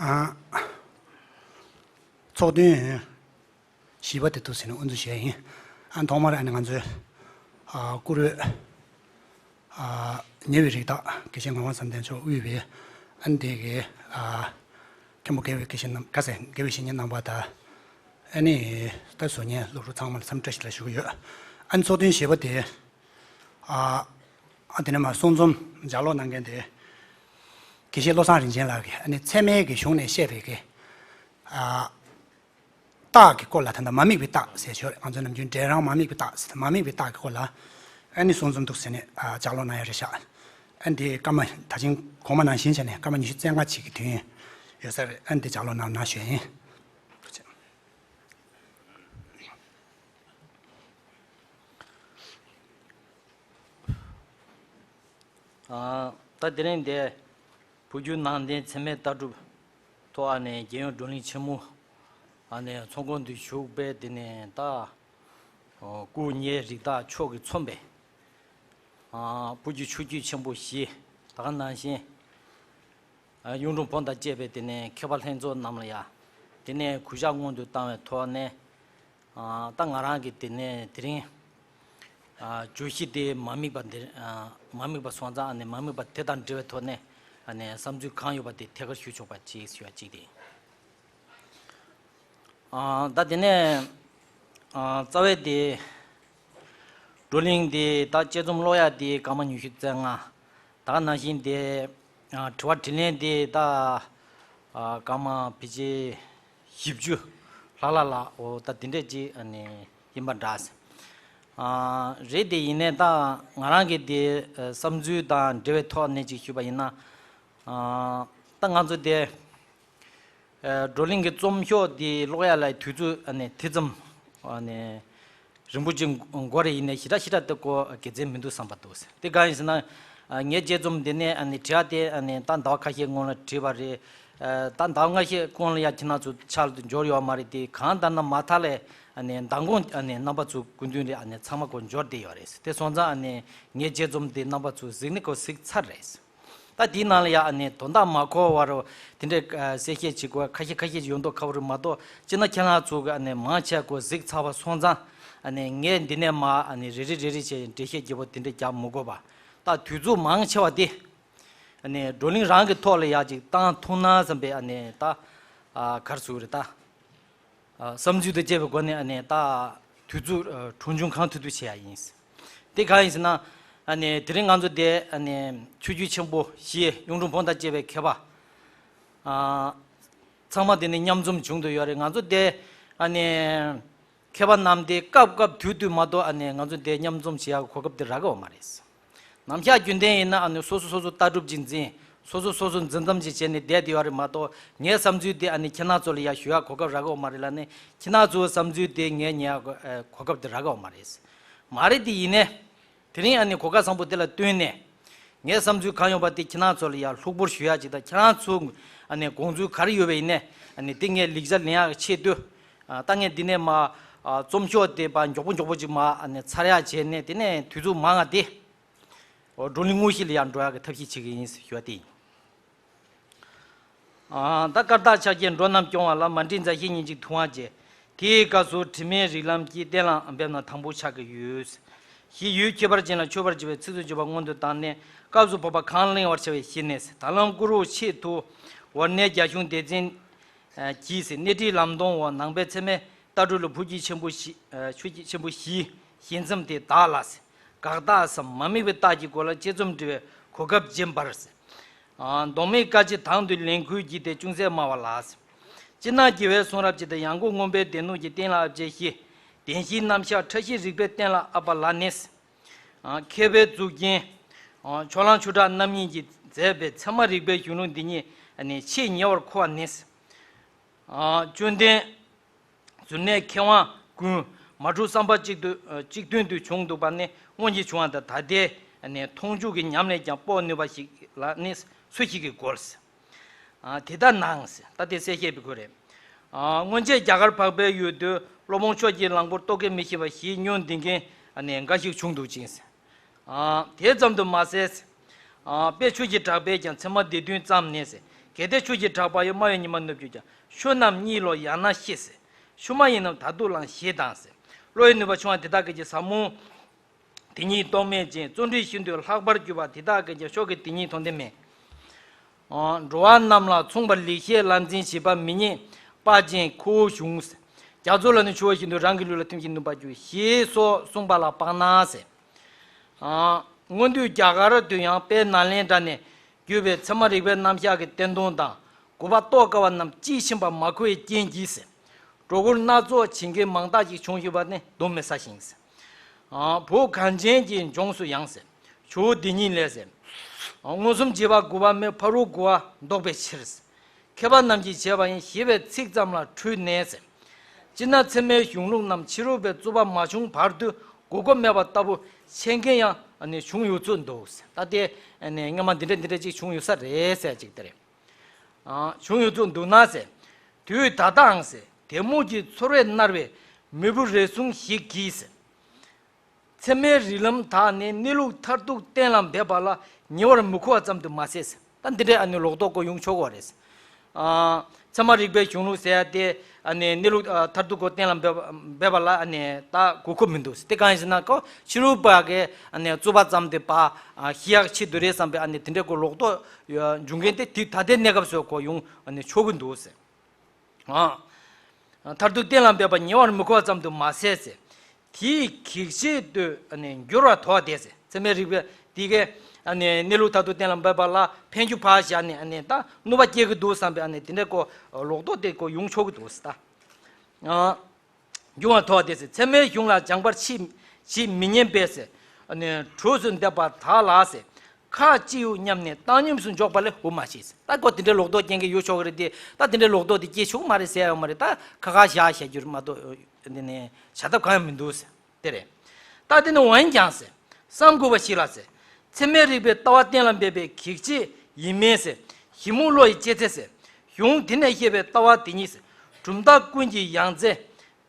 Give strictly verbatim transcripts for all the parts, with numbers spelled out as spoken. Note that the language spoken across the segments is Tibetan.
ཨ། ཚོགས་ཐུན་བཞི་པ་དེ་འདུག་ཟེར་ནས་དབུ་འཛུགས་བྱས་ཡིན། ཨ་ཐོག་མར་ཨ་ནི་ང་ཚོའི་ཨ་བཀུར་འོས་ཨ་ཉེ་བའི་རིགས་བདག་དགེ་བཤེས་ངག་དབང་བསམ་གཏན་མཆོག་དབུས་པའི་ཨ་ནི་དེ་གའི་ཨ་མཁན་པོ་དགེ་བའི་དགེ་བཤེས་རྣམ་ག་ཟེ་དགེ་བའི་བཤེས་གཉེན་རྣམ་པ་དང་། ཨ་ནི་ད་བཟོ་ཉན་སློབ་ཕྲུག་ཚང་མ་ལ་འཚམས་བཀྲ་ཤིས་བདེ་ལེགས་ཞུ་གི་ཡོད། ཨ་ནི་ཚོགས་ཐུན་བཞི་པ་དེ་ཨ་ཨ་དེ་ནས་མར་གསུང་རྩོམ་ལྗགས་ཀློག་གནང་མཁན་དེ་དགེ་བཤེས་བློ་བཟང་རིན་ཆེན་ལགས་ཀྱིས་ཨ་ནི་ཚད་མའི་གི་གཞུང་ནས་བཤད་པའི་གི་ཨ་རྟགས་ཀྱི་སྐོར་ལ། ད་ལྟ་མ་དམིགས་པའི་རྟགས་ཟེར་ཞོར་ང་ཚོ་ནམ་རྒྱུན་འབྲས་རང་མ་དམིགས་པའི་རྟགས་ཟེར། མ་དམིགས་པའི་རྟགས་ཀྱི་སྐོར་ལ་ཨ་ནི་གསུང་རྩོམ་འདུག་ཟེར་ནས་ཨ་ལྗགས་ཀློག་གནང་ཡ་རེད་ཤག་ཨ་ནི་དེ་སྐར་མ་ད་ཅིང་གོང་མ་ནང་བཞིན་བྱས་ནས་སྐར་མ་ཉི་ཤུ་རྩ་ལྔ་ཅིག་གི་དུས་ཡུན་ཡོད་ས་རེད། ཨ་ནི་དེ་ལྗགས་ཀློག་གནང་གནང་ཞུ་ཡ་ཡིན། ཨ། ད་དེ་རིང་འདིར་བོད་བརྒྱུད་ནང་བསྟན་འཚེ་མེད་ལྟ་གྲུབ་ཐོག་ཨ་ནི་རྒྱལ་ཡོངས་བགྲོ་གླེང་ཆེན་མོ་ཨ་ནི་ཚོགས་ཁང་དུ་ཞུགས་པའི་དེ་ནས་ད་སྐུ་ཉེ་རིགས་བདག་མཆོག་གིས་མཚོན་པའི་ཨ་བོད་ཀྱི་ཆོས་བརྒྱུད་ཆེན་པོ་བཞི། ད་ག་ནང་བཞིན་གཡུང་དྲུང་བོན་དང་བཅས་པའི་དེ་ནས་མཁས་པ་ལྷན་ཚོགས་རྣམས་ལ་ཡང་དེ་ནས་གུས་ཞབས་སྔོན་དུ་བཏང་བའི་ཐོག་ནས། ཨ་ད་ང་རང་གིས་དེ་ནས་དེ་རིང་ཨ་བརྗོད་གཞི་དེ་མ་དམིགས་པ་འདིར་ཨ་མ་དམིགས་པ་སོང་ཙང་། ཨ་ནི་མ་དམིགས་པ་དེ་དང་འབྲེལ་བའི་ཐོག་ནས་ཨ་ནི་བསམ་ཚུལ་གང་ཡོད་པ་དེ་ཐད་ཀར་ཞུ་ཆོག་པ་ཅིག་ཞུ་བ་གཅིག་དེ་ཡིན། ཨ་ད་དེ་ནས་ཨ་རྩ་བའི་དེ་བགྲོ་གླེང་དེ་ད་དཔྱད་རྩོམ་ཀློག་ཡ་དེ་སྐར་མ་ཉི་ཤུ་རྩ་ལྔ། ད་ག་ནང་བཞིན་དེ་ཨ་དྲི་བ་དྲིས་ལན་དེ་ད་ཨ་སྐར་མ་ཕལ་ཆེར་བཞི་བཅུ་ལྷག་ལྷག་ལ། འོ་ད་དེ་འདྲས་ཅིག་ཨ་ནི་ཡིན་པ་འདྲ། ཨ་རེད། དེ་ཡིན་ནའི་ད་ང་རང་གི་དེ་ཨ་བསམ་ཚུལ་དང་འབྲེལ་བའི་ཐོག་ནས་ཅིག་ཞུས་པ་ཡིན་ན། ཨ་ད་ང་ཚོ་དེ་ཨ་བགྲོ་གླེང་གི་རྩོམ་ཤོག་འདི་ཀློག་ཡ་ལ་དུས་ཚོད་ཨ་ནི་དེ་ཙམ་ཨ་ནི་རིང་པོ་ཅིག་འགོར་རེ་ཡིན་ནའི་ཞེ་དྲག་ཞེ་དྲག་དེ་ཀོ་དགེ་མཚན་མི་འདུག་བསམ་པ་འདུག། དེ་གང་ཡིན་ཟེར་ན། ཨ་ངའི་དཔྱད་རྩོམ་འདི་ནས་ཨ་ནི་བྲིས་ཏེ་ཨ་ནི་ད་ཟླ་བ་ཁ་ཤས་སྔོན་ལ་བྲིས་པ་རེད། ཨ་ད་ཟླ་བ་ཁ་ཤས་སྔོན་ལ་ཡ་ཁྱེད་རང་ཚོ་ཕྱག་ཏུ་འབྱོར་ཡོད་མ་རེད། དེ་གང་ལྟར་ན་མ་མཐའ་ལ་ཨ་ནི་མདང་དགོང་ཨ་ནི་རྣམ་པ་ཚོ་སྐུ་མདུན་རེ་ཨ་ནི་ཚང་མ་ཀོ་འབྱོར་བསྡད་ཡོད་རེད། དེ་སོང་ཙང་ཨ་ནི་ངའི་དཔྱད་རྩོམ་འདི་རྣམ་པ་ཚོ་གཟིགས་ནི་ཀོ་གཟིགས་ཚར་རེད། ད་དེའི་ནང་ལ་ཡ་ཨ་ནི་དོན་དག་མ་གོ་བ་རུ་དེ་འདྲའི་ཨ་གསལ་བཤད་བྱེད་དགོས་ཁ་ཤས་ཁ་ཤས་ཡོང་མདོག་ཁ་པོ་རེད་མ་གཏོགས། སྤྱིར་ན་ཁྱེད་རང་ཚོ་གི་ཨ་ནི་མང་ཆེ་ཀོ་གཟིགས་ཚར་བ་སོང་ཙང་། ཨ་ནི་ངས་འདི་ནས་མ་ཨ་ནི་རེ་རེ་རེ་རེ་བྱས་འགྲེལ་བཤད་རྒྱས་པོ་དེ་འདྲ་རྒྱག་མི་དགོས་པ། ད་དུས་ཚོད་མང་ཆེ་བ་དེ་ཨ་ནི་བགྲོ་གླེང་རང་གི་ཐོག་ལ་ཡ་ཅིག་བཏང་ཐུབ་ན་བསམ་པའི་ཨ་ནི་ད་ཨ་ག་རེ་ཟེར་དགོས་རེད་ད། ཨ་བསམ་ཚུལ་དང་བཅས་པའི་སྒོ་ནས་ཨ་ནི་ད་དུས་ཚོད་ཨ་གྲོན་ཆུང་གང་ཐུབ་ཐུབ་བྱེད་ཡ་ཡིན། དེ་གང་ཡིན་ཟེར་ན། ཨ་ནི་དེ་རིང་ང་ཚོ་དེ་ཨ་ནི་ཆོས་བརྒྱུད་ཆེན་པོ་བཞི་གཡུང་དྲུང་བོན་དང་བཅས་པའི་མཁས་པ་ཨ་ཚང་མ་དེ་ནི་མཉམ་འཛོམས་བྱུང་དུ་ཡོད་རེད། ང་ཚོ་དེ་ཨ་ནི་མཁས་པ་རྣམས་དེ་སྐབས་སྐབས་དུས་དུས་མ་གཏོགས་ཨ་ནི་ང་ཚོ་དེ་མཉམ་འཛོམས་བྱེད་ཡ་གོ་སྐབས་དེ་རག་གི་ཡོད་མ་རེད། ནམ་ཞག་རྒྱུན་ལྡན་ཡིན་ན་ཨ་ནི་སོ་སོ་སོ་སོ་ལྟ་གྲུབ་ཅིག་འཛིན། སོ་སོ་སོ་སོ་འཛིན་མཚམས་ཅིག་བྱས་ནས་བསྡད་དེ་ཡོད་རེད་མ་གཏོགས། ངའི་བསམ་ཚུལ་དེ་ཨ་ནི་ཁྱེད་རང་ཚོ་ལ་ཡ་ཞུ་ཡ་གོ་སྐབས་རག་གི་ཡོད་མ་རེད་ལ་ནི། ཁྱེད་རང་ཚོའི་བསམ་ཚུལ་དེ་ངས་ཉན་ཡ་གོ་ཨ་གོ་སྐབས་དེ་རག་གི་ཡོད་མ་རེད། མ་རེད་དེ་ཡིན་ནའི། དེ་རིང་ཨ་ནི་གོ་སྐབས་བཟང་པོ་དེ་ལ་བསྟུན་ནས། ངའི་བསམ་ཚུལ་གང་ཡོད་པ་དེ་ཁྱེད་རང་ཚོ་ལ་ཡ་ལྷུག་པོར་ཞུ་ཡ་ཅིག་དང་། ཁྱེད་རང་ཚོ་ཨ་ནི་དགོངས་ཚུལ་ག་རེ་ཡོད་པ་ཡིན་ནའི་ཨ་ནི་དེ་ངས་ལེགས་ཆ་ལེན་ཡ་གི་ཆེད་དུ། ཨ་ད་ངས་འདི་ནས་མ་ཨ་རྩོམ་ཤོག་དེ་པ་མགྱོགས་པོ་མགྱོགས་པོ་ཅིག་མ་ཨ་ནི་ཚར་ཡ་བྱས་ནས། དེ་ནས་དུས་ཚོད་མང་ང་དེ། འོ་བགྲོ་གླེང་དངོས་གཞི་ལ་ཡང་འགྲོ་ཡག་གི་ཐབས་ཤེས་བྱེད་ཀྱི་ཡིན་ཞུ་བ་དེ་ཡིན། ཨ་ད་སྐར་རྟགས་ཕྱག་རྒྱས་འགྲོ་རྣམས་སྐྱོང་བ་ལ། མ་འདྲིས་མཛའ་བཤེས་གཉིས་གཅིག་ཐུབ་དབང་བྱེད། དེའི་སྐབས་སུ་དྲི་མེད་རིགས་ལམ་གྱི་གཏན་ལ་འབེབས་ན་དང་པོ་ཆགས་ཀྱི་ཡོད། གཞི་ཡུལ་ཁྱད་པར་ཅན་ལ་མཆོད་པར་བགྱི་བའི་ཚིགས་སུ་བཅད་པ་སྔོན་དུ་བཏང་ནས། སྐབས་སུ་བབ་པ་གང་གླེང་བར་བྱ་བའི་གཞི་ནས། ད་ལམ་བསྐུར་རོ་ཆེད་དུ་ཝར་ཎའི་རྒྱ་གཞུང་སྡེ་ཚན་གྱིས་གནས་འགྲེལ་ལམ་སྟོན་འོག་ནང་པའི་ཚད་མའི་ལྟ་གྲུབ་ལ་བོད་ཀྱི་ཆེན་པོ་བཞི། ཆོས་ཀྱི་ཆེན་པོ་བཞིའི་ཞལ་མཚམས་དེ་དག་ལ། དགག་རྟགས་སམ་མ་དམིགས་པའི་རྟགས་ཀྱི་སྐོར་ལ་དཔྱད་རྩོམ་འབྲི་བའི་གོ་སྐབས་སྦྱིན་པར། མདོ་སྨད་བཀའ་སྤྱི་དང་དུ་ལེན་ཁུལ་གྱིས་ཏེ་ཅུང་ཟད་སྨྲ་བ་ལ། སྤྱིར་ན་རྒྱལ་བའི་གསུང་རབ་སྤྱི་དང་། ཡང་སྒོས་མངོན་པའི་སྡེ་སྣོད་ཀྱི་གཏན་ལ་དབབ་བྱའི་གཞི། བདེན་བཞིའི་རྣམ་གཞག་ཕྲ་ཞིང་རིགས་པའི་གཏན་ལ་དབབ་པ་ལ་ནི། མཁས་པའི་གཙུག་རྒྱན་ཕྱོགས་གླང་ཆོས་གྲགས་རྣམ་གཉིས་ཀྱིས་མཛད་པའི་ཚད་མ་རིག་པའི་གཞུང་ལུགས་འདི་ཉིད་ཆེས་ཉེ་བར་མཁོ་བ་ནི། བཅོམ་ལྡན་འདས་ཀྱི་མཁས་དབང་ཀུན་མ་འཁྲུལ་བསམ་པ་གཅིག་ཏུ་གཅིག་མཐུན་དུ་བྱུང་འདུག་པ་ནི་སྔོན་གྱི་བྱུང་བ་དང་། ད་ལྟའི་མཐོང་ཆོས་ཀྱི་ཉམས་ལས་ཀྱང་དཔོག་ནུས་པ་ཞིག་ལ་ནི་སུ་ཞིག་གིས་གོལ། དེ་ལྟར་ན། ད་དེ་གསལ་བཤད་པའི་སྐོར་རེད། སྔོན་ཆད་རྒྱ་གར་འཕགས་པའི་ཡུལ་དུ་སློབ་དཔོན་ཕྱོགས་ཀྱི་གླང་པོར་རྟོག་གེ་མི་ཤེས་པ་བཞིས་བསྙུན་འདི་མཁན་འགའ་ཞིག་བྱུང་འདུག་ཅིང་། དེ་ཙམ་དུ་མ་ཟད། དཔལ་ཆོས་ཀྱི་གྲགས་པས་ཀྱང་ཚད་མ་སྡེ་བདུན་བརྩམས་ནས། གལ་ཏེ་ཆུ་སྐྱེས་གྲགས་པ་ཡི། སྨྲ་བའི་ཉི་མ་ནུབ་གྱུར་ཀྱང་། ཆོས་རྣམས་གཉིད་ལོག་ཡང་ན་ཤི་ཟེར། ཆུ་མ་ཡིན་རྣམས་ད་དུང་ལང་ཞེས་དང་ཟེར། བློ་ཡི་ནུས་པ་ཆུང་བ་དེ་དག་གིས་ཀྱང་ཟབ་མོ་དེ་ཉིད་རྟོགས་མེད་ཅིང་། བརྩོན་འགྲུས་ཤིན་ཏུ་ལྷག་པར་གྱུར་པ་དེ་དག་གིས་ཀྱང་ཤོག་གི་དེ་ཉིད་མཐོང་དོན་མེད། འགྲོ་བ་རྣམས་ལ་མཚུངས་པར་ལེགས་བཤད་ལམ་འཛིན་བྱེད་པ་མི་རྙེད་པ་ཅན་ཁོ་བོ་བྱུང་ཟེར། རྒྱ་མཚོ་ལ་ནི་ཆུ་བོ་བཞིན་དུ། རང་གི་ལུས་ལ་ཐིམ་ཞིང་ནུབ་པར་འགྱུར། ཞེས་སོགས་གསུངས་པ་ལ་དཔག་ན་ཟེར། སྔོན་དུས་རྒྱ་གར་དུ་ཡང་དཔལ་ནཱ་ལེནྡྲ་ནས་བརྒྱུད་པའི་ཚད་མ་རིག་པའི་རྣམ་གཞག་གི་བསྟན་དོན་དང་དགོས་པ་རྟོགས་དཀའ་བ་རྣམས་དཔྱིས་ཕྱིན་པ་མ་གོ་བའི་རྐྱེན་གྱིས་ཟེར། སྒྲོ་སྐུར་སྣ་ཚོགས་བྱེད་མཁན་མང་དག་ཅིག་བྱུང་ཡོད་པ་ནི་གདོན་མི་ཟ་ཞིང་ཟེར། བོད་གངས་ཅན་གྱི་ལྗོངས་སུ་ཡང་ཟེར། ཇོ་བོ་འདི་ཉིད་ལས་ཟེར། མངོན་སུམ་བྱེད་པ་དགོས་པ་མེད། ཕ་རོལ་གོ་བ་ལྡོག་པའི་ཕྱིར་ཟེར། མཁས་པ་རྣམས་ཀྱིས་བྱས་པ་ཡིན། ཞེས་པའི་ཚིག་ཙམ་ལ་འཁྲུལ་ནས་ཟེར། སྤྱིར་ན་ཚད་མའི་གཞུང་ལུགས་རྣམས་ཕྱི་རོལ་པའི་རྩོད་པ་མ་བྱུང་བར་དུ་གོ་སྐབས་མེད་པ་ལྟ་བུ་འཆད་མཁན་ཡང་ཨ་ནི་བྱུང་ཡོད་ཚུལ་འདུག་ཟེར། ད་དེ་ཨ་ནི་སྔ་མ་འདི་འདྲ་འདི་འདྲ་ཅིག་བྱུང་ཡོད་ས་རེད་ཟེར་ཅིག་དེ་རེད། བྱུང་ཡོད་ཚུལ་འདུག་ན་ཟེར། དུས་ད་ལྟའང་ཟེར། དེ་མོ་གི་ཚོར་བས་མནར་བའི་མི་བུ་རེ་ཟུང་ཞིག་གིས་ཟེར། ཚད་མའི་རིགས་ལམ་དག་ནི་གནས་ལུགས་མཐར་ཐུག་གཏན་ལ་འབེབས་པ་ལ་ཉེ་བར་མི་མཁོ་བ་ཙམ་དུ་མ་ཟད་ཟེར། ད་འདི་འདྲའི་ཨ་ནི་ལོག་རྟོག་གོ་ཡོང་ཆོག་གོ་རེད། ཚད་མ་རིག་པའི་གཞུང་ལུགས་ཟེར་ཡ་དེ་ཨ་ནི་གནས་ལུགས་མཐར་ཐུག་གོ་གཏན་ལ་འབེབས་པ་ལ་ཨ་ནི་ད་གོ་སྐབས་མི་འདུག་ཟེར། དེ་གང་ཡིན་ཟེར་ན་ཁོ་ཕྱི་རོལ་པ་གི་ཨ་ནི་རྩོད་པ་ཙམ་དེ་པ་ཤེས་ཡག་ཆེད་དུ་རེད་བསམ་པའི་ཨ་ནི་དེ་འདྲའི་གོ་ལོག་རྟོག་འབྱུང་མཁན་དེ་དེ་ད་ལྟའི་གནས་སྐབས་སུ་གོ་ཡོང་ཨ་ནི་ཆོག་གི་འདུག་ཟེར། མཐར་ཐུག་གཏན་ལ་འབེབས་པ་ཉེ་བར་མི་མཁོ་བ་ཙམ་དུ་མ་ཟད་ཟེར། དེའི་གེགས་བྱེད་དུ་འགྱུར་བར་དོགས་ཏེ་ཟེར། ཚད་མའི་རིགས་པས་དེ་གའི་གནས་ལུགས་མཐར་ཐུག་གཏན་ལ་འབེབས་པ་ལ་ཕན་རྒྱུ་ཕར་བཞག་ནས་ད་གནོད་པ་སྐྱེལ་གྱི་འདུག་བསམ་པའི་དེ་འདྲའི་གོ་ལོག་རྟོག་དེ་གོ་ཡོང་ཆོག་གི་འདུག་ཟེར་ད། འགྱུར་བར་དོགས་ཏེ་ཟེར། ཚད་མའི་གཞུང་ལ་སྦྱངས་པར་ཆེས་ཆེས་མི་ཉན་པས་ཟེར། གྲོས་སུ་འདེབས་པ་དག་ལ་ཟེར། ཁ་ཅིག་སྙམ་ནས་བཏང་སྙོམས་སུ་འཇོག་པ་ལས་འོ་མ་ཞེས་ཟེར། ད་ཁོ་དེ་འདྲའི་ལོག་རྟོག་སྐྱེ་མཁན་ཡོད་ཆོག་གི་རེད་དེ། ད་དེ་འདྲའི་ལོག་རྟོག་དེ་སྐྱེ་ཆོག་མ་རེད་ཟེར་ཡ་ཡོད་མ་རེད། ད་ཁ་ཁ་བཞག་བཞག་རྒྱུ་རེད་མ་གཏོགས་འདི་ནས་བྱ་ཐབས་གང་ཡང་མི་འདུག་ཟེར། དེ་རེད། ད་དེ་ནི་འོན་ཀྱང་ཟེར། བསམ་དགོས་པ་ཞིག་ལ་ཟེར། ཚད་མའི་རིགས་པའི་ལྟ་བ་གཏན་ལ་འབེབས་པའི་གེགས་བྱེད་ཡིན་མིན་ཟེར། ཞིབ་མོ་བློ་ཡིས་དཔྱད་ཚེ་ཟེར། གཞུང་དེ་ནས་བཤད་པའི་ལྟ་བ་དེ་ཉིད་ཟེར། གྲུབ་མཐའ་ཀུན་གྱི་ཡང་རྩེ།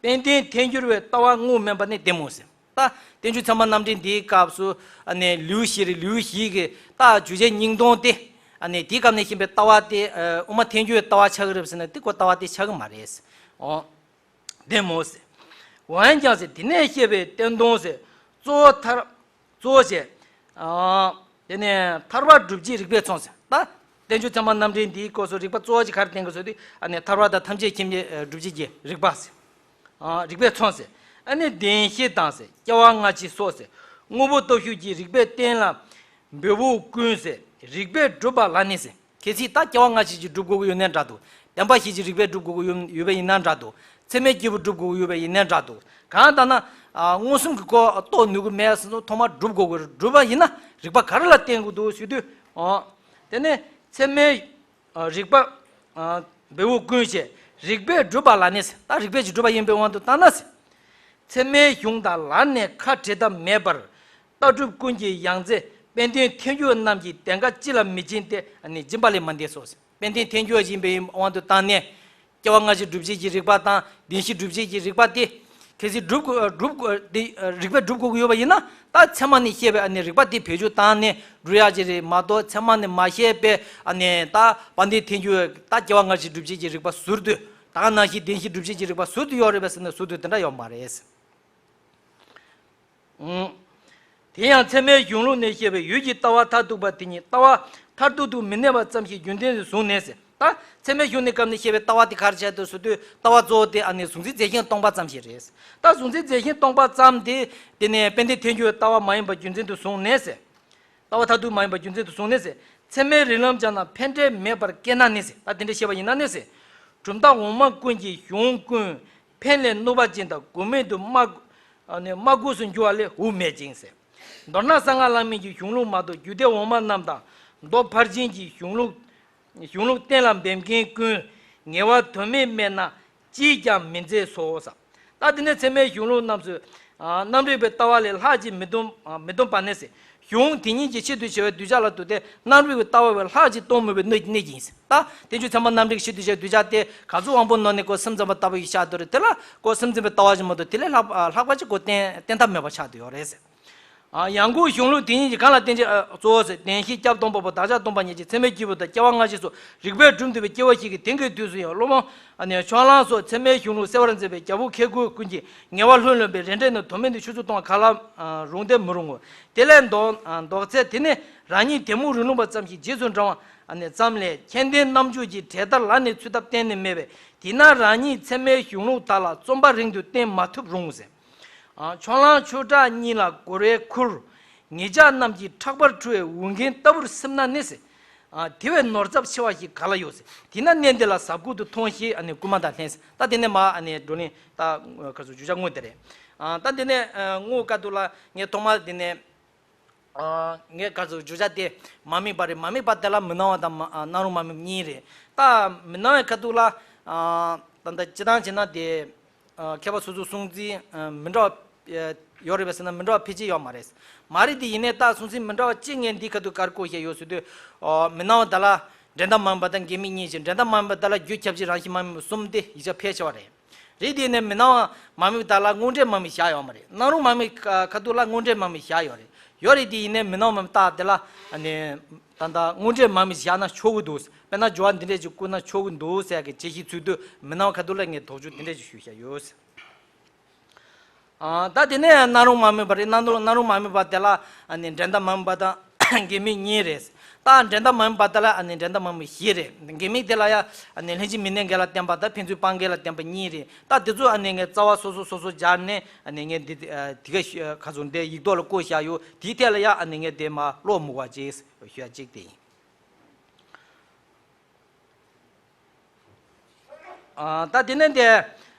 དཔལ་ལྡན་ཐལ་འགྱུར་བའི་ལྟ་བ་དངོས་མིན་པ་ནི་བདེན་མོད་ཟེར། ད་བསྟན་བཅོས་ཚད་མ་རྣམ་འགྲེལ་འདིའི་སྐབས་སུ་ཨ་ནི་ལེའུ་བཞི་རེ། ལེའུ་བཞི་གི་ད་བརྗོད་བྱའི་སྙིང་དོན་དེ་ཨ་ནི་དེའི་སྐབས་ནས་བཤད་པའི་ལྟ་བ་དེ་དབུ་མ་ཐལ་འགྱུར་བའི་ལྟ་བ་ཆགས་ཀྱི་རེད་ཟེར་ན་དེ་ཁོ་ལྟ་བ་དེ་ཆགས་ཀྱི་མ་རེད་ཟེར། འོ། བདེན་མོད་ཟེར། འོན་ཀྱང་ཟེར། དེ་ནས་བཤད་པའི་བསྟན་དོན་ཟེར། གཙོ་བོ་ཐར། གཙོ་བོ་བྱས། ཨ། དེ་ནས་ཐར་པ་སྒྲུབ་བྱེད་རིགས་པས་མཚོན་ཟེར། ད་བསྟན་བཅོས་ཚད་མ་རྣམ་འགྲེལ་འདིའི་སྐོར་སུ་རིགས་པ་གཙོ་བོ་ཅིག་ག་རེ་བསྟན་གྱི་ཟེར་དུས་ཨ་ནི་ཐར་པ་དང་ཐམས་ཅད་མཁྱེན་པའི་སྒྲུབ་བྱེད་ཀྱི་རིགས་པ་ཟེར། ཨ། རིགས་པས་མཚོན་ཟེར། ཨ་ནི་བདེན་བཞི་དང་ཟེར། སྐྱེ་བ་སྔ་ཕྱི་སོགས་ཟེར། དངོས་པོ་སྟོབས་ཞུགས་ཀྱི་རིགས་པས་གཏན་ལ་འབེབས་པ་ཀུན་ཟེར། རིགས་པས་སྒྲུབ་པ་ལ་ནི་ཟེར། གལ་སྲིད་ད་སྐྱེ་བ་སྔ་ཕྱི་ཅིག་སྒྲུབ་དགོས་ཀྱི་ཡོད་ནའི་འདྲ་འདུག་བདེན་པ་བཞི་ཅིག་རིགས་པས་སྒྲུབ་དགོས་ཀྱི་ཡོད་ཡོད་པ་ཡིན་ན་འདྲ་འདུག་ཚད་མའི་སྐྱེས་བུ་སྒྲུབ་དགོས་ཀྱི་ཡོད་པ་ཡིན་ནའི་འདྲ་འདུག་གང་ལྟར་ན། ཨ། མངོན་སུམ་གྱི་སྐོར་རྟོགས་ནུས་ཀྱི་མེད་ཟེར་ན་ཐོག་མར་སྒྲུབ་དགོས་ཀྱི་རེད། སྒྲུབ་པ་ཡིན་ན་རིགས་པ་ག་རེ་ལ་བརྟེན་དགོས་འདུག་ཞུ་དུས། ཨ། དེ་ནས་ཚད་མའི། ཨ། རིགས་པ། ཨ། འབེབས་པ་ཀུན་ཟེར། རིགས་པས་སྒྲུབ་པ་ལ་ནི་ཟེར། ད་རིགས་པས་ཅིག་སྒྲུབ་པ་ཡིན་པའི་དབང་དུ་བཏང་ན་ཟེར། ཚད་མའི་གཞུང་དང་ལར་ནས་ཁ་བྲལ་ཐབས་མེད་པར། ལྟ་གྲུབ་ཀུན་གྱི་ཡང་རྩེ་དཔལ་ལྡན་ཐལ་འགྱུར་བ་རྣམས་ཀྱི་གདེངས་ཀ་ཅི་ལ་མི་སྦྱིན་ཏེ་ཨ་ནི་སྦྱིན་པ་ལས་མ་འདས་སོ་ཟེར། དཔལ་ལྡན་ཐལ་འགྱུར་བ་ཡིན་པའི་དབང་དུ་བཏང་ནས། སྐྱེ་བ་སྔ་ཕྱི་སྒྲུབ་བྱེད་ཀྱི་རིགས་པ་དང་བདེན་བཞི་སྒྲུབ་བྱེད་ཀྱི་རིགས་པ་སྟེ། གལ་སྲིད་སྒྲུབ་དགོས་སྒྲུབ་དགོས་དེ་རིགས་པས་སྒྲུབ་དགོས་ཀྱི་ཡོད་པ་ཡིན་ན། ད་ཚད་མ་ནས་བཤད་པའི་ཨ་ནི་རིགས་པ་དེ་བེད་སྤྱོད་བཏང་ནས་སྒྲུབ་ཡག་ཅིག་རེད་མ་གཏོགས། ཚད་མ་ནས་མ་བཤད་པའི་ཨ་ནི་ད་དཔལ་ལྡན་ཐལ་འགྱུར་བ་ད་སྐྱེ་བ་སྔ་ཕྱི་སྒྲུབ་བྱེད་ཀྱི་རིགས་པ་ཟུར་དུ། ད་ག་ནང་བཞིན་བདེན་བཞི་སྒྲུབ་བྱེད་ཀྱི་རིགས་པ་ཟུར་དུ་ཡོད་རེད་པས་ཟེར་ན་ཟུར་དུ་དེ་འདྲ་ཡོད་མ་རེད། ཨང་། དེ་ཡང་ཚད་མའི་གཞུང་ལུགས་ནས་བཤད་པའི་ཡུལ་གྱི་ལྟ་བ་མཐར་ཐུག་པ་དེ་ཉིད་ལྟ་བ་མཐར་ཐུག་ཏུ་མི་གནས་པ་ཙམ་ཞིག་རྒྱུ་མཚན་དུ་བཟུང་ནས་ཟེར། ད་ཚད་མའི་གཞུང་ནས་སྐབས་ནས་བཤད་པའི་ལྟ་བ་དེ་ག་རེ་བྱས་འདུག་ཟེར་དུས། ལྟ་བ་གཙོ་བོ་དེ་ཨ་ནི་གཟུང་འཛིན་རྫས་གཞན་སྟོང་པ་ཙམ་ཞིག་རེད། ད་གཟུང་འཛིན་རྫས་གཞན་སྟོང་པ་ཙམ་དེ་དེ་ནས་དཔལ་ལྡན་ཐལ་འགྱུར་བའི་ལྟ་བ་མ་ཡིན་པ་རྒྱུ་མཚན་དུ་བཟུང་ནས་ཟེར། ལྟ་བ་མཐར་ཐུག་མ་ཡིན་པ་རྒྱུ་མཚན་དུ་བཟུང་ནས་ཟེར། ཚད་མའི་རིགས་ལམ་སྦྱངས་ན་ཕན་འབྲས་མེད་པར་སྐྱེས་ན་ནི་ཟེར། ད་དེ་འདྲ་བཤད་པ་ཡིན་ན་ནི་ཟེར། གྲུབ་མཐའ་འོག་མ་ཀུན་གྱི་གཞུང་ཀུན་ཕན་ལས་གནོད་པ་ཅན་དང་དགོས་མེད་དུ་སྨྲ། ཨ་ནི་སྨྲ་དགོས་སུ་འགྱུར་བ་ལས་འོས་མེད་ཅིང་ཟེར། མདོར་ན་གསང་སྔགས་བླ་མེད་ཀྱི་གཞུང་ལུགས་མ་གཏོགས་རྒྱུད་སྡེ་འོག་མ་རྣམས་དང་མདོ་ཕར་ཕྱིན་གྱི་གཞུང་ལུགས། གཞུང་ལུགས་གཏན་ལ་འབེབས་མཁན་ཀུན་ངེས་པ་དོན་མེད་སྨྲས་ན་ཅིས་ཀྱང་མི་མཛེས་སོ་ཟེར། ད་དེ་ནས་ཚད་མའི་གཞུང་ལུགས་རྣམས་སུ། ཨ། རྣམ་རིག་པའི་ལྟ་བ་ལས་ལྷག་ཅིག་མི་སྟོན། ཨ། མི་སྟོན་པ་ནི་ཟེར། གཞུང་དེ་ཉིད་ཀྱི་ཆེད་དུ་བྱ་བའི་གདུལ་བྱ་ལ་ལྟོས་ཏེ་རྣམ་རིག་པའི་ལྟ་བ་བས་ལྷག་ཅིག་སྟོན་མེད་པའི་གནད་གནད་ཀྱིས་ཟེར། ད་དེ་ཚོ་ཚད་མ་རྣམ་རིག་ཆེད་དུ་བྱ་བའི་གདུལ་བྱ་དེ་ག་ཚོད་དབང་པོ་ནོར་ནས་ཁོ་སེམས་ཙམ་པ་ལྟ་བུ་ཞིག་ཆགས་འདུག་རེད། དེ་ལ་ཁོ་སེམས་ཙམ་པའི་ལྟ་བ་ཞིག་མ་གཏོགས་དེ་ལས་ལྷག་ལྷག་པ་ཅིག་ཁོ་བསྟན་བསྟན་ཐབས་མེད་པ་ཆགས་འདུག་ཡོད་རེད་ཟེར། ཡང་སྒོས་གཞུང་ལུགས་དེ་ཉིད་ཀྱི་གང་ལ་བརྟེན་ཅིང་གཙོ་བོ་ཟེར། བདེན་བཞི་སྐྱབས་སྟོང་པ་པོ། བདག་ཅག་སྟོང་པ་ཉིད་ཀྱི་ཚད་མའི་སྐྱེས་བུ་དང་སྐྱེ་བ་སྔ་ཕྱི་སོགས་རིགས་པས་བསྒྲུབས་འདུག་པའི་སྐྱེ་བ་བཞི་གི་དེང་གི་དུས་སུ་ཡང་སློབ་དཔོན་ཕྱོགས་གླང་སོགས་ཚད་མའི་གཞུང་ལུགས་གསལ་བར་མཛད་པའི་རྒྱལ་པོ་མཁས་རྒུ་ཀུན་གྱིས་ངེས་པ་ལྷུན་ལྷུན་པའི་རེ་འབྲས་ནི་དོན་མེད་དུ་ཆུད་ཟོས་གཏོང་བ་ག་ལ་རུང་སྟེ་མི་རུང་ངོ་། དེ་ལས་ལྡོག་ལྡོག་ཚེ་དེ་ནི་རང་ཉིད་དེ་མུར་རུ་ལུང་པ་ཙམ་ཞིག་རྗེས་སུ་འབྲང་བ་ཙམ་ལས་མཁྱེན་ལྡན་རྣམ་འཇོག་གི་གྲལ་ལྟར་ལ་ནི་ཚུད་ཐབས་གཏན་ནས་མེད་པས། དེས་ན་རང་ཉིད་ཚད་མའི་གཞུང་ལུགས་དག་ལ་རྩོམ་པ་རིང་དུ་བསྟན་མ་ཐུབ་རུང་ཟེར། ཕྱོགས་གླང་ཆོས་གྲགས་གཉིས་ལ་གོ་བའི་ཁུར། ངེད་ཅག་རྣམས་ཀྱི་ཕྲག་པར་འཁྲུ་བའི་འུར་རྒྱན་ལྟ་བུར་སེམས་ན་ནི་ཟེར། དེ་བས་ནོར་ཚབས་ཆེ་བ་ཞིག་ག་ལ་ཡོད་ཟེར། དེས་ན་གནས་འདི་ལ་ཟབ་དགུ་ཏུ་མཐོང་ཞེས་ཨ་ནི་སྐུལ་མ་དང་ལྷན་ཟེར། ད་དེ་ནས་མ་ཨ་ནི་བགྲོ་གླེང་ད་ག་ཚོད་བརྗོད་བྱ་དངོས་དེ་རེད། ད་དེ་ནས་དངོས་ཀ་ཏུ་ལ་ངས་ཐོག་མར་དེ་ནས། ངས་ག་ཚོད་བརྗོད་བྱ་དེ་མ་དམིགས་པ་རེད། མ་དམིགས་པ་དེ་ལ་མི་སྣང་བ་དང་མ་སྣང་རུང་མ་དམིགས་གཉིས་རེད། ད་མི་སྣང་བའི་ཁ་ཐུག་ལ་ད་ལྟ་སྤྱི་བཏང་བྱས་ན་དེ་མཁས་པ་སོ་སོའི་གསུང་ཚུལ་མི་འདྲ་བ་ཡོད་རེད་པས་ཟེར་ན་མི་འདྲ་བ་ཕལ་ཆེར་ཡོད་མ་རེད། མ་རེད་དེ་ཡིན་ནའི་ད་གསུང་ཚུལ་མི་འདྲ་བ་གཅིག་ངས་འདི་ཁ་ཐུག་ག་རེ་བཀོད་བཞག་ཡོད་ཟེར་དུས། མི་སྣང་བ་དེ་ལ་འགྲན་ཟླ་མ་དམིགས་པ་དང་འགལ་དམིགས་གཉིས་ཀྱི་འགྲན་ཟླ་མ་དམིགས་པ་དེ་ལ་རྒྱུ་ཁྱབ་བྱེད་རང་བཞིན་མ་དམིགས་པ་གསུམ་དེ་ཡིག་ཆ་ཕལ་ཆེ་བ་རེད། རེད་དེ་ནས་མི་སྣང་བ་མ་དམིགས་པ་དག་ལ་དངོས་འབྲས་མ་དམིགས་བཞག་ཡོད་མ་རེད། སྣང་རུང་མ་དམིགས་ཁ་ཐུག་ལ་དངོས་འབྲས་མ་དམིགས་བཞག་ཡོད་རེད། ཡོད་རེད་དེ་ཡིན་ནའི་མི་སྣང་བ་མ་དམིགས་རྟགས་དེ་ལ་ཨ་ནི་ད་ལྟ་དངོས་འབྲས་མ་དམིགས་བཞག་ན་ཆོག་གི་འདུག་དཔེར་ན་སྦྱོར་བ་འདི་འདྲས་ཅིག་བཀོད་ན་ཆོག་གི་འདུག་ཟེར་གི་བྱེད་གཞི་ཚུལ་དུ་མི་སྣང་བ་ཁ་ཐུག་ལ་ངས་དོགས་གཅོད་འདི་འདྲས་ཅིག་ཞུས་བཞག་ཡོད། ད་དེ་ནས་སྣང་རུང་མ་དམིགས་པ་རེད། སྣང་རུང་སྣང་རུང་མ་དམིགས་པ་དེ་ལ་ཨ་ནི་འགྲན་ཟླ་མ་དམིགས་པ་དང་འགལ་དམིགས་གཉིས་རེད། ད་འགྲན་ཟླ་མ་དམིགས་པ་དེ་ལ་ཨ་ནི་འགྲན་ཟླ་མ་དམིགས་བཞི་རེད། འགལ་དམིགས་དེ་ལ་ཡ་ཨ་ནི་ལྷན་ཅིག་མི་གནས་འགལ་ལ་བརྟེན་པ་དང་ཕན་ཚུན་སྤང་འགལ་ལ་བརྟེན་པ་གཉིས་རེད། ད་དེ་ཚོ་ཨ་ནི་ངས་རྩ་བ་སོ་སོ་སོ་སོ་སྦྱར་ནས་ཨ་ནི་ངས་འདི་དེ་ག་ཁ་སོ་འདི་ཡིག་ཐོག་ལ་བཀོད་བཞག་ཡོད། དེའི་ཐད་ལ་ཡ་ཨ་ནི་ངས་དེ་མ་ཀློག་མི་དགོས་པ་ཅིག་ཞུ་ཡ་གཅིག་དེ་ཡིན། ད་དེ་ནས་དེ།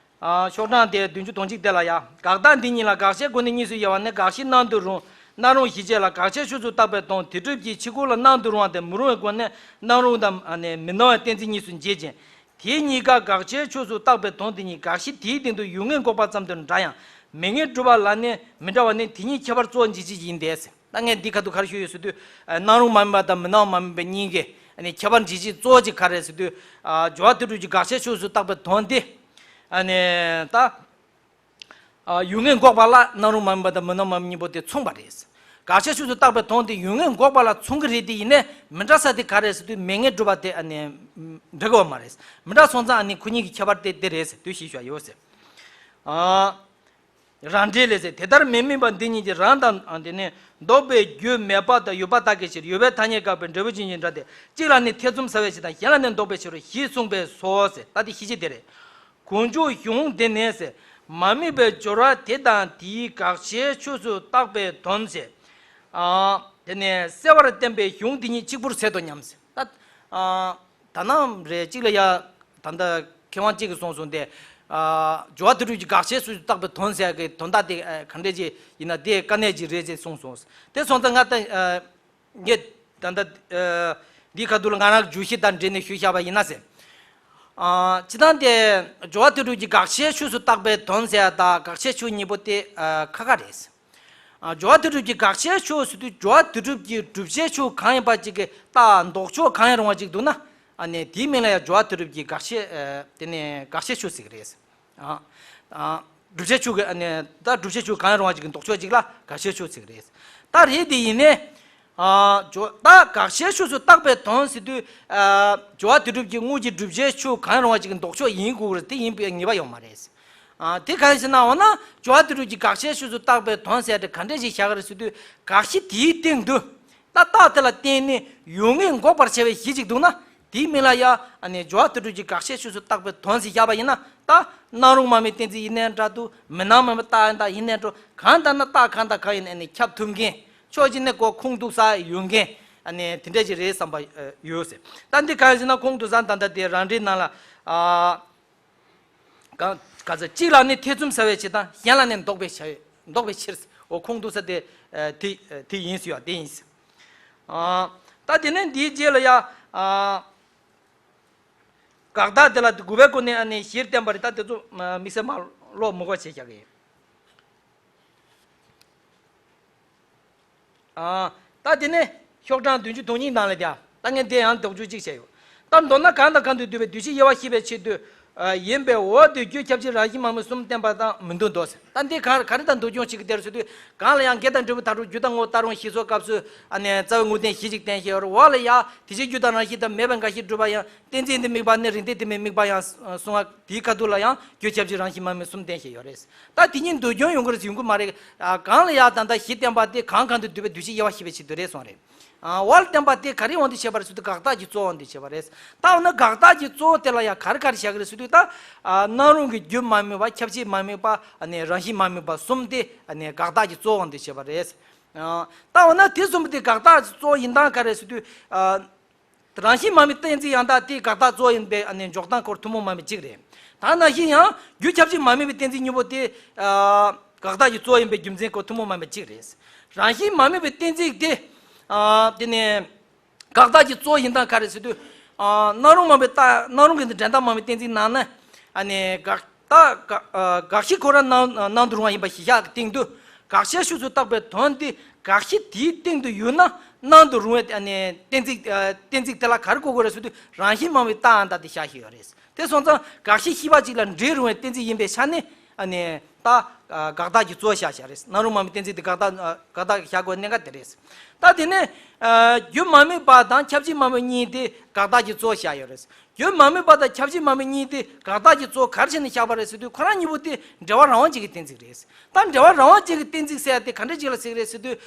ཤོག་གྲངས་དེ་བདུན་ཅུ་དོན་གཅིག་དེ་ལ་ཡ། དགག་རྟགས་འདི་གཉིས་ལ་དགག་བྱའི་སྒོ་ནས་གཉིས་སུ་དབྱེ་བ་ནི། དགག་གཞི་སྣང་དུ་རུང་སྣང་རུང་ཞེས་བྱ་ལ་དགག་བྱའི་ཕྱོགས་སུ་བཏགས་པའི་དོན་དེ་སྒྲུབ་ཀྱི་ཕྱི་རྒོལ་ལ་སྣང་དུ་རུང་བ་དེ་མི་རུང་བའི་སྒོ་ནས་སྣང་རུང་དང་མི་སྣང་བའི་གཏན་ཚིགས་གཉིས་སུ་འབྱེད་ཅིང་། དེ་གཉིས་ཀ་དགག་བྱའི་ཕྱོགས་སུ་བཏགས་པའི་དོན་དེ་ཉིད་དགག་གཞི་དེའི་སྟེང་དུ་ཡོད་ངེས་འགོག་པ་ཙམ་དུ་འདྲ་ཡང་མེད་ངེས་སྒྲུབ་པ་ལ་ནི་མི་འདྲ་བ་ནི་དེ་ཉིད་ཁྱད་པར་གཙོ་བོ་འབྱེད་བྱེད་ཡིན་ཏེ། ད་ངས་འདི་ཁ་ཐུག་ག་རེ་ཞུ་ཡོད་ཟེར་དུས། སྣང་རུང་མ་དམིགས་པ་དང་མི་སྣང་བ་མ་དམིགས་པ་གཉིས་ཀའི་ཨ་ནི་ཁྱད་པར་འབྱེད་བྱེད་གཙོ་བོ་གཅིག་ག་རེ་ཟེར་དུས། སྦྱོར་བ་དོན་སྒྲུབ་ཀྱི་དགག་བྱའི་ཕྱོགས་སུ་བཏགས་པའི་དོན་དེ། ཨ་ནི་ད། ཡོད་ངེས་འགོག་པ་ལ་སྣང་རུང་མ་དམིགས་པ་དང་མི་སྣང་མ་དམིགས་གཉིས་པོ་དེ་མཚུངས་པ་རེད། དགག་བྱའི་ཕྱོགས་སུ་བཏགས་པའི་དོན་དེ་ཡོད་ངེས་འགོག་པ་ལ་མཚུངས་ཀྱི་རེད་དེ་ཡིན་ནའི་མི་འདྲ་ས་དེ་ག་རེ་ཟེར་དུས་མེད་ངེས་སྒྲུབ་པ་དེ་ཨ་ནི་འདྲ་གི་ཡོད་མ་རེད། མི་འདྲ་སོང་ཙང་ཨ་ནི་ཁོ་གཉིས་ཀྱི་ཁྱད་པར་དེ་དེ་རེད་ཟེར་དུས་ཞེས་བྱ་ཡོད་ཟེར། རང་འགྲེལ་ལས་ཟེར། དེ་ལྟར་མེད་མིན་པ་འདི་གཉིས་ཀྱི་རང་དང་དེ་ནི་ལྡོག་པའི་རྒྱུ་མེད་པ་དང་ཡོད་པ་དག་གི་ཕྱིར་ཡོད་པའི་ཐ་སྙད་དགག་པའི་འབྲས་བུ་ཅན་གྱི་སྒྲ་སྟེ་གཅིག་ལ་ནི་ཐེ་ཚོམ་ཟ་བའི་ཕྱིར་དང་གཞན་ལ་ནི་ལྡོག་པའི་ཕྱིར་རོ་ཞེས་གསུངས་པས་སོ་ཟེར། ད་དེ་ཤེས་བྱེད་དེ་རེད། གང་ཕྱོགས་གཞུང་དེ་ནས་ཟེར། མ་དམིགས་པའི་སྦྱོར་བ་དེ་དང་དེའི་དགག་བྱའི་ཕྱོགས་སུ་བཏགས་པའི་དོན་ཟེར། དེ་ནས་གསལ་བར་བསྟན་པའི་གཞུང་དེ་ཉིད་གཅིག་པུར་ཟད་དོ་སྙམ་ཟེར། ད་ད་ནང་རེ་གཅིག་ལ་ཡ། ད་ལྟ་མཁས་དབང་གཅིག་གིས་གསུངས་སོང་སྟེ། སྦྱོར་བ་དོན་སྒྲུབ་ཀྱི་དགག་བྱའི་ཕྱོགས་སུ་བཏགས་པའི་དོན་ཟེར་གི་དོན་དག་དེ་ག་འདྲས་ཅིག་ཡིན་ན་དེ་དཀའ་གནད་ཅིག་རེད་ཅེས་གསུངས་སོང་། དེ་སོང་ཙང་ང་ད་ངས་ད་ལྟ་འདིའི་ཁ་ཐུག་ལ་ང་རང་བརྗོད་གཞི་དང་འབྲེལ་ནས་ཞུས་བཞག་པ་ཡིན་ན་ཟེར། སྤྱིར་བཏང་དེ་སྦྱོར་བ་དོན་སྒྲུབ་ཀྱི་དགག་བྱའི་ཕྱོགས་སུ་བཏགས་པའི་དོན་ཟེར་ཡ་དང་དགག་བྱའི་ཕྱོགས་གཉིས་པོ་དེ་ཁ་ཁ་རེད། སྦྱོར་བ་དོན་སྒྲུབ་ཀྱི་དགག་བྱའི་ཕྱོགས་ཟེར་དུས་སྦྱོར་བ་དོན་སྒྲུབ་ཀྱི་བསྒྲུབ་བྱའི་ཕྱོགས་གང་ཡིན་པ་ཅིག་གི་རྟགས་ལྡོག་ཕྱོགས་གང་ཡང་རུང་བ་ཅིག་འདུག་ན། ཨ་ནི་དེའི་མིང་ལ་ཡང་སྦྱོར་བ་དོན་སྒྲུབ་ཀྱི་དགག་བྱའི་དེ་ནི་དགག་བྱའི་ཕྱོགས་ཟེར་གི་རེད། བསྒྲུབ་བྱའི་ཕྱོགས་ཀྱི་ཨ་ནི་ད་བསྒྲུབ་བྱའི་ཕྱོགས་གང་ཡང་རུང་བ་ཅིག་གི་ལྡོག་ཕྱོགས་ཅིག་ལ་དགག་བྱའི་ཕྱོགས་ཟེར་གི་རེད། ད་རེད་དེ་ཡིན་ནའི། སྦྱོར་ད་དགག་བྱའི་ཕྱོགས་སུ་བཏགས་པའི་དོན་ཟེར་དུས། སྦྱོར་བ་དོན་སྒྲུབ་ཀྱི་དངོས་ཀྱི་བསྒྲུབ་བྱའི་ཕྱོགས་གང་ཡང་རུང་བ་ཅིག་གི་ལྡོག་ཕྱོགས་ཡིན་དགོས་ཀྱི་རེད་དེ་ཡིན་པའི་ངེས་པ་ཡོད་མ་རེད། དེ་གང་ཡིན་ཟེར་ན་འོ་ན་སྦྱོར་བ་དོན་སྒྲུབ་ཀྱི་དགག་བྱའི་ཕྱོགས་སུ་བཏགས་པའི་དོན་ཟེར་ཏེ་ག་འདྲས་ཞིག་བཞག་གི་རེད་ཟེར་དུས་དགག་གཞི་དེའི་སྟེང་དུ། ད་རྟགས་དེ་ལ་བརྟེན་ནས་ཡོད་ངེས་འགོག་པར་བྱ་བའི་གཞི་ཅིག་འདུག་ན། དེའི་མིང་ལ་ཡང་ཨ་ནི་སྦྱོར་བ་དོན་སྒྲུབ་ཀྱི་དགག་བྱའི་ཕྱོགས་སུ་བཏགས་པའི་དོན་ཟེར་བཞག་པ་ཡིན་ན། ད་སྣང་རུང་མ་དམིགས་གཏན་ཚིགས་ཡིན་ནའི་འདྲ་འདུག་མི་སྣང་མ་དམིགས་རྟགས་ཡིན་ད་ཡིན་ནའི་འགྲོ་གང་ལྟར་ན་རྟགས་གང་དང་གང་ཡིན་ཨ་ནི་ཁྱབ་ཐུབ་མཁན། ཕྱོགས་གཅིག་ནས་ཀོ་ཁུངས་གཏུགས་ས་ཡོད་མཁན། ཨ་ནི་དེ་འདྲས་ཅིག་རེད་བསམ་པ་ཡོད་ཟེར། ད་འདི་གང་ཡིན་ཟེར་ན་ཁུངས་གཏུགས་ས་ད་ལྟ་དེ་རང་འགྲེལ་ནང་ལ། གང་ག་ཚོད་གཅིག་ལ་ནི་ཐེ་ཚོམ་ཟ་བའི་ཕྱིར་དང་གཞན་ལ་ནི་ལྡོག་པའི་བྱ་བའི་ལྡོག་པའི་ཕྱིར། འོ་ཁུངས་གཏུགས་ས་དེ་དེ་དེ་ཡིན་ཟེར་བ་དེ་ཡིན་ཟེར། ད་དེ་ནས་འདིའི་རྗེས་ལ་ཡ། དགག་རྟགས་དེ་ལ་དགུ་པའི་སྒོ་ནས་ཨ་ནི་གཞིར་བསྟན་པ་རེད། ད་དེ་ཚོ་དམིགས་བསལ་མ་ཀློག་མི་དགོས་བྱས་བཞག་གི་ཡིན། ད་དེ་ནས་ཤོག་གྲངས་བདུན་ཅུ་དོན་གཉིས་ནང་ལ་དེ་ད་ངས་དེ་ཡང་ལྡོག་ཕྱོགས་གཅིག་བྱས་ཡོད། ད་མདོར་ན་གང་དང་གང་དུ་འདུས་པའི་འདུས་བྱས་དབྱེ་བ་ཤེས་པའི་ཆེད་དུ་ཡིན་པས། འོ་དེ་རྒྱུ་ཁྱབ་བྱེད་རང་བཞིན་མ་དམིགས་གསུམ་བསྟན་པ་དང་མི་མཐུན་ཏོ་ཟེར། ད་འདི་གང་ག་རེ་དང་འདུལ་སྐྱོང་བྱེད་ཀྱི་དེ་རེད་ཟེར་དུས། གང་ལ་ཡང་དགེ་དང་འབྲས་བུ་དག་སྒྲུབ་རྒྱུ་དང་ངོ་བོ་ལྟར་རུང་ཞེས་སོགས་སྐབས་སུ་ཨ་ནི་རྩ་བའི་དངོས་བསྟན་བཞི་ཅིག་བསྟན་བཞག་ཡོད་རེད། འོག་ལ་ཡང་དེ་བཞིན་རྒྱུ་དང་རང་བཞིན་དང་མེད་པའི་འགའ་ཞིག་སྒྲུབ་པ་ཡང་གཏན་ཚིགས་འདི་དམིགས་པ་ནི་རིགས་ལྡན་དེ་མིན་དམིགས་པ་ཡང་གསུང་བ་དེའི་ཁ་ཐུག་ལ་ཡང་རྒྱུ་ཁྱབ་བྱེད་རང་བཞིན་མ་དམིགས་གསུམ་བསྟན་བཞག་ཡོད་རེད། ད་དེ་གཉིས་འདུལ་སྐྱོང་ཡོང་གི་རེད་ཡོང་གི་མ་རེད། ཨ་གང་ལ་ཡང་ད་ལྟ་བཞི་བསྟན་པ་དེ་གང་གང་དུ་འདུས་པའི་འདུས་བྱས་དབྱེ་བ་ཕྱེ་བའི་ཆེད་དུ་རེད་གསུངས་རེད། ཨ་འོག་ལ་བསྟན་པ་དེ་ག་རེ་དབང་དུ་བྱས་པ་རེད་ཟེར་དུས་དགག་རྟགས་ཀྱི་གཙོ་བོ་དབང་དུ་བྱས་པ་རེད། ད་འོ་ན་དགག་རྟགས་ཀྱི་གཙོ་བོ་དེ་ལ་ཡང་ག་རེ་ག་རེ་བཞག་གི་རེད་ཟེར་དུས། ད་ཨ་སྣང་རུང་གི་རྒྱུ་མ་དམིགས་པ། ཁྱབ་བྱེད་མ་དམིགས་པ། ཨ་ནི་རང་བཞིན་མ་དམིགས་པ་གསུམ་དེ་ཨ་ནི་དགག་རྟགས་ཀྱི་གཙོ་བོ་དབང་དུ་བྱས་པ་རེད། ཨ་ད་འོ་ན་དེ་གསུམ་པོ་དེ་དགག་རྟགས་ཀྱི་གཙོ་བོ་ཡིན་སྟངས་ག་རེ་ཟེར་དུས། ཨ་རང་བཞིན་མ་དམིགས་གཏན་ཚིགས་ཡང་དག་དེ་དགག་རྟགས་གཙོ་བོ་ཡིན་པའི་ཨ་ནི་འཇོག་སྟངས་སྐོར་ཐུན་མོང་མ་ཡིན་པ་གཅིག་རེད། ད་ནང་བཞིན་ཡང་རྒྱུ་ཁྱབ་བྱེད་མ་དམིགས་པའི་གཏན་ཚིགས་གཉིས་པོ་དེ་ཨ་དགག་རྟགས་ཀྱི་གཙོ་བོ་ཡིན་པའི་རྒྱུ་མཚན་སྐོར་ཐུན་མོང་མ་ཡིན་པ་གཅིག་རེད། རང་བཞིན་མ་དམིགས་པའི་གཏན་ཚིགས་དེ་ཨ་དེ་ནི་དགག་རྟགས་ཀྱི་གཙོ་བོ་ཡིན་སྟངས་ག་རེ་ཟེར་དུས། ཨ་སྣང་རུང་མ་དམིགས་པའི་རྟགས། སྣང་རུང་གི་འདི་འགྲན་ཟླ་མ་དམིགས་གཏན་ཚིགས་ནང་ན་ཨ་ནི་དགག་རྟགས་དགག་ཨ་དགག་གཞི་ཁོ་རང་སྣང་སྣང་དུ་རུང་བ་ཡིན་པ་གཞི་བཞག་གི་སྟེང་དུ། དགག་བྱའི་ཕྱོགས་སུ་བཏགས་པའི་དོན་དེ་དགག་གཞི་དེའི་སྟེང་དུ་ཡོད་ན་སྣང་དུ་རུང་བའི་ཨ་ནི་གཏན་ཚིགས། ཨ་གཏན་ཚིགས་དེ་ལ་ག་རེ་གོ་དགོས་རེད་ཟེར་དུས། རང་བཞིན་མ་དམིགས་པའི་རྟགས་ཡང་དག་དེ་བཞག་བཞག་ཡོད་རེད། དེ་སོང་ཙང་དགག་གཞི་ཤེས་པ་གཅིག་ལ་འབྲེལ་རུང་བའི་གཏན་ཚིགས་ཡིན་པའི་ཆ་ནས་ཨ་ནི་ད་དགག་རྟགས་ཀྱི་གཙོ་བོ་བཞག་བཞག་རེད། སྣང་རུང་མ་དམིགས་གཏན་ཚིགས་དེ་དགག་རྟགས་དགག་རྟགས་བཞག་དགོས་གནད་འགག་དེ་རེད། ད་དེ་ནས་རྒྱུ་མ་དམིགས་པ་དང་ཁྱབ་བྱེད་མ་དམིགས་གཉིས་དེ་དགག་རྟགས་ཀྱི་གཙོ་བོ་བཞག་ཡོད་རེད། རྒྱུ་མ་དམིགས་པ་དང་ཁྱབ་བྱེད་མ་དམིགས་གཉིས་དེ་དགག་རྟགས་ཀྱི་གཙོ་བོ་ག་རེ་བྱས་ནས་བཞག་པ་རེད་ཟེར་དུས། ཁོ་རང་གཉིས་པོ་དེ་འབྲེལ་བ་རང་དབང་ཅན་གྱི་གཏན་ཚིགས་རེད། ད་འབྲེལ་བ་རང་དབང་ཅན་གྱི་གཏན་ཚིགས་ཟེར་ཡ་དེ་ག་འདྲ་ཅིག་ལ་ཟེར་གི་རེད་ཟེར་དུས།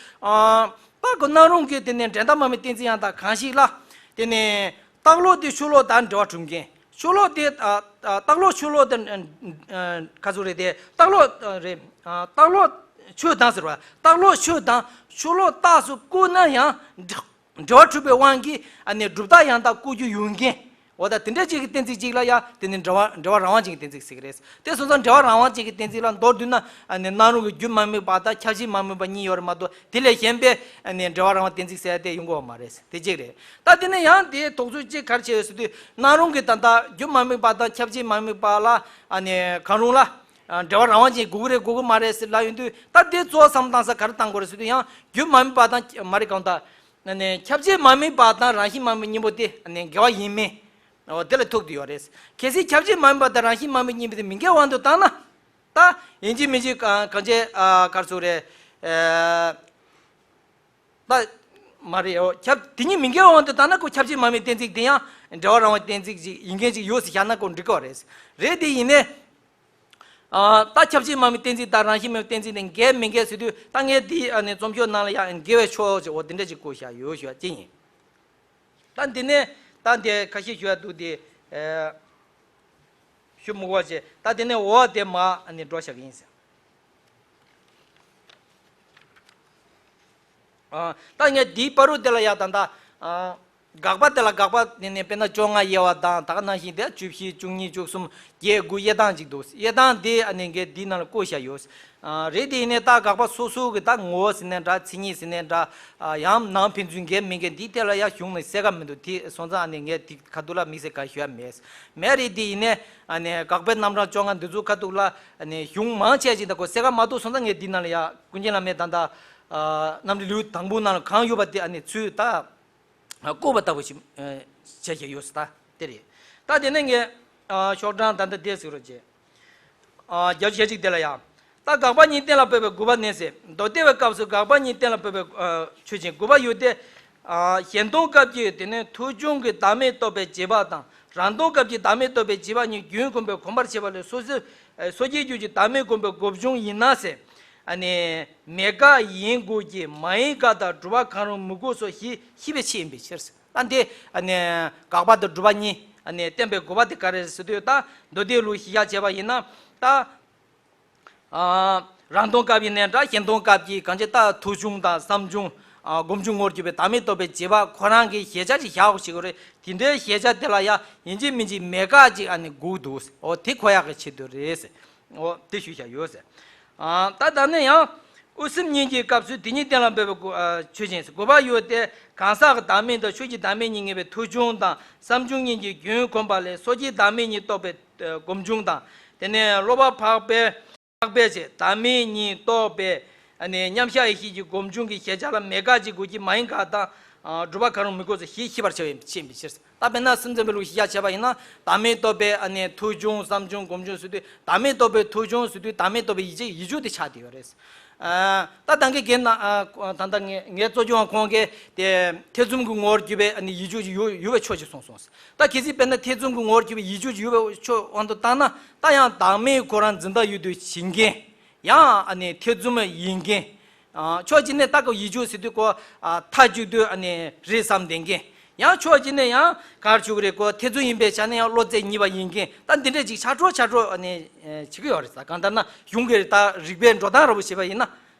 ད་ཁོ་སྣང་རུང་གི་དེ་ནས་འགྲན་ཟླ་མ་དམིགས་གཏན་ཚིགས་ཡང་དག་གང་ཞིག་ལ། དེ་ནས་རྟགས་ལོག་དེ་ཕྱོགས་ལོག་དང་འབྲེལ་བ་གྲུབ་མཁན། ཕྱོགས་ལོག་དེ་ཨ་ཨ་རྟགས་ལོག་ཕྱོགས་ལོག་དེ་ཨ་ག་ཚོད་རེད་དེ། རྟགས་ལོག་ཨ་རེད། ཨ་རྟགས་ལོག་ཆོས་དང་ཟེར་བ། རྟགས་ལོག་ཆོས་དང་ཕྱོགས་ལོག་རྟགས་སུ་བཀོད་ན་ཡང་འབྲེལ་འབྲེལ་བ་གྲུབ་པའི་དབང་གིས་ཨ་ནི་སྒྲུབ་རྟགས་ཡང་དག་བཀོད་རྒྱུ་ཡོད་མཁན། འོ་ད་དེ་འདྲ་ཅིག་གི་གཏན་ཚིགས་ཅིག་ལ་ཡང་དེ་ནི་འབྲེལ་བ་འབྲེལ་བ་རང་དབང་ཅན་གྱི་གཏན་ཚིགས་ཟེར་གི་རེད། དེ་སོང་ཙང་འབྲེལ་བ་རང་དབང་ཅན་གྱི་གཏན་ཚིགས་ལ་མདོར་བསྡུས་ན་ཨ་ནི་སྣང་རུང་གི་རྒྱུ་མ་དམིགས་པ་དང་ཁྱབ་བྱེད་མ་དམིགས་པ་གཉིས་ཡོད་རེད་མ་གཏོགས། དེ་ལས་གཞན་པའི་ཨ་ནི་འབྲེལ་བ་རང་དབང་གཏན་ཚིགས་ཟེར་ཡ་དེ་ཡོང་གི་ཡོད་མ་རེད། དེ་གཅིག་རེད། ད་དེ་ནས་ཡང་དེའི་དོགས་ཚུལ་གཅིག་ག་རེ་བྱས་ཡོད་ཟེར་དུས། སྣང་རུང་གི་ད་ལྟ་རྒྱུ་མ་དམིགས་པ་དང་ཁྱབ་བྱེད་མ་དམིགས་པ་ལ་ཨ་ནི་གང་རུང་ལ་ཨ་འབྲེལ་བ་རང་དབང་ཅན་དགོས་ཀྱི་རེད་དགོས་ཀྱི་མ་རེད་ཟེར་ལབ་ཡོང་དུས། ད་དེ་གཙོ་བོ་བསམ་བློ་བཏང་ས་ག་རེ་བཏང་དགོས་རེད་ཟེར་དུས། ཡང་རྒྱུ་མ་དམིགས་པ་དང་མ་རེད་གང་ལྟར་ཨ་ནི་ཁྱབ་བྱེད་མ་དམིགས་པ་དང་རང་བཞིན་མ་དམིགས་གཉིས་པོ་དེ་ཨ་ནི་འགལ་བ་ཡིན་མིན། འོ་དེ་ལ་ཐུག་བསྡད་ཡོད་རེད། གལ་སྲིད་ཁྱབ་བྱེད་མ་དམིགས་པ་དང་རང་བཞིན་མ་དམིགས་གཉིས་པོ་དེ་མི་འགལ་དབང་དུ་བཏང་ན། ད་ཡིན་གཅིག་མིན་གཅིག་གང་གང་བྱེད་ཨ་ག་རེ་ཟེར་དགོས་རེད། ཨ། ད་མ་རེད། འོ་ཁྱབ་དེ་གཉིས་མི་འགལ་དབང་དུ་བཏང་ན་ཁོ་ཁྱབ་བྱེད་མ་དམིགས་གཏན་ཚིགས་དེ་ཡང་འབྲེལ་བ་རང་དབང་གཏན་ཚིགས་ཅིག་ཡིན་མཁན་ཅིག་ཡོད་ཟེར་བཞག་ན་ཁོ་འགྲིག་གི་རེད། རེད་དེ་ཡིན་ནའི། ཨ་ད་ཁྱབ་བྱེད་མ་དམིགས་གཏན་ཚིགས་དང་རང་བཞིན་མ་དམིགས་གཏན་ཚིགས་དེ་འགལ་མི་འགལ་ཟེར་དུས། ད་ངས་དེ་ཨ་ནི་རྩོམ་ཤོག་ནང་ལ་ཡང་འགལ་བའི་ཕྱོགས་ཅིག་འོ་དེ་འདྲ་ཅིག་བཀོད་བཞག་ཡོད་ཞུ་བ་ཅི་ཡིན། ད་འདི་ནས་ད་འདི་ཁ་ཤས་ཞུ་ཡ་འདུག་དེ། ཨ་ཞུ་མི་དགོས་པ་བྱས། ད་དེ་ནས་འོ་དེ་མ་ཨ་ནི་འགྲོ་བཞག་གི་ཡིན་ཟེར། ཨ་ད་ངས་འདིའི་བར་དུ་དེ་ལ་ཡ་ད་ད་ཨ་དགག་པ་དེ་ལ་དགག་པ་དེ་ནས་དཔེར་ན་བཅོ་ལྔ་དབྱེ་བ་དང་། ད་ག་ནང་བཞིན་དེ་བཅུ་བཞི་བཅུ་གཉིས་བཅུ་གསུམ་བརྒྱད་དགུ་དབྱེ་སྟངས་ཅིག་འདུག་དབྱེ་སྟངས་དེ་ཨ་ནི་ངས་འདིའི་ནང་ལ་བཀོད་བཞག་ཡོད། ཨ་རེད། དེ་ཡིན་ནའི་ད་དགག་པ་སོ་སོ་གི་ད་ངོ་བོ་ཟེར་ནའི་འདྲ། མཚན་ཉིད་ཟེར་ནའི་འདྲ། ཨ་ཡང་ནང་ཕན་ཚུན་འགལ་མི་འགལ་འདིའི་ཐད་ལ་ཡ་གཞུང་ནས་གསལ་ཁ་མི་འདུག་དེ་སོང་ཙང་ཨ་ནི་ངས་དེ་ཁ་ཐུག་ལ་དམིགས་བསལ་ག་ཞུ་ཡ་མེད། མེད་རེད། དེ་ཡིན་ནའི་ཨ་ནི་དགག་པའི་རྣམ་གྲངས་བཅོ་ལྔ་འདི་ཚོ་ཁ་ཐུག་ལ་ཨ་ནི་གཞུང་མང་ཆེ་ཅིག་ད་ཁོ་གསལ་ཁ་མ་ཐུག་སོང་ཙང་ངས་འདི་ནང་ལ་ཡ་ཀུན་མཁྱེན་བླ་མའི་ད་ལྟ་ཨ་རྣམ་འགྲེལ་ལེའུ་དང་པོ་ནང་ལ་གང་ཡོད་པ་དེ་ཨ་ནི་ཚུར་ད་བཀོད་པ་ལྟ་བུ་ཞིག་བྱས་བཞག་ཡོད་ཟེར། ད་དེ་རེད། ད་དེ་ནས་ངས་ཨ་ཤོག་གྲངས་ད་ལྟ་བསྡད་ཟེར་རོགས་བྱེད། ཨ་བརྒྱ་ཆ་ཞེ་གཅིག་དེ་ལ་ཡང་། ད་དགག་པ་གཉིས་གཏན་ལ་ཕབ་པའི་དགོས་པ་ནི་ཟེར། མདོ་སྡེ་པའི་སྐབས་སུ་དགག་པ་གཉིས་གཏན་ལ་ཕབ་པའི་ཨ་ཆོས་ཅན། དགོས་པ་ཡོད་དེ། ཨ་གཞན་སྟོང་སྐབས་ཀྱི་དེ་ནི་ཐོས་བྱུང་གི་བདག་མེད་རྟོགས་པའི་རྗེས་དཔག་དང་། རང་སྟོང་སྐབས་ཀྱི་བདག་མེད་རྟོགས་པའི་རྗེས་དཔག་གཉིས་རྒྱུན་གོམས་པའི་གོམས་པར་བྱེད་པ་ལས་སོ་སོའི་ཨ་སོ་སྐྱེའི་རྒྱུད་ཀྱི་བདག་མེད་སྒོམ་པའི་སྒོ་བྱུང་ཡིན་ན་ཟེར། ཨ་ནི་མེད་དགག་ཡིན་དགོས་ཀྱི། མ་ཡིན་དགག་དང་སྒྲུབ་པ་གང་རུང་མི་དགོས་སོ་ཞེས་ཤེས་པའི་ཕྱིར་ཡིན་པའི་ཕྱིར་ཟེར། ད་འདི་ཨ་ནི་དགག་པ་དང་སྒྲུབ་པ་གཉིས་ཨ་ནི་བསྟན་པའི་དགོས་པ་དེ་ག་རེ་རེད་ཟེར་དུས། ད་མདོ་སྡེ་ལུགས་གཞི་བཞག་བྱས་པ་ཡིན་ན། ད་ཨ་རང་སྟོང་སྐབས་ཡིན་ནའི་འདྲ། གཞན་སྟོང་སྐབས་ཀྱི་གང་ཅི་ད་ཐོས་བྱུང་དང་བསམ་བྱུང་ཨ་སྒོམ་བྱུང་ངོར་གྱུར་པའི་བདག་མེད་རྟོགས་པའི་རྗེས་དཔག་ཁོ་རང་གི་གཞལ་བྱ་ཅིག་བཞག་དགོས་ཞིག་རེད། དེ་འདྲའི་གཞལ་བྱ་དེ་ལ་ཡང་ཡིན་གཅིག་མིན་གཅིག་མེད་དགག་ཅིག་ཨ་ནི་དགོས་འདུག་འོ་དེ་གོ་ཡག་གི་ཆེད་དུ་རེད་ཟེར། འོ་དེ་ཞུས་བཞག་ཡོད་ཟེར། ཨ་ད་ད་ནི་ཡང་། དབུ་སེམས་གཉིས་ཀྱི་སྐབས་སུ་དེ་གཉིས་གཏན་ལ་འབེབས་པའི་དགོས་ཨ་ཆོས་ཅན་ཟེར། དགོས་པ་ཡོད་དེ། གང་ཟག་གི་བདག་མེད་དང་ཆོས་ཀྱི་བདག་མེད་གཉིས་ངེས་པའི་ཐོས་བྱུང་དང་བསམ་བྱུང་གཉིས་ཀྱི་རྒྱུན་གོམས་པ་ལས་སོ་སྐྱེའི་བདག་མེད་གཉིས་རྟོགས་པའི་ཨ་སྒོམ་བྱུང་དང་། དེ་ནས་སློབ་པ་འཕགས་པའི་འཕགས་པའི་ཆོས་བདག་མེད་གཉིས་རྟོགས་པའི་ཨ་ནི་མཉམ་གཞག་ཡེ་ཤེས་ཀྱི་སྒོམ་བྱུང་གི་གཞལ་བྱ་ལ་མེད་དགག་ཅིག་དགོས་ཀྱི། མ་ཡིན་དགག་དང་ ཨ་སྒྲུབ་པ་གང་རུང་མི་དགོས་ཟེར་ཞེས་ཤེས་པར་བྱ་བའི་ཕྱིར་ཕྱིན་པའི་ཕྱིར། ད་དཔེར་ན་སེམས་ཙམ་པའི་ལུགས་ཤེས་བྱ་བྱས་པ་ཡིན་ན། བདག་མེད་རྟོགས་པའི་ཨ་ནི་ཐོས་བྱུང་བསམ་བྱུང་སྒོམ་བྱུང་ཟེར་དུས། བདག་མེད་རྟོགས་པའི་ཐོས་བྱུང་ཟེར་དུས་བདག་མེད་རྟོགས་པའི་ཡིད་ཆེས་ཡིད་དཔྱོད་དེ་ཆགས་བསྡད་ཡོད་རེད། ཨ་ད་ལྟ་གི་རྒན་ན་ཨ་ད་ལྟ་ངས་ངའི་གཙོ་སྐྱོང་བ་ཁོང་གིས་དེ་ཐེ་ཚོམ་གྱི་ངོ་བོར་གྱུར་པའི་ཨ་ནི་ཡིད་དཔྱོད་ཅིག་ཡོད་ཡོད་པའི་ཕྱོགས་ཅིག་གསུངས་སོང་། ད་གལ་སྲིད་དཔེར་ན་ཐེ་ཚོམ་གྱི་ངོ་བོར་གྱུར་པའི་ཡིད་དཔྱོད་ཅིག་ཡོད་པའི་ཕྱོགས་དབང་དུ་བཏང་ན། ད་ཡང་བདག་མེད་ཁོ་རང་འཛིན་སྟངས་ཡོད་དུ་ཕྱིན་མཁན། ཡང་ཨ་ནི་ཐེ་ཚོམ་ཡིན་མཁན། ཨ་ཕྱོགས་གཅིག་ནས་ལྟ་སྐབས་ཡིད་དཔྱོད་ཟེར་དུས་ཁོ་ཨ་མཐའ་གཅིག་ཏུ་ཨ་ནི་རེད་བསམ་བསྡད་མཁན། ཡང་ཕྱོགས་གཅིག་ནས་ཡང་ག་རེ་ཞུ་གི་རེད། ཁོ་ཐེ་ཚོམ་ཡིན་པའི་ཆ་ནས་ཡང་བློ་རྩེ་གཉིས་པ་ཡིན་མཁན། ད་འདི་འདྲས་ཅིག་ཆ་འགྲོ་ཆ་འགྲོ་ཨ་ནི་ཨ་བྱེད་ཀྱི་ཡོད་རེད། ད་གང་ལྟར་ན་གཞུང་གི་ད་རིགས་པའི་འགྲོ་སྟངས་འདྲ་པོ་བྱས་པ་ཡིན་ན།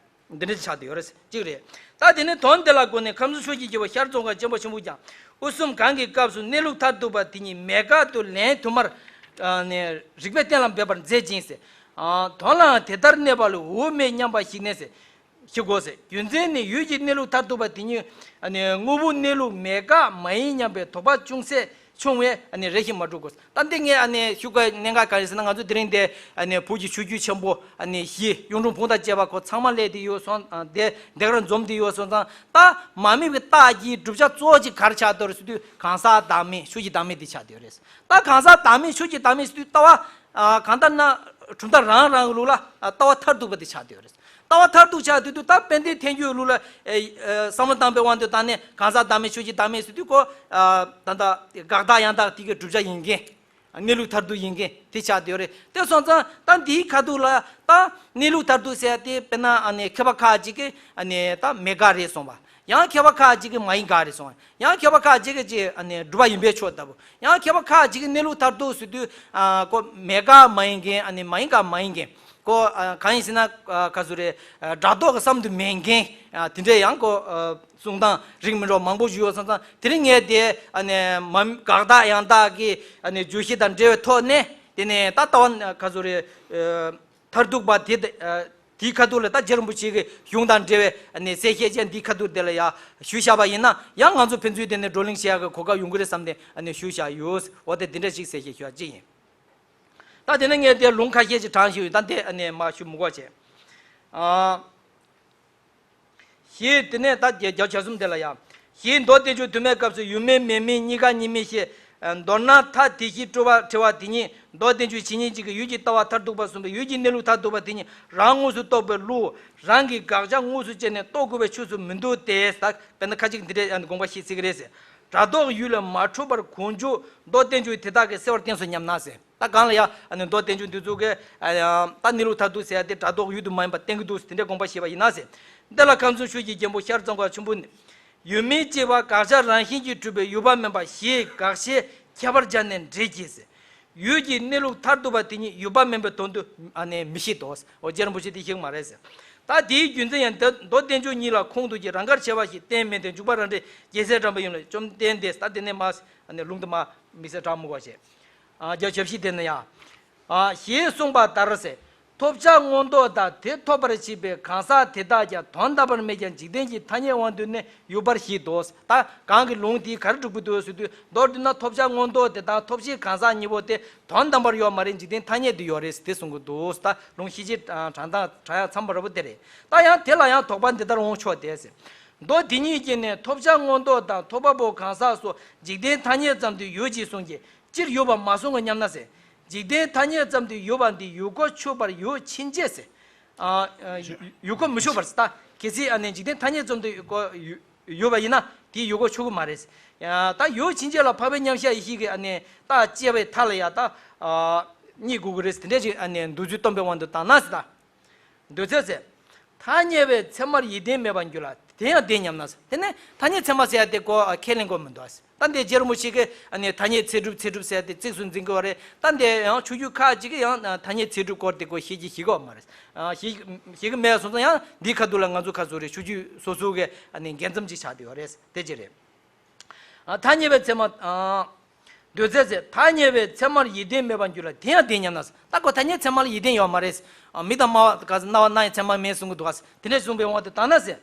འདི་འདྲ་ཆགས་བསྡད་ཡོད་རེད། གཅིག་རེད། ད་དེ་ནས་དོན་དེ་ལ་བསྒོམས་ནས་ཁམས་གསུམ་ཕྱོགས་བཞིར་གྱུར་པ་ཤར་ཙོང་ཁ་སྤྱན་རས་གཟིགས་ཀྱང་། དབུ་གསུམ་གང་གི་སྐབས་སུ་གནས་ལུགས་མཐར་ཐུག་པ་དེ་ཉིད་མེད་དགག་ཏུ་ལན་དུ་མར་ཨ་ནི་རིགས་པས་གཏན་ལ་འབེབས་པར་མཛད་ཅིང་ཟེར། ཨ་དོན་ལའང་དེ་ལྟར་གནས་པ་ལ་འོག་མིན་སྙམ་པ་ཞིག་ནས་ཟེར། ཞིག་གོ་ཟེར། རྒྱུ་མཚན་ནི་ཡུལ་གྱི་གནས་ལུགས་མཐར་ཐུག་པ་དེ་ཉིད་ཨ་ནི་དངོས་པོའི་གནས་ལུགས་མེད་དགག་མ་ཡིན་སྙམ་པའི་དོགས་པ་ཅུང་ཟད་བྱུང་བས་ཨ་ནི་རེ་ཞིག་མ་གྲུབ་གོ། ད་འདི་ངས་ཨ་ནི་ཞུ་དགོས་གནད་འགག་ག་རེ་ཟེར་ན། ང་ཚོ་དེ་རིང་འདི་ཨ་ནི་བོད་ཀྱི་ཆོས་བརྒྱུད་ཆེན་པོ་ཨ་ནི་བཞི་གཡུང་དྲུང་བོན་དང་བཅས་པ་ཁོ་ཚང་མ་སླེབས་ཏེ་ཡོད་སོང་། ཨ་དེ་དེ་གར་འཛོམས་ཏེ་ཡོད་སོང་ཙང་། ད་མ་དམིགས་པའི་རྟགས་ཀྱི་བསྒྲུབ་བྱ་གཙོ་བོ་གཅིག་ག་རེ་ཆགས་བསྡད་རེད་ཟེར་དུས། གང་ཟག་བདག་མེད་ཕྱོགས་བཞི་བདག་མེད་དེ་ཆགས་བསྡད་ཡོད་རེད། ད་གང་ཟག་བདག་མེད་ཕྱོགས་བཞི་བདག་མེད་ཟེར་དུས་ལྟ་བ་ཨ་གང་ལྟར་ན་གྲུབ་མཐའ་རང་རང་གི་ལུགས་ལ་ཨ་ལྟ་བ་མཐར་ཐུག་པ་དེ་ཆགས་བསྡད་ཡོད་རེད། ལྟ་བ་མཐར་ཐུག་ཆགས་དུས་དུས་ད་དཔལ་ལྡན་ཐལ་འགྱུར་ལུགས་ལ་ཨེ་ཨེ་བསམ་བློ་བཏང་པའི་དབང་དུ་བཏང་ནས་གང་ཟག་བདག་མེད་ཕྱོགས་བཞི་བདག་མེད་ཟེར་དུས་ཁོ་ཨ་ད་ལྟ་དགག་རྟགས་ཡང་དག་དེ་གའི་བསྒྲུབ་བྱ་ཡིན་མཁན། གནས་ལུགས་མཐར་ཐུག་ཡིན་མཁན་དེ་ཆགས་བསྡད་ཡོད་རེད། དེ་སོང་ཙང་ད་འདིའི་ཁ་ཐུག་ལ་ད་གནས་ལུགས་མཐར་ཐུག་ཟེར་ཡ་དེ་དཔེར་ན་ཨ་ནི་མཁས་པ་ཁག་ཅིག་གིས་ཨ་ནི་ད་མེད་དགག་རེད་གསུངས་པ། ཡང་མཁས་པ་ཁག་ཅིག་གིས་མ་ཡིན་དགག་རེད་གསུངས་པ། ཡང་མཁས་པ་ཁག་ཅིག་གིས་ཅིག་ཨ་ནི་སྒྲུབ་པ་ཡིན་པའི་ཕྱོགས་ལྟ་བུ། ཡང་མཁས་པ་ཁག་ཅིག་གིས་གནས་ལུགས་མཐར་ཐུག་ཟེར་དུས་ཨ་ཁོ་མེད་དགག་མ་ཡིན་མཁན། ཨ་ནི་མ་ཡིན་དགག་མ་ཡིན་མཁན། ཁོ་ཨ་གང་ཡིན་ཟེར་ན་ཨ་ག་ཟེར་རེད། ཨ་སྒྲ་རྟོག་གི་བསམ་དུ་མེད་མཁན། ཨ་དེ་འདྲས་ཡང་ཁོ་ཨ་གསུང་སྟངས་རིགས་མི་འདྲ་བ་མང་པོ་ཞིག་ཡོད་སོང་ཙང་། དེ་རིང་ངས་དེ་ཨ་ནི་མ་དགག་རྟགས་ཡང་དག་གི་ཨ་ནི་བརྗོད་གཞི་དང་འབྲེལ་བའི་ཐོག་ནས། དེ་ནས་ད་ལྟ་བ་ག་ཟེར་རེད། ཨ་མཐར་ཐུག་པ་དེ་ཨ་དེའི་ཁ་ཐུག་ལ་ད་རྗེ་རིན་པོ་ཆེ་གི་གཞུང་དང་འབྲེལ་བའི་ཨ་ནི་གསལ་བཤད་ཅན་འདིའི་ཁ་ཐུག་དེ་ལ་ཡང་ཞུས་བཞག་པ་ཡིན་ན། ཡང་ང་ཚོ་ཕན་ཚུན་དེ་ནས་བགྲོ་གླེང་བྱེད་ཡག་གི་གོ་སྐབས་ཡོང་གི་རེད་བསམ་སྟེ་ཨ་ནི་ཞུས་བཞག་ཡོད། འོ་དེ་འདི་འདྲ་ཞིག་གསལ་བཤད་ཞུ་ཡག་གཅིག་ཡིན། ད་དེ་ནས་ངས་དེ་ལུང་ཁ་ཤས་ཅིག་དྲངས་ཞུས་ཡོད། ད་དེ་ཨ་ནི་མ་ཞུ་མི་དགོས་བྱས། ཨ། ཞེས་དེ་ནས་ད་བརྒྱ་བརྒྱ་བྱ་གསུམ་དེ་ལ་ཡང་། ཞེས་མདོ་སྟན་ཆོས་དུ་མའི་སྐབས་སུ་ཡོད་མིན་མེད་མིན་གཉིས་ཀ་གཉིས་མིན་ཞེས། མདོར་ན་ཐ་དད་གཞིའི་སྤྲོས་པ་བྲལ་བ་དེ་ཉིད་མདོ་སྟན་ཆོས་ཇི་སྙེད་ཅིག་གིས་ཡུལ་གྱི་ལྟ་བ་མཐར་ཐུག་པ་གསུངས་པས། ཡུལ་གྱི་གནས་ལུགས་མཐར་ཐུག་པ་དེ་ཉིད་རང་དངོས་སུ་རྟོགས་པའི་བློ། རང་གི་དགག་བྱ་དངོས་སུ་དཔྱད་ནས་རྟོགས་དགོས་པའི་ཕྱོགས་སུ་མི་འདུག་སྟེ། ད་དཔེར་ན་ཁ་ཅིག་འདི་འདྲའི་དགོངས་པ་བཞེས་སྲིད་ཀྱི་རེད་ཟེར། སྒྲ་རྟོག་ཡུལ་ལས་མ་འཕྲོས་པར་གོང་བརྗོད་མདོ་སྟན་ཆོས་དེ་དག་གིས་གསལ་བར་བསྟན་སོ་སྙམ་ན་ཟེར། ད་གང་ལ་ཡ་ཨ་ནི་མདོ་སྟན་ཆོས་འདི་ཚོ་གིས་ཨ་ཡང་ད་གནས་ལུགས་མཐར་ཐུག་ཟེར་ཡ་དེ་སྒྲ་རྟོག་ཡུལ་དུ་མ་ཡིན་པ་བསྟན་གྱི་འདུག་ཟེར། དེ་འདྲའི་དགོངས་པ་བཞེས་པ་ཡིན་ན་ཟེར། འདི་ལ་ཁམས་གསུམ་ཕྱོགས་བཞིའི་རྒྱལ་པོ་ཤར་ཙོང་ཁ་ཆེན་པོ་ནི། ཡོད་མིན་གཅིག་པ་དགག་བྱ་རང་བཞིན་གྱིས་གྲུབ་པའི་ཡོད་པ་མིན་པ་ཞེས་དགག་བྱའི་ཁྱད་པར་སྦྱར་ནས་འགྲེལ་གྱིས་ཟེར། ཡུལ་གྱི་གནས་ལུགས་མཐར་ཐུག་པ་དེ་ཉིད་ཡོད་པ་མིན་པའི་དོན་དུ་ཨ་ནི་མི་བཞེད་དོ། འོ་རྗེ་རིན་པོ་ཆེ་དེ་བཞེད་ཀྱི་མ་རེད་ཟེར། ད་དེའི་རྒྱུ་མཚན་ཡང་མདོ་སྟན་ཆོས་ཉིད་ལ་ཁོང་དུ་ཀྱི་རང་དགར་བྱས་པ་ཞིག་གཏན་མིན་ཏེ། འཇུག་པ་རང་འགྲེལ་རྒྱལ་སྲས་དྲང་པོའི་ཡུམ་ལ་བཅོམ་ལྡན་འདས། ད་དེ་ནས་མ་ཨ་ནི་ལུང་དུ་མ་དམིགས་བསལ་དྲངས་མི་དགོས་བྱས། ཨ་རྒྱ་ཞབས་ཞུ་དེ་ན་ཡང་། ཨ་ཞེས་གསུངས་པ་ལྟར་ཟེར། ཐོབ་བྱ་མངོན་རྟོགས་དང་དེ་ཐོབ་པར་བྱེད་པའི་གང་ཟག་དེ་དག་ཀྱང་དོན་དམ་པར་མེད་ཀྱང་འཇིག་རྟེན་གྱི་ཐ་སྙད་དབང་དུ་ནི་ཡོད་པར་བཞེད་དོ། ད་གང་གི་ལུང་དེས་ག་རེ་སྒྲུབ་ཀྱི་འདུག་ཟེར་དུས། མདོར་བསྡུས་ན་ཐོབ་བྱ་མངོན་རྟོགས་དེ་དང་ཐོབ་བྱེད་གང་ཟག་གཉིས་པོ་དེ་དོན་དམ་པར་ཡོད་མ་རེད། འཇིག་རྟེན་ཐ་སྙད་དུ་ཡོད་རེད་དེ་གསུང་གི་འདུག། ད་ལུང་ཤེས་བྱེད་དྲང་དང་དྲང་ཡག་མཚམས་པ་ར་བོ་དེ་རེད། ད་ཡང་དེ་ལ་ཡང་དོགས་པ་འདི་ལྟར་འོང་ཆོག་སྟེ་ཟེར། མདོ་དེ་ཉིད་ཀྱིས་ནི་ཐོབ་བྱ་མངོན་རྟོགས་དང་ཐོབ་པ་པོ་གང་ཟག་སོགས་འཇིག་རྟེན་ཐ་སྙད་ཙམ་དུ་ཡོད་ཅེས་གསུངས་ཀྱི། སྤྱིར་ཡོད་པ་མ་གསུངས་པ་སྙམ་ན་ཟེར། འཇིག་རྟེན་ཐ་སྙད་ཙམ་དུ་ཡོད་པ་འདི་ཡུལ་གོ་ཆོད་པར་ཡོད་ཕྱིན་ཆད་ཟེར། ཨ་ཨ་ཡུལ་གོ་མི་ཆོད་པར་ཟེར། ད་གལ་སྲིད་ཨ་ནི་འཇིག་རྟེན་ཐ་སྙད་ཙམ་དུ་ཡོད་ཡོད་པ་ཡིན་ན་དེའི་ཡུལ་གོ་ཆོད་ཀྱི་མ་རེད། ཡ་ད་ཡོད་ཕྱིན་ཆད་ལ་འཕགས་པའི་མཉམ་གཞག་ཡེ་ཤེས་ཀྱི་ཨ་ནི་རྟགས་དཔྱད་པའི་མཐའ་ལ་ཡ་ད་ཨ་རྙེད་དགོས་ཀྱི་རེད་ཟེར། དེ་འདྲ་ཅིག་ཨ་ནི་འདུག་ཚུལ་སྟོན་པའི་དབང་དུ་བཏང་ན་ཟེར། ད། འདོད་ཚད་ཟེར། ཐ་སྙད་པའི་ཚད་མར་ཡིད་བརྟན་མེད་པར་འགྱུར་ལ་དེ་ཡང་བདེན་སྙམ་ན་ཟེར། དེ་ནས་ཐ་སྙད་ཚད་མ་ཟེར་ཡ་དེ་ཀོ་ཨ་ཁས་ལེན་དགོས་མི་འདུག་ཟེར། ད་འདི་རྗེ་རིན་པོ་ཆེ་གིས་ཨ་ནི་ཐ་སྙད་ཚད་གྲུབ་ཚད་གྲུབ་ཟེར་ཡ་དེ་གཙིགས་སུ་འཛིན་གྱི་ཡོད་རེད། ད་འདི་ཡང་ཆོས་བརྒྱུད་ཁག་ཅིག་གིས་ཡང་ཐ་སྙད་ཚད་གྲུབ་སྐོར་དེ་ཀོ་བཤད་ཀྱི་ཞིག་ཡོད་མ་རེད། ཨ་ཞིག་ཞིག་གི་མེད་སོང་ཙང་ཡང་འདིའི་ཁ་ཐུག་ལ་ང་ཚོ་ཁ་བཟོ་རེད། ཆོས་བརྒྱུད་སོ་སོ་གི་ཨ་ནི་འགལ་འཛོམས་ཅིག་ཆགས་བསྡད་ཡོད་རེད། དེ་ཅི་རེད། ཨ་ཐ་སྙད་པའི་ཚད་མ། ཨ་འདོད་ཚད་ཟེར། ཐ་སྙད་པའི་ཚད་མར་ཡིད་བརྟན་མེད་པར་འགྱུར་ལ་དེ་ཡང་བདེན་སྙམ་ན་ཟེར། ད་ཁོ་ཐ་སྙད་ཚད་མ་ལ་ཡིད་བརྟན་ཡོད་མ་རེད། ཨ་མིག་དང་རྣ་བ་ག་ཟེར་རྣ་བ་སྣ་ཡི་ཚད་མ་མེད་གསུང་གི་འདུག་ག་ཟེར། དེ་འདྲ་གསུངས་པའི་དབང་དུ་བཏང་ན་ཟེར།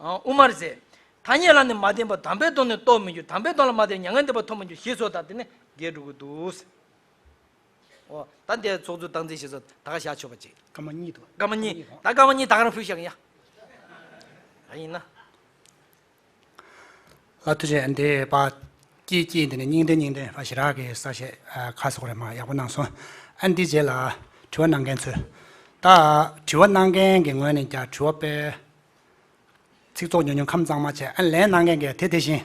ཨ་དབུ་མར་ཟེར། ཐ་སྙད་ལ་ནི་མ་བརྟེན་པར་དམ་པའི་དོན་ནི་རྟོགས་མི་འགྱུར། དམ་པའི་དོན་ལ་མ་བརྟེན་མྱ་ངན་འདས་པ་ཐོབ་མི་འགྱུར་ཞེས་སོགས་དང་དེ་ནི་འགལ་འགྲོ་གི་འདུག་ཟེར། འོ་ད་འདི་ཚོགས་གཙོ་སྟངས་འཛིན་བྱེད་ས་ད་ག་བཞག་ཆོག་པ་ཅིག་སྐར་མ་གཉིས་འདུག་སྐར་མ་གཉིས། ད་སྐར་མ་གཉིས་ད་ག་རང་ཕུལ་བཞག་ཡ། ད་ཡིན་ན། ཨ་ཐུགས་རྗེ་ཆེ། འདི་པ་སྐྱིད་སྐྱིད་འདི་ནས་སྙིང་ལྡན་སྙིང་ལྡན་པ་ཞེ་དྲག་གི་ས་བཤད་ཨ་ཁ་སོག་རེ་མ་ཡག་པོ་གནང་སོང་། ཨ་འདི་རྗེས་ལ་དྲི་བ་གནང་མཁན་ཚོས། ད་དྲི་བ་གནང་མཁན་གྱི་ངོས་ནས་ཀྱང་དྲི་བ་དཔེ་ཚིག་ཚོགས་ཉུང་ཉུང་ཁམས་གཙང་མ་བྱས། ཨ་ལན་གནང་མཁན་གྱིས་དེ་དེ་བཞིན་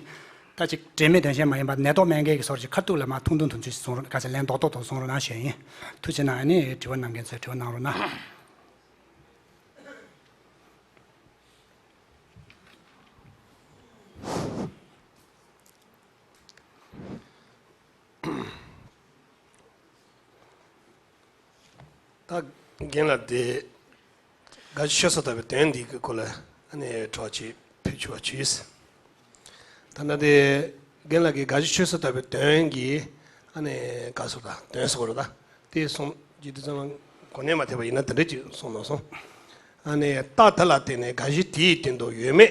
ད་ཅིག་འབྲེལ་མེད་དོན་གཞན་མ་ཡིན་པ་ནད་ཐོག་སྨན་མཁན་གྱི་སོར་ཅིག་ཁ་ཐུག་ལ་མ་ཐུང་ཐུང་ཐུང་ཚུལ་ཞིག་གསུང་རོགས། ག་ཚོད་ལན་རྡོག་རྡོག་རྡོག་གསུང་རོགས་གནང་ཞུ་ཡིན། ཐུགས་རྗེ་གནང་། ཨ་ནི་དྲི་བ་གནང་མཁན་ཚོས་དྲི་བ་གནང་རོགས་གནང་། ད་རྒན་ལགས་དེ་དགའ་བཞི་ཆོས་སུ་དག་པའི་དོན་འདི་གི་སྐོར་ལ་ཨ་ནི་གྲོགས་ཅིག་ཕུལ་ཆོག་པ་ཞུས། ད་ནི་དེ་རྒན་ལགས་ཀྱིས་དགའ་བཞི་ཆོས་སུ་དག་པའི་དོན་གྱི་ཨ་ནི་ག་སོ་ད་དོན་སོ་ར་ད་དེ་གསུང་རྒྱུ་དེ་ཚང་མ་གོ་གནས་མ་ཐེབས་པ་ཡིན་ན་དེ་འདྲ་ཅིག་གསུང་གནང་སོང་། ཨ་ནི་རྟགས་དེ་ལ་བརྟེན་ནས་དགའ་བཞི་དེའི་སྟེང་དུ་ཡོད་མེད་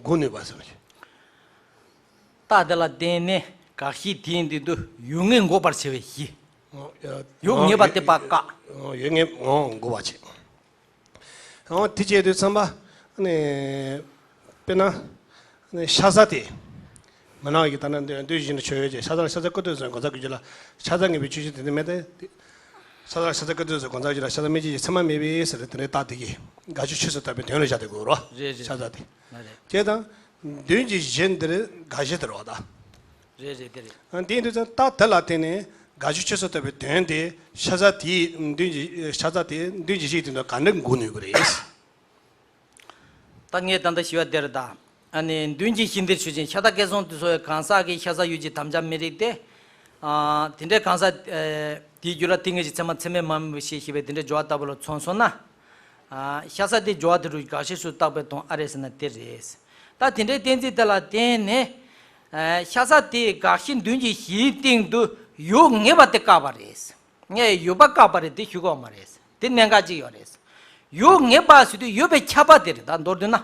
འགོག་ནུས་པ་ཟེར་བ་ཞིག་རྟགས་དེ་ལ་བརྟེན་ནས་དགག་གཞི་དེའི་མདུན་དུ་ཡོད་ངེས་འགོག་པར་བྱེད་པའི་གཞི། ཡོད་ངེས་པ་དེ་པ་བཀག་ཡོད་ངེས་འགོག་པ་བྱེད། འོ་དེ་བྱས་དུས་ཙམ་པ་ནས་དཔེར་ན་ཤ་ཟ་དེ་མི་སྣང་བའི་གི་ད་ནི་འདོད་བཞིན་དུ་ཆོས་ཡོད་ཅེས། ཤ་ཟ་ལ་ཤ་ཟ་སྐུར་དུ་སོང་གོ་ས་ཀྱི་རྒྱུད་ལ་ཤ་ཟ་ངེས་པའི་ཆོས་ཅན་དེ་འདི་མེད་དེ། ཤ་ཟ་ལ་ཤ་ཟ་སྐུར་དུ་སོང་གོ་ས་ཀྱི་རྒྱུད་ལ་ཤ་ཟ་སྨིན་བྱེད་ཀྱི་མཚན་མ་མེད་པས་ཟེར་དེ་འདྲའི་རྟགས་དེ་གིས་དགག་བྱའི་ཆོས་སུ་བཏགས་པའི་དོན་ལ་བཞག་སྟེ་དགོས་རོ། རེད་རེད། ཤ་ཟ་དེ། མ་རེད། བྱས་ཙང་། མདུན་གྱི་གཞི་འདིར་དགག་གཞི་དེ་རེད་པ་ད། རེད་རེད་དེ་རེད། ཨ་དེ་ཡིན་དུས་ཙང་རྟགས་དེ་ལ་བརྟེན་ནས་དགག་བྱའི་ཆོས་སུ་བཏགས་པའི་དོན་དེ་ཤ་ཟ་དེའི་མདུན་གྱི་ཤ་ཟ་དེ་མདུན་གྱི་གཞི་དེ་ཚོ་ག་འདྲ་འགོག་ནུས་པ་རེད། ད་ངས་ད་ལྟ་ཞུས་པ་དེ་རེད་ད། ཨ་ནི་མདུན་གྱི་གཞི་འདིར་ཆོས་ཅན། ཤ་སྟག་སྐལ་བཟང་དེ་ཚོ་གང་ཟག་གི་ཤ་ཟ་ཡུལ་གྱི་དམ་བཅའ་མི་རིགས་ཏེ། ཨ་དེ་འདྲའི་གང་ཟག་ཨ་དེའི་རྒྱུད་ལ་ཏིང་ངེ་འཛིན་མཚན་མ་མཚན་མེད་མ་དམིགས་པ་ཞེས་བཤད་པའི་དེ་འདྲའི་སྦྱོར་བ་ལྟ་བུ་ལ་མཚོན་སོང་ན། ཨ་ཤ་ཟ་དེ་སྦྱོར་བ་དེ་རུ་དགག་བྱའི་ཆོས་སུ་བཏགས་པའི་དོན་ཨ་རེད་ཟེར་ན་དེ་རེད། ད་དེ་འདྲའི་གཏན་ཚིགས་དེ་ལ་བརྟེན་ནས། ཨ་ཤ་ཟ་དེའི་དགག་གཞི་མདུན་གྱི་གཞིའི་སྟེང་དུ་ཡོད་ངེས་པ་དེ་བཀག་པ་རེད། ངས་ཡོད་པ་བཀག་པ་རེད་དེ་ཞུ་གི་ཡོད་མ་རེད། དེ་གནད་འགག་ཅིག་ཡོད་རེད། ཡོད་ངེས་པ་ཟེར་དུས་ཡོད་པའི་ཁྱབ་པ་དེ་རེད། ད་མདོར་བསྡུས་ན།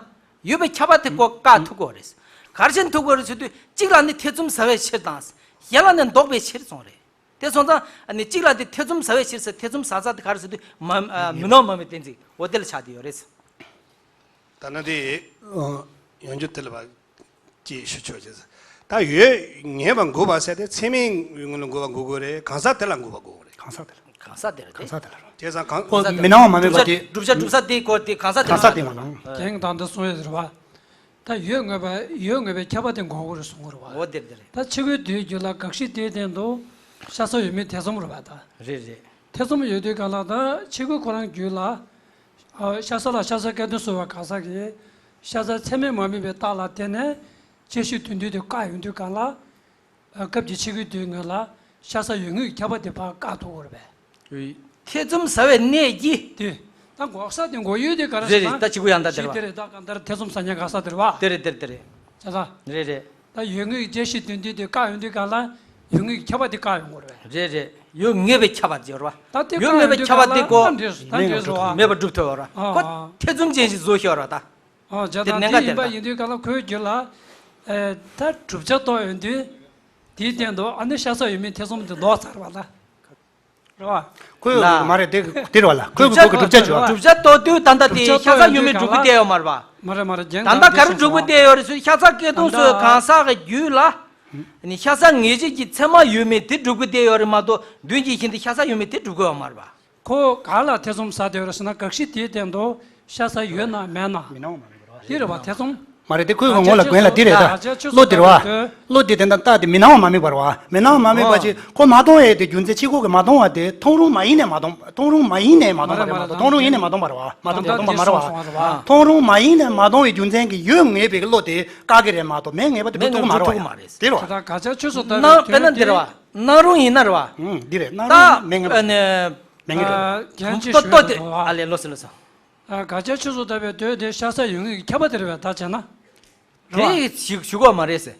ཡོད་པའི་ཁྱབ་པ་དེ་ཀོ་བཀག་ཐུབ་ཀྱི་ཡོད་རེད། ག་རེ་བྱས་ནས་ཐུབ་ཀྱི་ཡོད་རེད་ཟེར་དུས་གཅིག་ལ་ནི་ཐེ་ཚོམ་ཟ་བའི་ཕྱིར་དང་། གཞན་ལ་ནི་འདོགས་པའི་ཕྱིར་སོང་རེད། དེ་སོང་ཙང་ཨ་ནི་གཅིག་ལ་དེ་ཐེ་ཚོམ་ཟ་བའི་ཕྱིར་ཟེར། ཐེ་ཚོམ་ཟ་ས་དེ་ག་རེ་ཟེར་དུས་མ་ཨ་མི་སྣང་བ་མ་དམིགས་པའི་གཏན་ཚིགས་འོ་དེ་ལ་ཆགས་བསྡད་ཡོད་རེད། ད་ནི་དེ་ཡང་རྒྱུ་དེ་ལ་བ་ཅེས་ཞུ་ཆོག་ཅེས། ད་ཡོད་ངེས་པ་འགོག་པ་ཟེར་ཏེ་ཚད་མའི་ངོས་ལ་འགོག་པ་འགོག་དགོས་རེད། གང་ཟག་དེ་ལ་འགོག་པ་འགོག་དགོས་རེད། གང་ཟག་དེ་ལ། གང་ཟག་དེ་ལ་རེད། གང་ཟག་དེ་ལ་རེད། བྱས་ཙང་གང་ཁོ་མི་སྣང་བ་མ་དམིགས་པ་དེ། བསྒྲུབ་བྱ་སྒྲུབ་ས་དེའི་སྐོར་དེ་གང་ཟག་དེ་གང་ཟག་དེ་ལ་ལ་རང་། རྒན་དང་འདི་གསུང་ཡོད་རེད་བ། ད་ཡོད་ངེས་པ་ཡོད་ངེས་པའི་ཁྱབ་པ་དེ་འགོག་དགོས་རེད་གསུང་གི་རེད་བ། འོ་དེ་རེད་དེ་རེད། ད་ཕྱི་རྒོལ་དུས་རྒྱུད་ལ་དགག་གཞི་དེའི་སྟེང་དུ་ཤ་ཟ་ཡོད་མེད་ཐེ་ཚོམ་རེད་བ་ད། རེད་རེད། ཐེ་ཚོམ་ཡོད་དུས་གང་ལ་ད་ཕྱི་རྒོལ་ཁོ་རང་རྒྱུད་ལ། ཨ་ཤ་ཟ་ལ་ཤ་ཟ་སྐལ་དོན་གསོལ་བ་གང་ཟག་གིས་ཤ་ཟ་ཚད་མས་མ་དམིགས་པའི་རྟགས་ལ་བརྟེན་ནས་བཅད་ཤེས་དོན་བསྡུས་དེ་བཀག་ཡོང་དུས་གང་ལ། ཨ་སྐབས་ཀྱི་ཕྱི་རྒོལ་དུས་ངོས་ལ་ཤ་ཟ་ཡོད་ངེས་ཀྱི་ཁྱབ་པ་དེ་ཕར་བཀག་ཐུབ་ཀྱི་རེད་པས། ཐེ་ཚོམ་ཟ་བའི་གནད་ཀྱིས། དེ། ད་འགོག་ས་དེ་འགོག་ཡུལ་དེ་ག་རེ་རེད་རེད། ཟེར་ན། ད་གཅིག་པུ་ཡང་ད་དེ་རེད་བ། དེ་རེད། ད་གང་ལྟར་ཐེ་ཚོམ་ཟ་མཁན་གང་ཟག་དེ་རེད་བ། དེ་རེད་དེ་རེད་དེ་རེད། ཤ་ཟ། རེད་རེད། ད་ཡོད་ངེས་ཀྱི་བཅད་ཤེས་དོན་བསྡུས་དེ་བཀག་ཡོང་དུས་གང་ལ་ཡོད་ངེས་ཀྱི་ཁྱབ་པ་དེ་བཀག་ཡོང་དགོས་རེད་པས། རེད་རེད། ཡོད་ངེས་པའི་ཁྱབ་པ་དེ་ཡོད་རེད་བ། ད་དེ་ཡོད་ངེས་པའི་ཁྱབ་པ་དེ་ཀོ། ད་འདྲས་རེད་བ། མེད་པར་སྒྲུབ་ཐུབ་ཡོད་རེད་བ། ཨ་ཁོ་ཨ། ཐེ་ཚོམ་ཅན་ཞིག་བཟོ་ཤེས་ཡོད་རེད་བ་ད། ཨ་བྱས་དེ་ཙང་གནད་འགག་དེ་དེ་ཡིན་པ་ད། ཡིན་དུས་གང་ལ་ཁོའི་རྒྱུད་ལ། ཨེ་ད་བསྒྲུབ་བྱ་རྟོགས་ཡོང་དུས། དེའི་སྟེང་དུ་ཨ་ནི་ཤ་ཟ་ཡོད་མེད་ཐེ་ཚོམ་དེ་ལོག་ཚར་བ་ལ། རེད་བ། ཁོས་ལ། མ་རེད་དེ་དེ་རེད་བ་ལ། ཁོས་ཁོ་གི་བསྒྲུབ་བྱ་བྱུང་བ། བསྒྲུབ་བྱ་རྟོགས་དུས་ད་ལྟ་དེ་བསྒྲུབ་བྱ་ཤ་ཟ་ཡོད་མེད་སྒྲུབ་གི་བསྡད་ཡོད་མ་རེད་བ། མ་རེད་མ་རེད། རྒྱན་ད་ལྟ་ག་རེ་སྒྲུབ་གི་བསྡད་ཡོད་རེད་ཟེར། ཤ་ཟ་སྐལ་དོན་གསོལ་བའི་གང་ཟག་གི་རྒྱུད་ལ། ནི་ཤ་ཟ་ངེས་བྱེད་ཀྱི་མཚན་མ་ཡོད་མེད་དེ་སྒྲུབ་གི་བསྡད་ཡོད་རེད་མ་གཏོགས་མདུན་གྱི་གཞི་འདི་ཤ་ཟ་ཡོད་མེད་དེ་སྒྲུབ་གི་ཡོད་མ་རེད་བ། ཁོ་ག་ལ་ཐེ་ཚོམ་ཟ་བསྡད་ཡོད་རེད་ཟེར་ན་དགག་གཞི་དེའི་སྟེང་དུ་ཤ་ཟ་ཡོད་ན་མེད་ན། མི་སྣང་བ་མ་རེད་པ་ར། དེ་རེད་བ་ཐེ་ཚོམ། མ་རེད་དེ་ཁོས་ངོ་ལ་རྒན་ལ་འདི་རེད་ད། བློ་དེ་རེད་བ། བློ་དེ་དེ་འདྲ་རྟགས་དེ་མི་སྣང་བ་མ་དམིགས་པ་རེད་བ། མི་སྣང་བ་མ་དམིགས་པ་ཅིག་ཁོ་མ་མཐོང་ཡས་དེ་རྒྱུ་མཚན་ཕྱི་ཁོག་གི་མ་མཐོང་བ་དེ་མཐོང་རུང་མ་ཡིན་ནས་མ་མཐོང་མཐོང་རུང་མ་ཡིན་ནས་མ་མཐོང་བ་རེད་མ་གཏོགས་མཐོང་རུང་ཡིན་ནས་མ་མཐོང་པ་རེད་བ། མ་མཐོང་མ་མཐོང་པ་མ་རེད་བ། མཐོང་རུང་མ་ཡིན་ནས་མ་མཐོང་བའི་རྒྱུ་མཚན་གྱིས་ཡོད་ངེས་པའི་བློ་དེ་བཀག་གི་རེད་མ་གཏོགས་མེད་ངེས་པ་དེ་མི་ཐུབ་ཀྱི་མ་རེད་བ། དེ་རེད་བ། ད་དགག་བྱའི་ཆོས་སུ་ལྟ་བའི་དོན་དེ། དཔེར་ན་འདི་རེད་བ། སྣང་རུང་ཡིན་ན་རེད་བ། ཨུམ་འདི་རེད་སྣང་རུང་མེད་ངེས་པ། མེད་ངེས་པ་རེད། རྒྱན་ཅིག་ཞུས་པ་དང་། ཨ་ལས་ལོ་སི་ལོ་སི། ཨ་དགག་བྱའི་ཆོས་སུ་ལྟ་བའི་དོན་དེ་ཤ་ཟ་ཡོད་ངེས་ཀྱི་ཁྱབ་པ་དེ་རེད་བས་ད་བྱས་ན། རེད་བ། དེ་ཞུ་ཞུ་གོ་མ་རེད་ཟེར།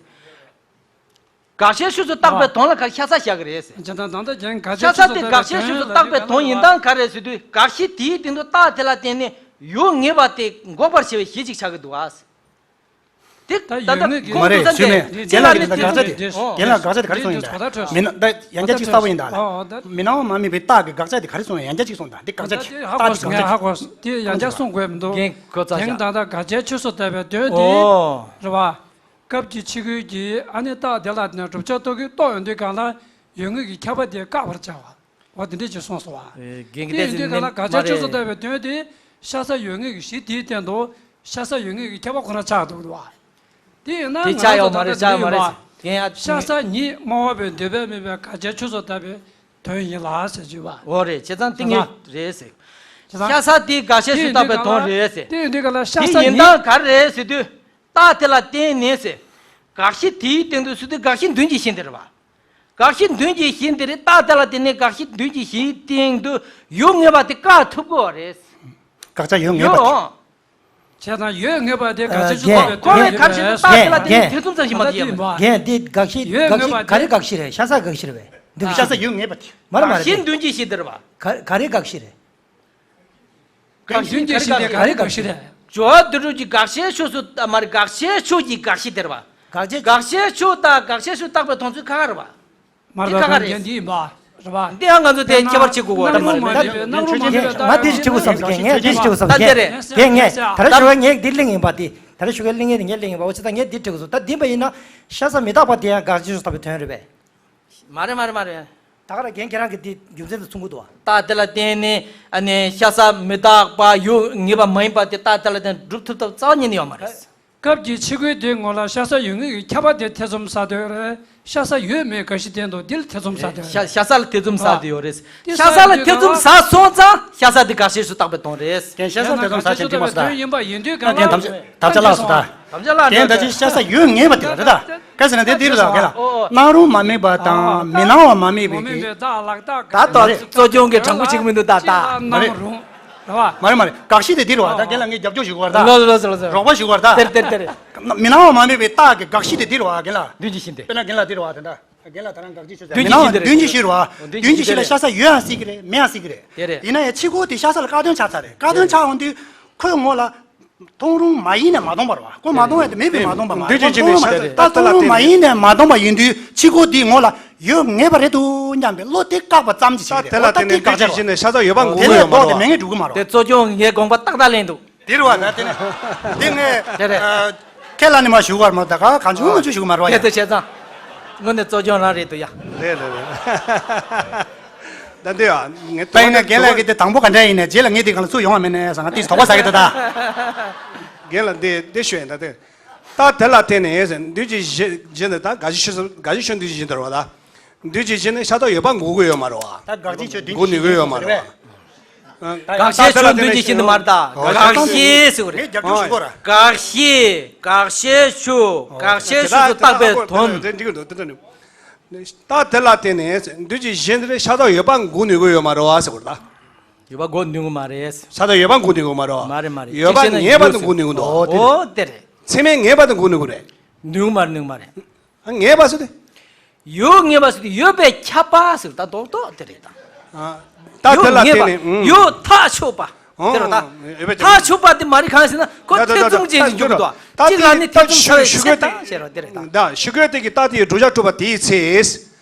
དགག་བྱའི་ཆོས་སུ་བཏགས་པའི་དོན་ལ་ག་ཤ་ཟ་བཞག་གི་རེད་ཟེར། ཇི་ལྟར་ད་ལྟ་རྒྱན་དགག་བྱའི་ཆོས་སུ་ལྟ་བའི་དོན་ལ་དེ་ག་རེ་ཟེར་དུས་དགག་བྱའི་ཆོས་སུ་བཏགས་པའི་དོན་ཡིན་སྟངས་ག་རེ་ཟེར་དུས་དགག་གཞི་དེའི་སྟེང་དུ་རྟགས་དེ་ལ་བརྟེན་ནས་ཡོད་ངེས་པ་དེ་འགོག་པར་བྱེད་པའི་གཞི་ཅིག་ཆགས་ཀྱི་འདུག་ཨ། དེ་ད་ད་ལྟ་ཡོད་ངེས་ཀྱི་ཁོང་མ་རེད་ཚོ་ཞུས་མེད། ཚང་རྒན་ལགས་ཀྱིས་ད་དགག་བྱ་དེ་རྒན་ལགས་དགག་བྱ་དེ་ག་རེ་གསུངས་ཡིན་ད། མི་སྣང་ད་ཡང་བསྐྱར་ཅིག་གསལ་པོ་ཡིན་ད་ལ། མི་སྣང་བ་མ་དམིགས་པའི་རྟགས་ཀྱི་དགག་བྱ་དེ་ག་རེ་གསུངས་ཡང་བསྐྱར་ཅིག་གསུངས་ད་འདི་དགག་བྱ་དེ་རྟགས་དེ་དགག་བྱ་དེ་ཧ་གོ་སོང་། དེ་ཡང་བསྐྱར་གསུང་དགོས་མི་འདུག་རྒན་ཁོ་ཚོ་དེང་ད་ལྟ་དགག་བྱའི་ཆོས་སུ་ལྟ་བའི་དོན་དེ་ཨོ་རེད་བ། སྐབས་ཀྱི་ཕྱི་རྒོལ་གྱིས་ཨ་ནི་རྟགས་དེ་ལ་བརྟེན་བསྒྲུབ་བྱ་རྟོག་གེ་རྟོགས་ཡོང་དུས་གང་ལ་ཡོད་ངེས་ཀྱི་ཁྱབ་པ་དེ་བཀག་པར་བྱ་བ། འོ་དེ་འདྲས་ཅིག་གསུངས་སོང་བ། ཨེ། རྒན་གྱིས་དེ་ཡིན་དུས་གང་ལ་དགག་བྱ་ཆོས་སུ་ལྟ་བའི་དོན་དེ་ཤ་ས་ཡོད་ངེས་ཀྱི་གཞི་དེའི་སྟེང་དུ་ཤ་ས་ཡོད་ངེས་ཀྱི་ཁྱབ་པ་ཁོ་ན་ཆགས་འདུག་བ། དེ་ཡིན་ན་དེ་ང་ཆགས་རང་ཡོད་མ་ཚོ་རེད། ད་ཆགས་ཡོད་མ་རེད། ལྟ་རྒན་ཡ། ཤ་ས་ཉིད་སྨྲ་བ་པོའི་འདོད་པས་དམིགས་པའི་དགག་བྱ་ཆོས་སུ་ལྟ་བའི་དོན་ཡིན་ལ་ཟེར་གྱི་བ། འོ་རེད། བྱས་ཙང་དེ་ངེས་རེད་ཟེར། བྱས་ཙང་ཤ་ས་དེ་དགག་བྱའི་ཆོས་སུ་ལྟ་བའི་དོན་རེད་ཟེར། དེ་ཡིན་དུས་གང་ལ་ཤ་ས་ཉིད་དེ་ཡིན་སྟངས་ག་རེ་རེད་ཟེར་དུས། རྟགས་དེ་ལ་བརྟེན་ནས་ཟེར། དགག་གཞི་དེའི་སྟེང་དུ་ཟེར་དུས་དགག་གཞི་མདུན་གྱི་གཞི་དེ་རེད་བ། དགག་གཞི་མདུན་གྱི་གཞི་འདི་རེད། རྟགས་དེ་ལ་བརྟེན་ནས་དགག་གཞི་མདུན་གྱི་གཞིའི་སྟེང་དུ་ཡོད་ངེས་པ་དེ་བཀག་ཐུབ་དགོས་པ་རེད། དགག་བྱ་ཡོད་ངེས་པ་དེ། ཡོད། བྱས་ཙང་ཡོད་ངེས་པ་དེ་དགག་བྱའི་ཆོས་སུ་ལྟ་བའི་དོན་ཡིན་པས། ཁོ་བོས་ག་རེ་བྱས་ནས་རྟགས་དེ་ལ་བརྟེན་ནས་ཐེ་ཚོམ་ཟ་བཞིན་པ་དེ་ཡིན་པ། རྒན་འདི་དགག་གཞི། ཡོད་ངེས་པ་དེ། དགག་གཞི་ག་རེ་དགག་གཞི་རེད། ཤ་ས་དགག་གཞི་རེད་པས། འདི་ཤ་ས་ཡོད་ངེས་པ་དེ། མ་རེད་མ་རེད། དགག་གཞི་མདུན་གྱི་གཞི་དེ་རེད་པ། ག་ག་རེ་དགག་གཞི་རེད། དགག་གཞི་མདུན་གྱི་གཞི་དེ་ག་རེ་དགག་གཞི་རེད། སྦྱོར་བ་འདི་རུ་གྱི་དགག་བྱའི་ཆོས་སུ་ལྟ་མ་རེད། དགག་བྱའི་ཆོས་ཀྱི་དགག་གཞི་དེ་རེད་པ། དགག་བྱའི་དགག་བྱའི་ཆོས་དང་དགག་བྱའི་ཆོས་བརྟག་པའི་དོན་ཚུལ་ཁ་ཁ་རེད་པ། མར་འདི་ཁ་ཁ་རེད། འདི་ཡིན་པ་རེད་པ། འདི་ཡང་ང་ཚོ་དེ་ཁྱད་པར་ཕྱེ་དགོས་པ་རེད། མ་རེད། ང་འདི་ཞུ་དགོས་བསམ་གྱི། ངས་འདི་ཞུ་དགོས་བསམ་གྱི། ངས་ད་རེ་ཞུ་བའི་ངས་འདི་གླེང་ཡིན་པ། འདི་ད་རེ་ཞུ་བའི་གླེང་ཡིན། ངས་གླེང་ཡིན་པ། འོ་ཅི་ད་ངས་འདི་དྲི་དགོས་སོང་། ད་འདི་པ་ཡིན་ན་ཤ་ས་མི་རྟག་པ་དེ་ཡང་དགག་བྱའི་ཆོས་སུ་ལྟ་བའི་དོན་རེད་པས། མ་རེད་མ་རེད་མ་རེད། ད་ག་རང་རྒན་ཁྱེད་རང་གིས་འདི་རྒྱུ་མཚན་དེ་མཚོན་གྱི་འདུག་བ། རྟགས་དེ་ལ་བརྟེན་ནས་ཨ་ནི་ཤ་ས་མི་རྟག་པ་ཡོད་ངེས་པ་མ་ཡིན་པ་དེ་རྟགས་དེ་ལ་བརྟེན་སྒྲུབ་ཐུབ་ཐབས་རྩ་བ་ཉིད་ནས་ཡོད་མ་རེད། སྐབས་ཀྱི་ཕྱི་རྒོལ་དེའི་ངོ་ལ་ཤ་ས་ཡོད་ངེས་ཀྱི་ཁྱབ་པ་དེ་ཐེ་ཚོམ་ཟ་འདོད་རེད། ཤ་ས་ཡོད་མེད་དགག་གཞི་སྟེང་དུ་འདི་ལ་ཐེ་ཚོམ་ཟ་འདོད་རེད། ཤ་ཤ་ས་ལ་ཐེ་ཚོམ་ཟ་འདོད་ཡོད་རེད། ཤ་ས་ལ་ཐེ་ཚོམ་ཟ་སོང་ཙང་ཤ་ས་དེ་དགག་བྱའི་ཆོས་སུ་བཏགས་པའི་དོན་རེད། རྒན་ཤ་ས་ཐེ་ཚོམ་ཟ་བྱེད་འགྲིག་མ་སོང་ད། ཡིན་པ་ཡིན་དུས་གང་ལ། རྒན་དམ་བཅའ་ལགས་སོ་ད། དམ་བཅའ་ལགས་རྒན་ད་ཅི་ཤ་ས་ཡོད་ངེས་པ་དེ་ལ་རེད་ད། ག་ཟེར་ན་དེ་འདི་རེད་ད། རྒན་ལགས་སྣང་རུང་མ་དམིགས་པ་དང་མི་སྣང་བ་མ་དམིགས་པའི་གི། ད་ལྟ་གཙོ་སྐྱོང་གི་དྲང་པོ་བྱེད་ཀྱི་མི་འདུག་ད་ད། མ་རེད། རེད་བ། མ་རེད་མ་རེད། དགག་གཞི་དེ་འདི་རེད་བ། ད་རྒན་ལགས་ངས་རྒྱབ་སྐྱོར་ཞུ་དགོས་པ་རེད་ད། ལོ་ལོ་ལོ་ལོ། རོགས་པ་ཞུ་དགོས་པ་རེད་ད། དེར་དེར་དེར། མི་སྣང་བ་མ་དམིགས་པའི་རྟགས་ཀྱི་དགག་གཞི་དེ་འདི་རེད་བ་རྒན་ལགས། མདུན་གྱི་གཞི་འདི། དཔེར་ན་རྒན་ལགས་འདི་རེད་བ་དེ་འདྲ། རྒན་ལགས་ད་རང་དགག་གཞི་ཆོས་ཚན། མདུན་གྱི་མི་སྣང་བ་གཞི་འདི་མདུན་གྱི་གཞི་རེད་བ། མདུན་གྱི་གཞི་ལ་ཤ་ས་ཡོད་ཡང་སྲིད་ཀྱི་རེད། མེད་ཡང་སྲིད་ཀྱི་རེད། དེ་རེད། ཡིན་ན་ཡང་ཕྱི་རྒོལ་དེ་ཤ་ས་ལ་བཀག་དོན་ཆགས་ཚར་རེད། བཀག་དོན་ཆགས་འོང་དུས་ཁོའི་ངོ་ལ་མཐོང་རུང་མ་ཡིན་ནས་མ་མཐོང་བ་རེད་བ། ཁོ་མ་མཐོང་བས་དེ་མེད་པས་མ་མཐོང་བ་མ་རེད། མཐོང་རུང་མ་ཡིན་ནས་མ་མཐོང་བ་ཡིན་དུས་ཕྱི་རྒོལ་དེའི་ངོ་ལ་ཡོད་ངེས་པ་རེད་འདུག་སྙམ་པའི་བློ་དེ་བཀག་པ་ཙམ་གྱིས་ཤིག་རེད། ད་དེ་ལ་བརྟེན་ནས་དགག་བྱ་རེད། དེ་ལས་ལྡོག་སྟེ་མེད་ངེས་འགྲོ་གི་མ་རེད། དེ་གཙོ་སྐྱོང་ངའི་དགོངས་པ་ཏག་ཏག་ལེན་འདུག་དེ་རེད་བ། ད་དེ་ནས་འདི་ངས་དེ་རེད། ཨ། ཁས་ལ་ནི་མ་ཞུ་བར་མ་ད་ག་གང་བྱུང་མ་བྱུང་ཞུ་གི་མ་རེད་བ། དེ་ཡ། དེ་བྱས་ཙང་། དངོས་གནས་གཙོ་སྐྱོང་རང་རེད་འདུག་ཡ། རེད་རེད་རེད། ད་འདི་ཡ་ངས་ད་ཡིན་ན་རྒན་ལགས་ཀྱིས་དེ་དང་པོ་ག་འདྲ་ཡིན་ནས་རྗེས་ལ་ངས་དེ་གང་ལ་ཚུར་ཡོང་བ་མེད་ནས་ཟེར་ང་དེ་དོགས་པ་ཟ་གི་འདུག་ད། རྒན་ལགས་འདི་འདི་ཞུ་ཡིན་ད་དེ། ད་དེ་ལ་བརྟེན་ནས་འདུས་ཀྱི་གཞི་གཞི་འདི་ད་དགག་གཞི་ཆོས་དགག་གཞི་ཆོས་འདུས་ཀྱི་གཞི་འདི་རེད་བ་ད། འདུས་ཀྱི་གཞི་ནི་ཤ་སྟག་ཡོད་པ་འགོག་གི་ཡོད་མ་རེད་བ། ད་དགག་གཞི་ཆོས་འདུས་འགོག་ནུས་ཀྱི་ཡོད་མ་རེད་བ། དགག་བྱའི་ཆོས་འདུས་ཀྱི་གཞི་ནི་མ་རེད་ད། ཨོ། དགག་བྱའི་ཟེར་བ་རེད། ངས་རྒྱབ་སྐྱོར་ཞུ་དགོས་ར། དགག་བྱའི་དགག་བྱའི་ཆོས་དགག་བྱའི་ཆོས་སུ་བཏགས་པའི་དོན། ད་དེ་ལ་བརྟེན་ནས་འདུས་ཀྱི་གཞི་འདི་ཤ་སྟག་ཡོད་པ་འགོག་ནུས་ཀྱི་ཡོད་མ་རེད་བ་ཟེར་བ་རེད་ད། ཡོད་པ་འགོག་ནུས་ཀྱི་མ་རེད། ཤ་སྟག་ཡོད་པ་འགོག་ནུས་ཀྱི་མ་རེད་བ། མ་རེད་མ་རེད། ཡོད་པ་ངེས་པ་དེ་འགོག་ནུས་ཀྱི་འདུག་ཨོ་དེ་རེད། ཚད་མས་ངེས་པ་དེ་འགོག་ནུས་ཀྱི་རེད། ནུས་ཀྱི་མ་རེད། ནུས་ཀྱི་མ་རེད། ངེས་པ་ཟེར་དུས། ཡོད་ངེས་པ་ཟེར་དུས་ཡོད་པས་ཁྱབ་པ་ཟེར་ད་རྡོག་རྡོག་དེ་རེད་ད། ད་དེ་ལ་བརྟེན་ནས། ཡོད་ཐག་ཆོད་པ། དེ་རེད་ད། ཐག་ཆོད་པ་དེ་མ་རེད་གང་ཟེར་ན་ཁོ་ཐེ་ཚོམ་ཅན་ཞིག་འཇུག་གི་འདུག་གཅིག་ལ་ནི་ཐེ་ཚོམ་ཟ་བའི་ཕྱིར་དང་ཞེས་རོ་དེ་རེད་ད། ད་ཕྱི་རྒོལ་དེ་གི་རྟགས་དེ་ཡི་བསྒྲུབ་བྱ་གྲུབ་པ་དེའི་ཚེ།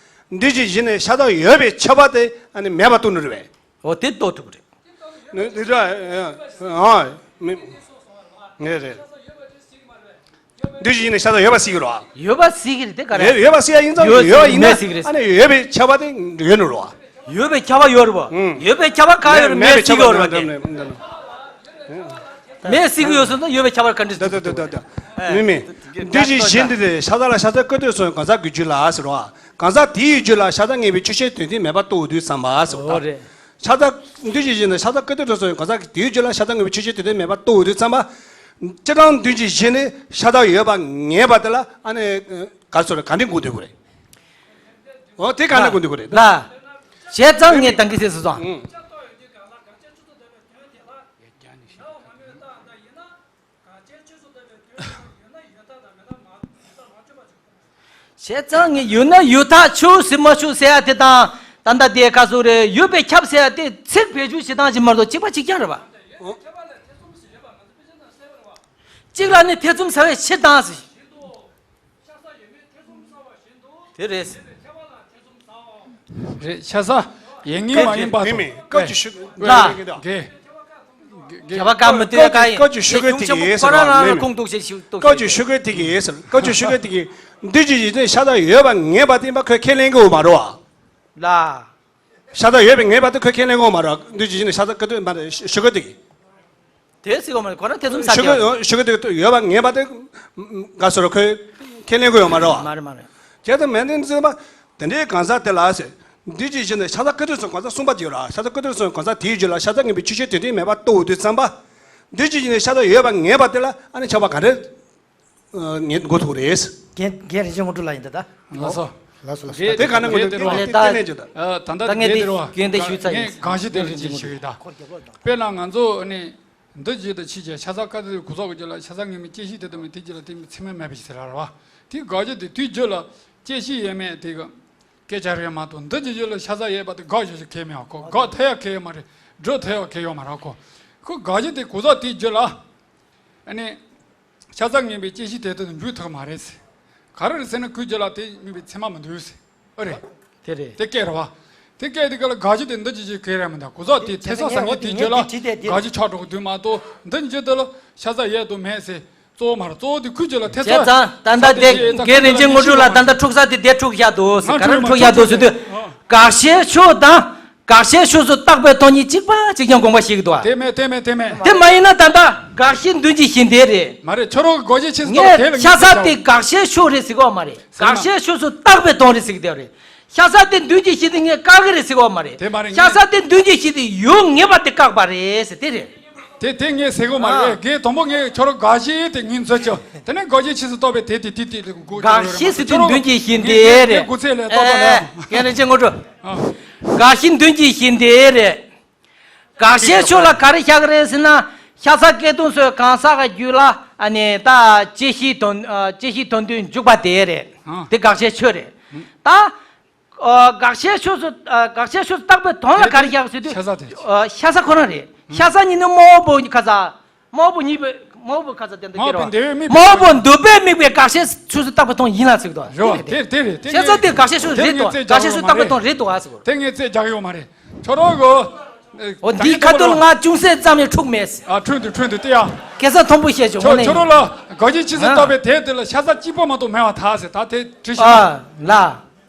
འདུས་ཀྱི་གཞི་ནས་ཤ་སྟག་ཡོད་པས་ཁྱབ་པ་དེ་ཨ་ནི་མེད་པ་རྟོགས་ནི་རེད་པས། འོ་དེ་རྟོགས་ཐུབ་ཀྱི་རེད། ནི་ནི་ད་ཨ་མི་ངེས་རེད། འདུས་ཀྱི་གཞི་ནས་ཤ་སྟག་ཡོད་པ་སྲིད་ཀྱི་རེད་བ། ཡོད་པ་སྲིད་ཀྱི་རེད་དེ་ག་རེ། ཡོད་ཡོད་པ་སྲིད་ཡ་ཡིན་ཙང་ཡོད་ཡོད་ཡིན་ན་མེད་སྲིད་ཀྱི་རེད། ཨ་ནི་ཡོད་པའི་ཁྱབ་པ་དེ་ཡོད་ནི་རེད་བ། ཡོད་པའི་ཁྱབ་པ་ཡོད་རེད་བ། ཡོད་པའི་ཁྱབ་པ་ག་ཡོད་རེད། མེད་སྲིད་ཀྱི་ཡོད་རེད་བ་དེ། མེད་སྲིད་ཀྱི་ཡོད་སོང་ཙང་ཡོད་པའི་ཁྱབ་པ་ག་འདྲ་སྲིད་ཀྱི་འདུག་མི་མི། འདུས་ཀྱི་གཞི་འདི་དེ་ཤ་སྟག་ལ་ཤ་སྟག་བཀོད་དོན་སོགས་གང་ཟག་གི་རྒྱུད་ལ་ཟེར་བ། གང་ཟག་དེའི་རྒྱུད་ལ་ཤ་སྟག་ངེས་པའི་ཆོས་ཅན་དོན་མཐུན་མེད་པར་རྟོགས་དུས་ཙམ་པ་ཟེར་བ། འོ་རེད། ཤ་སྟག་འདུས་ཀྱི་གཞི་ནས་ཤ་སྟག་བཀོད་དོན་སོགས་གང་ཟག་གི་དེའི་རྒྱུད་ལ་ཤ་སྟག་ངེས་པའི་ཆོས་ཅན་དོན་མཐུན་མེད་པར་རྟོགས་དུས་ཙམ་པ། སྤྱིར་བཏང་འདུས་ཀྱི་གཞི་ནས་ཤ་སྟག་ཡོད་པ་ངེས་པ་དེ་ལ་ཨ་ནི་ག་རེ་ཟེར་ག་འདྲས་འགོག་ཐུབ་ཀྱི་རེད། འོ་དེ་ག་འདྲས་འགོག་ཐུབ་ཀྱི་རེད། ལ། བྱས་ཙང་ངས་དང་གི་ཟེར་སོང་། བྱས་ཙང་ངས་ཡོད་ན་ཡོད་ཐག་ཆོད་ཟེར་མ་ཆོད་ཟེར་ཡ་དེ་དང་ད་ལྟ་དེ་ག་ཟེར་རེད། ཡོད་པས་ཁྱབ་ཟེར་ཡ་དེ་ཚིག་བེད་སྤྱོད་བྱེད་སྟངས་ཅིག་མ་གཏོགས་གཅིག་པ་གཅིག་རྐྱང་རེད་པ། གཅིག་ལ་ནི་ཐེ་ཚོམ་ཟ་བའི་ཕྱིར་དང་ཟེར། དེ་རེད། རེད་ཤ་ས་ཡོད་ངེས་མ་ཡིན་པ་དང་། མི་མི་སྐབས་ཀྱི་ཤུགས། ལ། རེད། རྒྱབ་པ་བཀའ་མི་བཏུལ་བཀའ་ཡིན། བཀའ་ཆོས་ཞུ་མཁན་དེ་གིས་ཟེར་བ་ཁོ་རང་རང་ལ་ཁུངས་གཏུགས་བྱེད་ཞུ་གཏུགས་བཀའ་ཆོས་ཞུ་མཁན་དེ་གིས་ཟེར། བཀའ་ཆོས་ཞུ་མཁན་དེ་གིས་འདུས་བྱས་ཀྱི་ཤ་སྟག་ཡོད་པ་ངེས་པ་དེ་ཡིན་པ་ཁོས་ཁས་ལེན་གྱི་ཡོད་མ་རེད་བ། ལ། ཤ་སྟག་ཡོད་པའི་ངེས་པ་དེ་ཁོས་ཁས་ལེན་གྱི་ཡོད་མ་རེད་བ། འདུས་བྱས་ཀྱི་ཤ་སྟག་བཀའ་མི་བཏུལ་མ་རེད་ཞུ་མཁན་དེ་གིས། དེ་སྲིད་གོ་མ་རེད། ཁོ་རང་ཐེ་ཚོམ་ཟ་ཞུ་གི་གི་ཡོད། ཞུ་གི་འདུག་ཡོད་པ་ངེས་པ་དེ་ག་སོ་ར་ཁོས་ཁས་ལེན་གི་ཡོད་མ་རེད་བ། མ་རེད་མ་རེད། བྱས་ཙང་མེད་དེ་ཚོད་མ། དེ་འདྲའི་གང་ཟག་དེ་ལ་ཟེར། འདི་ཅི་ཞིག་ནས་ཤ་ཚ་ཀི་ཏུ་སོང་གང་ཟག་གསུམ་པ་དེ་ཡོད་ར། ཤ་ཚ་ཀི་ཏུ་སོང་གང་ཟག་དེའི་རྒྱུད་ལ་ཤ་ཚ་ངན་པའི་ཆོས་ཅན་དོན་མཐུན་མེད་པ་རྟོགས་དུས་ཙམ་པ། འདི་ཅི་ཞིག་ནས་ཤ་ཚ་ཡོད་པ་ངེས་པ་དེ་ལ་ཨ་ནི་ཁྱབ་པ་ག་རེ་ངེས་འགོ་ཐུག་རེད། རྒན་རྒན་རིན་ཆེན་དངོས་གྲུབ་ལགས་ཡིན་ད་ད། ལགས་སོ། ལགས་སོ་ལགས་སོ། དེ་ག་ནས་ངོས་འདུག་དེ་དེ་དེ་ལན་ཅིག་ད། ད་ལྟ་ད་ངས་དེ་དེ་རེད་བ། རྒན་དེ་ཞུས་ཚར་ཡིན། ངས་གང་ཞིག་དེ་རེད་ཅེས་ཞུ་ཡི་ད། དཔེར་ན་ང་ཚོ་ནི་འདི་བརྗོད་དུ་ཕྱིས་ཀྱང་ཤ་ཚ་ཀ་ཏི་གུ་སོགས་ཀྱི་རྒྱུད་ལ་ཤ་ཚ་ངན་པའི་སྐྱེ་ཤི་དེ་དུ་མི་དེ་རྒྱུད་ལ་དེ་མི་ཚེ་མེད་མེད་པ་ཞིག་ཟེར་ར་བ། དེ་དགག་རྒྱུ་དེ་དུས་རྒྱུད་ལ་སྐྱེ་ཤི་ཡས་མས་དེ་གི་སྐད་ཆ་རེད་མ་གཏོགས་འདི་གི་རྒྱུད་ལ་ཤ་ཚ་ཡས་པ་དེ་དགག་རྒྱུ་ཞིག་གལ་མེད་བ་ཁོ། དགག་ཐལ་ཡག་གལ་ཡོད་མ་རེད། སྒྲུབ་ཐལ་ཡག་གལ་ཡོད་མ་རེད་ཁོ། ཁོ་དགག་རྒྱུ་དེ་གུ་སོགས་དེ་རྒྱུད་ལ་ཨ་ནི། ཤ་ཚ་ངན་པའི་སྐྱེ་ཤི་དེ་དུ་འཇུག་ཐུབ་མ་རེད། ག་རེ་རེད་ཟེར་ན་ཁོའི་རྒྱུད་ལ་དེ་མིན་པའི་མཚན་མ་མི་འདུག་ཟེར། ཨོ་རེད། དེ་རེད། དེ་སྐད་རེད་བ། དེ་སྐད་དེ་ག་ལ་དགག་རྒྱུ་དེ་འདི་ཅི་ཅི་གེ་རེད་མི་འདུག་གོ་ཚོགས་དེ་ཐེ་ཚོམ་ཟ་མཁན་དེའི་རྒྱུད་ལ་དགག་རྒྱུ་ཆགས་འགྲོ་གི་འདུག་མ་གཏོགས་འདི་འཇུག་དེ་ལ་ཤ་ཚ་ཡས་དུ་མེད་ཟེར། གཙོ་བོ་མ་རེད། གཙོ་བོ་དེ་ཁོའི་རྒྱུད་ལ་ཐེ་ཚོམ་བྱས་ཙང་ད་ལྟ་དེ་རྒན་རིན་ཆེན་དངོས་གྲུབ་ལ་ད་ལྟ་འཁྲུག་ས་དེ་དེ་འཁྲུག་བཞག་འདུག་ཟེར། ག་རེ་འཁྲུག་བཞག་འདུག་ཟེར་དུས་དགག་བྱའི་ཕྱོགས་དང་། དགག་བྱའི་ཕྱོགས་སུ་བཏགས་པའི་དོན་གཉིས་གཅིག་པ་གཅིག་རྐྱང་དགོངས་པ་བཞེས་ཀྱི་འདུག་བ། དེ་མེད་དེ་མེད་དེ་མེད། དེ་མ་ཡིན་ན་ད་ལྟ་དགག་བྱའི་མདུན་གྱི་གཞི་འདི་རེད། མ་རེད། ཁྱོད་རང་གི་དགག་བྱའི་ཕྱིར་སྟོབས་དེ་ལ་ངས་ཤ་ཚ་དེ་དགག་བྱའི་ཕྱོགས་རེད་ཟེར་གི་ཡོད་མ་རེད། དགག་བྱའི་ཕྱོགས་སུ་བཏགས་པའི་དོན་རེད་ཟེར་གི་དེ་རེད། ཤ་ཚ་དེ་མདུན་གྱི་གཞི་དེ་ངས་བཀག་གི་རེད་ཟེར་གི་ཡོད་མ་རེད། དེ་མ་རེད། ཤ་ཚ་དེ་མདུན་གྱི་གཞི་དེ་ཡོད་ངེས་པ་དེ་བཀག་པ་རེད་ཟེར་དེ་རེད། དེ་དེ་ངས་ཟེར་གི་ཡོད་མ་རེད། ཨ། ངས་དང་པོ་ངས་ཁྱོད་རང་དགག་བྱའི་དེ་ངོས་འཛིན་བྱོས། དེ་ནས་དགག་བྱའི་ཕྱིར་སྟོབས་དེ་དེ་དེ་དེ་དགག་བྱའི་ཟེར་དུས་མདུན་གྱི་གཞི་འདི་རེད། ངས་ངས་དགག་བྱའི་ལས་ཏོག་ཏོག་ལས། ཨེ། རྒན་རིན་ཆེན་དངོས་གྲུབ། ཨ། དགག་བྱའི་མདུན་གྱི་གཞི་འདི་རེད། དགག་བྱའི་ཕྱོགས་ལ་ག་རེ་བཞག་གི་རེད་ཟེར་ན། ཤ་ཚ་སྐྱེ་དུས་སུ་གང་ཟག་གི་རྒྱུད་ལ་ཨ་ནི་ད་སྐྱེ་ཤི་དོན་ཨ་སྐྱེ་ཤི་དོན་དུ་འཇུག་པ་དེ་རེད། ཨ། དེ་དགག་བྱའི་ཕྱོགས་རེད། ཨ། ད་ཨ་དགག་བྱའི་ཕྱོགས་སུ་ཨ་དགག་བྱའི་ཕྱོགས་སུ་བཏགས་པའི་དོན་ལ་ག་རེ་བཞག་ཟེར་དུས། ཤ་ཚ་དེ། ཨ་ཤ་ཚ་ཁོ་རང་རེད། ཤ་ཚ་ཉིད་ནི་དམར་པོ་ཁ་ཚ། དམར་པོ་ཉིད་པའི་དམར་པོ་ཁ་ཚ་དེ་འདི་སྐྱེ་རོ། དམར་པོ་འདོད་པས་དམིགས་པའི་དམར་པོ་འདོད་པས་དམིགས་པའི་དགག་བྱའི་ཕྱོགས་སུ་བཏགས་པའི་དོན་ཡིན་ལ་ཟེར་གི་འདུག་རེད་བ། དེ་དེ་རེད། དེ་ཤ་ཚ་དེ་དགག་བྱའི་ཕྱོགས་རེད་དོ། དགག་བྱའི་ཕྱོགས་སུ་བཏགས་པའི་དོན་རེད་དོ་ཨ་ཟེར་གི་འདུག་དེ་ངས་རྩད་རྒྱག་གི་ཡོད་མ་རེད། ཁྱོད་རང་གི། འོ་འདིའི་ཁ་ཐུག་ལ་ང་ཅུང་ཟད་ཙམ་ཡང་འཁྲུག་མེད། ཨ་འཁྲུག་འདུག་འཁྲུག་འདུག་དེ་ཡ། སྐད་ཆ་མཐོན་པོ་བཤད་བྱུང་ཁྱོད་ཁྱོད་རང་ལ་དགག་བྱའི་ཕྱིར་སྟོབས་པའི་དེ་དེ་ལ་ཤ་ཚ་གཅིག་པོ་མ་གཏོགས་མེད་པར་ཐལ་ཟེར་ད་དེ་བྲིས་ཤིག་ཨ་ལ།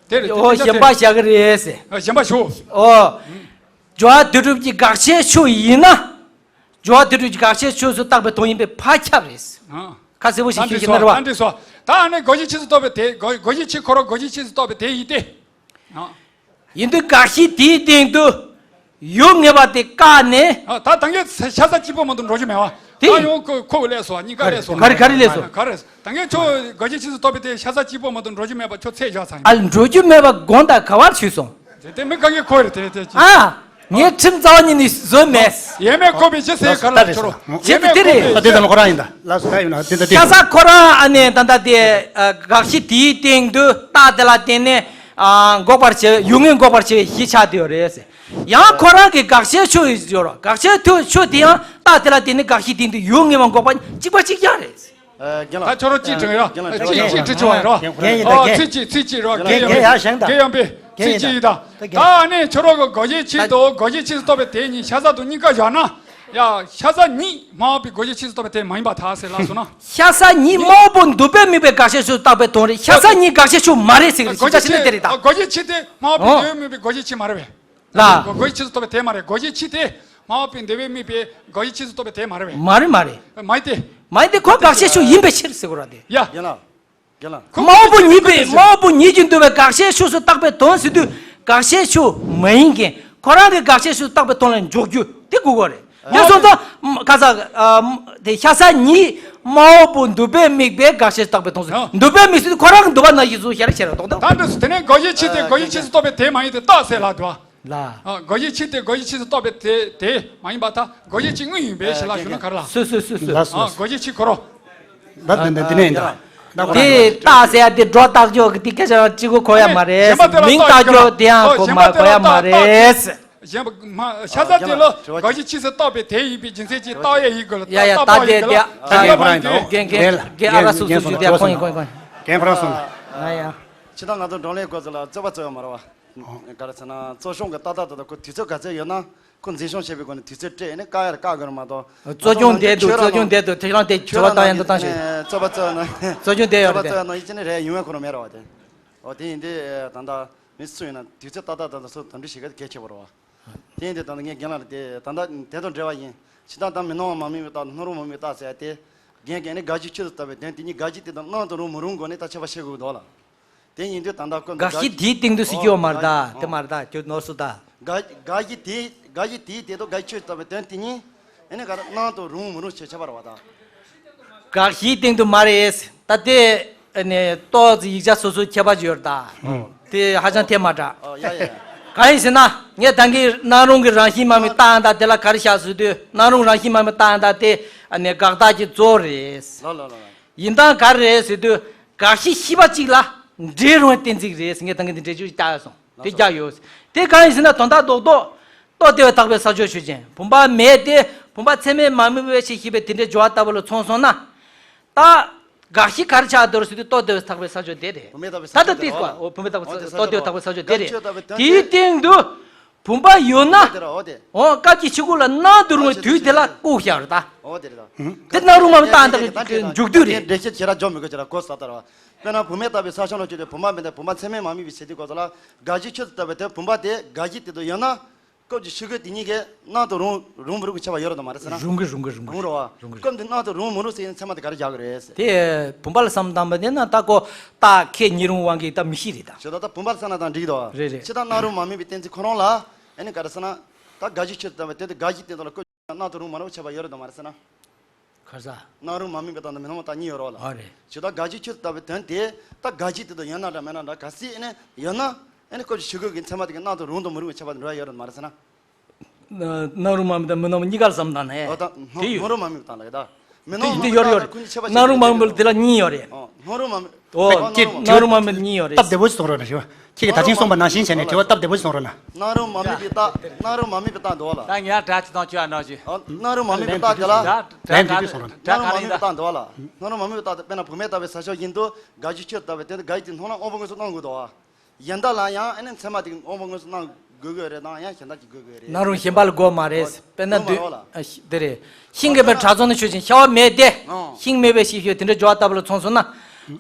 དེ་རེད། དེ་འོ་གཞན་པ་བཞག་གི་རེད་ཟེར། གཞན་པ་ཞོག་འོ། སྦྱོར་བ་དོན་གྲུབ་ཀྱི་དགག་བྱའི་ཕྱོགས་ཡིན་ན། སྦྱོར་བ་དོན་གྲུབ་ཀྱི་དགག་བྱའི་ཕྱོགས་སུ་བཏགས་པའི་དོན་ཡིན་པས་ཕར་ཁྱབ་རེད། ཨ། ཁ་གསལ་པོ་ཞིག་ད་ཤེས་འདྲི་ཤེས་སོ། ན་རེད་བ། ད་འདྲི་སོ། ད་ཨ་ནི་དགག་བྱའི་ཕྱིར་སྟོབས་པའི་དེ་དགག་དགག་བྱའི་ཕྱིར་ཁོ་རང་དགག་བྱའི་ཕྱིར་སྟོབས་པའི་དེ་ཡིན་ཏེ། ཨ། ཡིན་དུས་དགག་གཞི་དེའི་སྟེང་དུ་ཡོད་ངེས་པ་དེ་བཀག་ནས། ཨ། ད་ད་ངས་ཤ་ཚ་གཅིག་པོ་མ་གཏོགས་འགྲོ་རྒྱུ་མེད་བ། དེ་ད་ཡང་ཁོ་ཁོ་གི་ལས་སོ། གཉིས་ཀ་ལས་སོ། ག་རེ་ག་རེ་ལས་སོ། ག་རེ། ད་ངས་ཁྱོད་དགག་བྱའི་ཕྱིར་སྟོབས་པའི་དེ་ཤ་ཚ་གཅིག་པོ་མ་གཏོགས་འགྲོ་རྒྱུ་མེད་པ་ཁྱོད་ཚད་བཞག་ཚར་ཡིན། ཨ་འགྲོ་རྒྱུ་མེད་པ་དགོངས་དག་ག་བར་ཞུས་སོང་། དེ་དེ་མི་ག་གེ་ཁོ་རེད་དེ་དེ་ཅི། ཨ། ངས་ཁྲིམས་རྩ་བ་ཉིད་ནས་བཟོས་མེད། ཡས་མས་བཀོད་པའི་ཕྱིར་ཟེར་ག་ལ་ཁྱོད་རང་། ཁྱེད་ཀྱིས་དེ་རེད། ཨ་དེ་ཙམ་ཁོ་རང་ཡིན་ད། ལགས་སོ་ད་ཡིན་ན་དེ་ད་དེ། ཤ་ཚ་ཁོ་རང་ཨ་ནི་ད་ལྟ་དེ་ཨ་དགག་གཞི་དེའི་སྟེང་དུ་རྟགས་དེ་ལ་བརྟེན་ནས་ཨ་འགོག་པར་བྱེད་ཡོད་ངེས་འགོག་པར་བྱེད་པའི་གཞི་ཆགས་བསྡད་ཡོད་རེད་ཟེར། ཡང་ཁོ་རང་གི་དགག་བྱའི་ཕྱོགས་ཡོད་རོ། དགག་བྱའི་ཐོག་ཕྱོགས་དེ་ཡང་རྟགས་དེ་ལ་བརྟེན་ནས་དགག་གཞི་སྟེང་དུ་ཡོད་ངེས་པ་འགོག་པ་གཅིག་པ་གཅིག་རྐྱང་རེད། ཨ་རྒན་ལགས། ད་ཁྱོད་རང་གཅིག་དྲི་ཡ། རྒན་ལགས་ཁྱོད་གཅིག་གཅིག་དྲི་ཆོག་ཡ་རོ། རྒན་ཡིན་ད་ཨ་རྒན། ཚིག་གཅིག་ཚིག་གཅིག་རོ། རྒན་རྒན་ཡིན་ད། ཡ་ཡ་བཞེངས་ད། རྒན་ཡང་པས་ཚིག་གཅིག་ཡིན་ད། ད་རྒན། ད་ཨ་ནི་ཁྱོད་རང་གི་དགག་བྱའི་ཕྱིར་དང་དགག་བྱའི་ཕྱིར་སྟོབས་པའི་དེ་གཉིས་ཤ་ཚ་དང་གཉིས་ཀ་བཞག་ན། ཡ་ཤ་ཚ་ཉིད་སྨྲ་བ་པོའི་དགག་བྱའི་ཕྱིར་སྟོབས་པའི་དེ་མ་ཡིན་པར་ཐལ་ཟེར་ལབ་སོང་ན། ཤ་ཚ་ཉིད་སྨྲ་བ་པོ་འདོད་པས་དམིགས་པའི་དགག་བྱའི་ཕྱོགས་སུ་བཏགས་པའི་དོན་རེད། ཤ་ཚ་ཉིད་དགག་བྱའི་ཕྱོགས་མ་རེད་ཟེར་གི་རེད། དགག་བྱའི་ཕྱིར་དེ་རེད་ད། དགག་བྱའི་ཕྱིར་དེ་སྨྲ་བ་པོའི་འདོད་པས་དམིགས་པའི་དགག་བྱའི་ཕྱིར་མ་རེད་པས། ལ། དགག་བྱའི་ཕྱིར་སྟོབས་པའི་དེ་མ་རེད། དགག་བྱའི་ཕྱིར་དེ་སྨྲ་བ་པོའི་འདོད་པས་དམིགས་པའི་དགག་བྱའི་ཕྱིར་སྟོབས་པའི་དེ་མ་རེད་པས། མ་རེད་མ་རེད། མ་ཡིན་ཏེ། མ་ཡིན་ཏེ་ཁོ་དགག་བྱའི་ཕྱོགས་ཡིན་པའི་ཕྱིར་ཟེར་དགོས་ར་དེ། ཡ། རྒན་ལགས། རྒན་ལགས། སྨྲ་བ་པོ་ཉིད་པས་སྨྲ་བ་པོ་ཉིད་ཀྱིས་འདོད་པའི་དགག་བྱའི་ཕྱོགས་སུ་བཏགས་པའི་དོན་ཟེར་དུས་དགག་བྱའི་ཕྱོགས་མ་ཡིན་མཁན་ཁོ་རང་གི་དགག་བྱའི་ཕྱོགས་སུ་བཏགས་པའི་དོན་ལ་འཇོག་རྒྱུ་དེ་དགོས་ཀྱི་རེད། ཨ་དེ་སོང་ཙང་ཁ་ས་དེ་ཤ་ཚ་ཉིད་སྨྲ་བ་པོ་འདོད་པས་དམིགས་པའི་དགག་བྱའི་ཕྱོགས་སུ་བཏགས་པའི་དོན་ཟེར། ཨ། འདོད་པས་དམིགས་ཟེར་དུས་ཁོ་རང་གི་འདོད་པ་ནང་བཞིན་བཟོ་ཤེས་ར་ཤེས་ར་རྟོགས་དང་། ད་འདི་སུ་དེ་ནས་དགག་བྱའི་ཕྱིར་དེ་དགག་བྱའི་ཕྱིར་སུ་གཏོགས་པའི་དེ་མ་ཡིན་ཏེ་རྟགས་ཟེར་ལབ་འདུག་ཨ། ལ། ཨ། དགག་བྱའི་ཕྱིར་དེ་དགག་བྱའི་ཕྱིར་སུ་གཏོགས་པའི་དེ་དེ་མ་ཡིན་པར་ཐལ། དགག་བྱའི་ཕྱིར་དངོས་ཡིན་པས་ཞེས་ལ་ཞུ་ན་ག་རེ་ལ། སུ་སུ་སུ་སུ། ལགས་སོ། ཨ། དགག་བྱའི་ཕྱིར་ཁོ་རང་། ད་དེ་འདི་འདི་ནས་ཡིན་ད། ད་ཁོ་རང་དེ་རྟགས་ཟེར་ཡ་དེ་སྒྲོ་བཏགས་ཀྱོག་གི་དེ་སྐད་ཆ་གཅིག་པོ་གོ་ཡ་མ་རེད། མིང་བཏགས་ཀྱོག་དེ་ཡང་གོ་མ་གོ་ཡ་མ་རེད། གཞན་པ་མ་ཤ་ཚ་དེ་ལ་དགག་བྱའི་ཕྱིར་སུ་བཏགས་པའི་དེ་ཡིན་པའི་རྒྱུ་མཚན་གྱིས་རྟགས་ཡ་ཡིན་དགོས་ལ། ཡ་ཡ་རྟགས་ད་དེ་དེ་ཡིན་དགོས་ལ། རྒན་རྒན་རྒན་ཨ་ར་སུ་སུ་ཞུ་དེ་ཁོང་ཡིན་ཁོང་ཡིན་ཁོང་ཡིན། རྒན་ཁོ་རང་སོང་། ཨ་ཡ། ཕྱི་ནང་ང་ཚོ་བགྲོ་གླེང་སྐོར་ཚོ་ལ་རྩོད་པ་རྩོད་ཡོད་མ་རེད་བ། ག་རེ་ཟེར་ན་གཙོ་སྐྱོང་གི་ཏག་ཏག་ཏག་ཏག་ཁོ་དུས་ཚོད་ག་ཚོད་ཡོད་ན་ ཁོ་འཛིན་སྐྱོང་བྱེད་པའི་སྒོ་ནས་དུས་ཚོད་སྤྲད་ནས་བཀག་ཡ་ར་བཀག་དགོས་ར་མ་གཏོགས། གཙོ་སྐྱོང་བསྡད་འདུག་གཙོ་སྐྱོང་བསྡད་འདུག་དེ་རང་དེ་དྲི་བ་བཏང་ཡ་འདུག་བཏང་ཤོག་རྩོད་པ་རྩོད་ན། གཙོ་སྐྱོང་བསྡད་ཡོད་རེད་དེ། རྩོད་པ་རྩོད་ན་ཡིན་ཅི་ནས་རེད་ཡུན་བས་ཁོ་རང་མེད་ར་བ་དེ། འོ་དེ་ཡིན་དུས་ད་ལྟ་མི་སུ་ཡིན་ན་དུས་ཚོད་ཏག་ཏག་ཏག་ཏག་སུ་དམ་འབུལ་བྱེད་ག་གལ་ཆེ་བ་རེད་བ། དེ་ཡིན་དུས་ད་ལྟ་ངས་རྒན་ལགས་ལ་དེ་ད་ལྟ་དེ་དང་འབྲེལ་བ་ཡིན། ཇི་ལྟར་ད་མི་སྣང་བ་མ་དམིགས་པའི་རྟགས་སྣང་རུང་མ་དམིགས་པའི་རྟགས་ཟེར་ཡ་དེ། རྒན་གྱིས་ནི་དགག་གཞི་ཆོས་སུ་ལྟ་བའི་དོན་དེ་ཉིད་དགག་གཞི་དེ་དང་སྣང་དུ་རུང་མི་རུང་སྒོ་ནས་ད་ཁྱད་པར་ཕྱེ་དགོས་འདུག་ལ། དེ་ཡིན་དུས་ད་ལྟ་ཀུན་དགག་གཞི་དེའི་སྟེང་དུ་ཟེར་གྱི་ཡོད་མ་རེད་ད། དེ་མ་རེད་ད་ཁྱོད་ནོར་སོང་ད། དགག་དགག་གཞི་དེ་དགག་གཞི་དེའི་དེ་དང་དགག་གཞི་ཆོས་སུ་ལྟ་བའི་དོན་དེ་ཉིད་ཨེ་ནི་ག་རེ་སྣང་དུ་རུང་མི་རུང་ཆེ་ཁྱད་པར་བ་ད། དགག་གཞིའི་སྟེང་དུ་མ་རེད། ད་དེ་ཨེ་ནི་ཏོག་ཙམ་ཡིག་ཆ་སོ་སོའི་ཁྱད་པར་ཡོད་རེད་ད། དེ་ཧ་ཅང་ཐད་མ་དྲག་ཨོ་ཡ་ཡ་ཡ། གང་ཡིན་ཟེར་ན་ངས་ད་གིན་སྣང་རུང་གི་རང་བཞིན་མ་དམིགས་རྟགས་ཡང་དག་དེ་ལ་ག་རེ་བཞག་ཟེར་དུས་སྣང་རུང་རང་བཞིན་མ་དམིགས་རྟགས་ཡང་དག་དེ་ཨེ་ནི་དགག་རྟགས་ཀྱི་གཙོ་བོ་རེད། ལོ་ལོ་ལོ་ལོ། ཡིན་སྟངས་ག་རེ་རེད་ཟེར་དུས། དགག་གཞི་ཤེས་པ་གཅིག་ལ་འབྲེལ་རུང་བའི་གཏན་ཚིགས་རེད་ཟེར་ངས་ད་གིན་དེ་འགྲེལ་བརྗོད་ཅིག་བརྒྱབ་ཡོད་སོང་། དེ་བརྒྱབ་ཡོད། དེ་གང་ཡིན་ཟེར་ན་དོན་དག་རྡོག་རྡོག་རྟོགས་ཏེ་བས་ཐག་པའི་ས་ཕྱོགས་ཆོས་ཅན། བུམ་པ་མེད་དེ་བུམ་པ་ཚད་མས་མ་དམིགས་པའི་ཕྱིར་ཞེས་པའི་དེ་འདྲའི་སྦྱོར་བ་ལྟ་བུ་ལ་མཚུངས་སོང་ན། ད་དགག་གཞི་ག་རེ་ཆགས་འདུག་ཟེར་དུས་རྟོགས་ཏེ་བས་ཐག་པའི་ས་ཕྱོགས་དེ་རེད། བུམ་པས་ཐག་པའི་ས་ད་ལྟ་ཕྱོགས་དེ་དེ་རེད། འོ་བུམ་པས་ཐག་པའི་ས་ཕྱོགས་རྟོགས་ཏེ་བས་ཐག་པའི་ས་ཕྱོགས་དེ་རེད། དགག་གཞི་ཆོས་ལྟ་བུའི་དོན་དེའི་དེ་སྟེང་དུ། བུམ་པ་ཡོད་ན། འོ་དེ་ར་འོ་དེ། འོ་སྐབས་ཀྱི་ཆོས་སྐུ་ལ་སྣང་དུ་རུང་བའི་དུས་དེ་ལ་བཀོད་བཞག་རེད་ད། འོ་དེ་རེད་ད། དེ་སྣང་རུང་མ་དམིགས་རྟགས་ཡང་དག་གི་མཇུག་བསྡུ་རེད། འགྲེལ་བཤད་བྱེ་བྲག་འཇོག་མི་དགོས་ཀྱི་ར་གོ་ས་ལྟར་བ། དཔེར་ན་བུད་མེད་ལྟ་བུའི་ས་ཕྱོགས་ལ་སྐྱོད་དེ་བུམ་པ་མེད་དེ་བུམ་པ་ཚད་མས་མ་དམིགས་པའི་ཕྱིར་དེ་གོ་ས་ལ་དགག་གཞི་ཆོས་སུ་ལྟ་བའི་དོན་བུམ་པ་དེ་དགག་གཞི་དེ་དུ་ཡོད་ན། སྐབས་ཀྱི་ཆོས་སྐུ་དེ་གཉིས་ཀའི་སྣང་དུ་རུང་རུང་མི་རུང་གི་ཁྱད་པར་ཡོད་རེད་དམ་མ་རེད་ཟེར་ན། རུང་གི་རུང་གི་རུང་གི་རུང་རེད་བ། རུང་གི་རུང་། སྐབས་འདི་སྣང་དུ་རུང་མི་རུང་ཟེར་ཡིན་ཚད་མ་དེ་ག་རེ་རྒྱག་གི་རེད་ཟེར། དེ་བུམ་པ་ལ་བསམ་བཏང་པ་དེ་ན་ད་ཀོ་རྟགས་ཁས་ཉིན་རུང་དབང་གིས་ད་མི་ཤེས་རེད་ད། ཞེས་ད་ལྟ་བུམ་པ་ལ་བསམ་ན་དང་འགྲིག་གི་འདུག་རེད་རེད། ཕྱི་དང་སྣང་རུང་མ་དམིགས་པའི་གཏན་ཚིགས་ཁོ་རང་ལ་ཨེ་ནི་ག་རེ་ཟེར་ན། ད་དགག་གཞི་ཆོས་སུ་ལྟ་བའི་དོན་དེ་དགག་གཞི་དེ་དག་ལ་བཀོད་སྣང་དུ་རུང་མ་རུང་ཁྱད་པར་ཡོད་རེད་དམ་མ་རེད་ཟེར་ན། ཁར་ས། སྣང་རུང་མ་དམིགས་པའི་རྟགས་དང་མི་སྣང་བའི་རྟགས་གཉིས་ཡོད་རེད་བ་ལ། ཨ་རེད། ཇི་ལྟར་དགག་གཞི་ཆོས་སུ་ལྟ་བའི་དོན་དེ་ད་དགག་གཞི་དེ་དག་ཡོད་ན་འདྲ་མེད་ན་འདྲ་གལ་སྲིད་ཨེ་ནས་ཡོད་ན་ཨེ་ནས་སྐབས་ཀྱི་ཆོས་སྐུ་གི་མཚན་མ་དེ་གི་སྣང་དུ་རུང་དང་མི་རུང་གི་ཁྱད་པར་དེ་འགྲོ་ཡ་ཡོད་རེད་མ་རེད་ཟེར་ན། སྣང་རུང་མ་དམིགས་དང་མི་སྣང་བ་གཉིས་ཀ་ལ་བསམ་བཏང་ནས། འོ་ད་དེ་ཡོད། སྣང་རུང་མ་དམིགས་པའི་རྟགས་ལ་ཡོད་ད། མི་སྣང་བ་དེ་མ་དེ་ཡོད་རེད་དམིགས་ཡོད་རེད། པ་དང་ཁོ་གཉིས་ཁྱད་པར་ཕྱེ་སྣང་རུང་མ་དམིགས་པ་དེ་ལ་གཉིས་ཡོད་རེད། ཨོ་སྣང་རུང་མ་དམིགས། ཨོ་ཁོ་ཅི་སྣང་རུང་མ་དམིགས་པ་གཉིས་ཡོད་རེད། སྟབས་བདེ་པོ་ཞིག་གསུང་རོགས་གནང་ཞུ། ཁྱེད་ཀྱིས་ད་ཕྱིན་གསུངས་པ་ནང་བཞིན་བྱས་ནས་དྲི་བ་སྟབས་བདེ་པོ་ཞིག་གསུང་རོགས་གནང་། སྣང་རུང་མ་དམིགས་པའི་རྟགས། སྣང་རུང་མ་དམིགས་པའི་རྟགས་འདུག་བ་ལ། སྣང་རུང་མ་དམིགས་པའི་རྟགས་དེ་ལ། ལན་དེ་དུས་གསུང་རོགས་གནང་། སྣང་རུང་མ་དམིགས་པའི་རྟགས་འདུག་བ་ལ། སྣང་རུང་མ་དམིགས་པའི་རྟགས་དེ་དཔེར་ན་བུད་མེད་ལྟ་བུའི་ས་ཕྱོགས་ཡིན་དུས་དགག་གཞི་ཆོས་ལྟ་བུའི་དོན་དེ་དགག་གཞི་དེ་སྣང་ན་དབང་པོ་དངོས་སུ་སྣང་དགོས་འདུག་བ། གཞན་དག་ལ་ཡང་ཨེ་ནས་མཚན་མ་དེ་གི་དབང་པོ་དངོས་སུ་སྣང་དགོས་དགོས་རེད་དང་ཡང་གཞན་དག་གིས་དགོས་དགོས་རེད། སྣང་རུང་གཞན་པ་ལ་དགོས་མ་རེད། དཔེར་ན་འདུས། ཨ་ཤི་དེ་རེད། ཤིང་གི་བའི་བྲག་རྫོང་ནས་ཆོས་ཅན་ཤ་བ་མེད་དེ། ཤིང་མེད་པའི་ཤེས་བྱ་དེ་འདྲ་སྦྱོར་བ་ལྟ་བུ་ལ་མཚུངས་སོང་ན།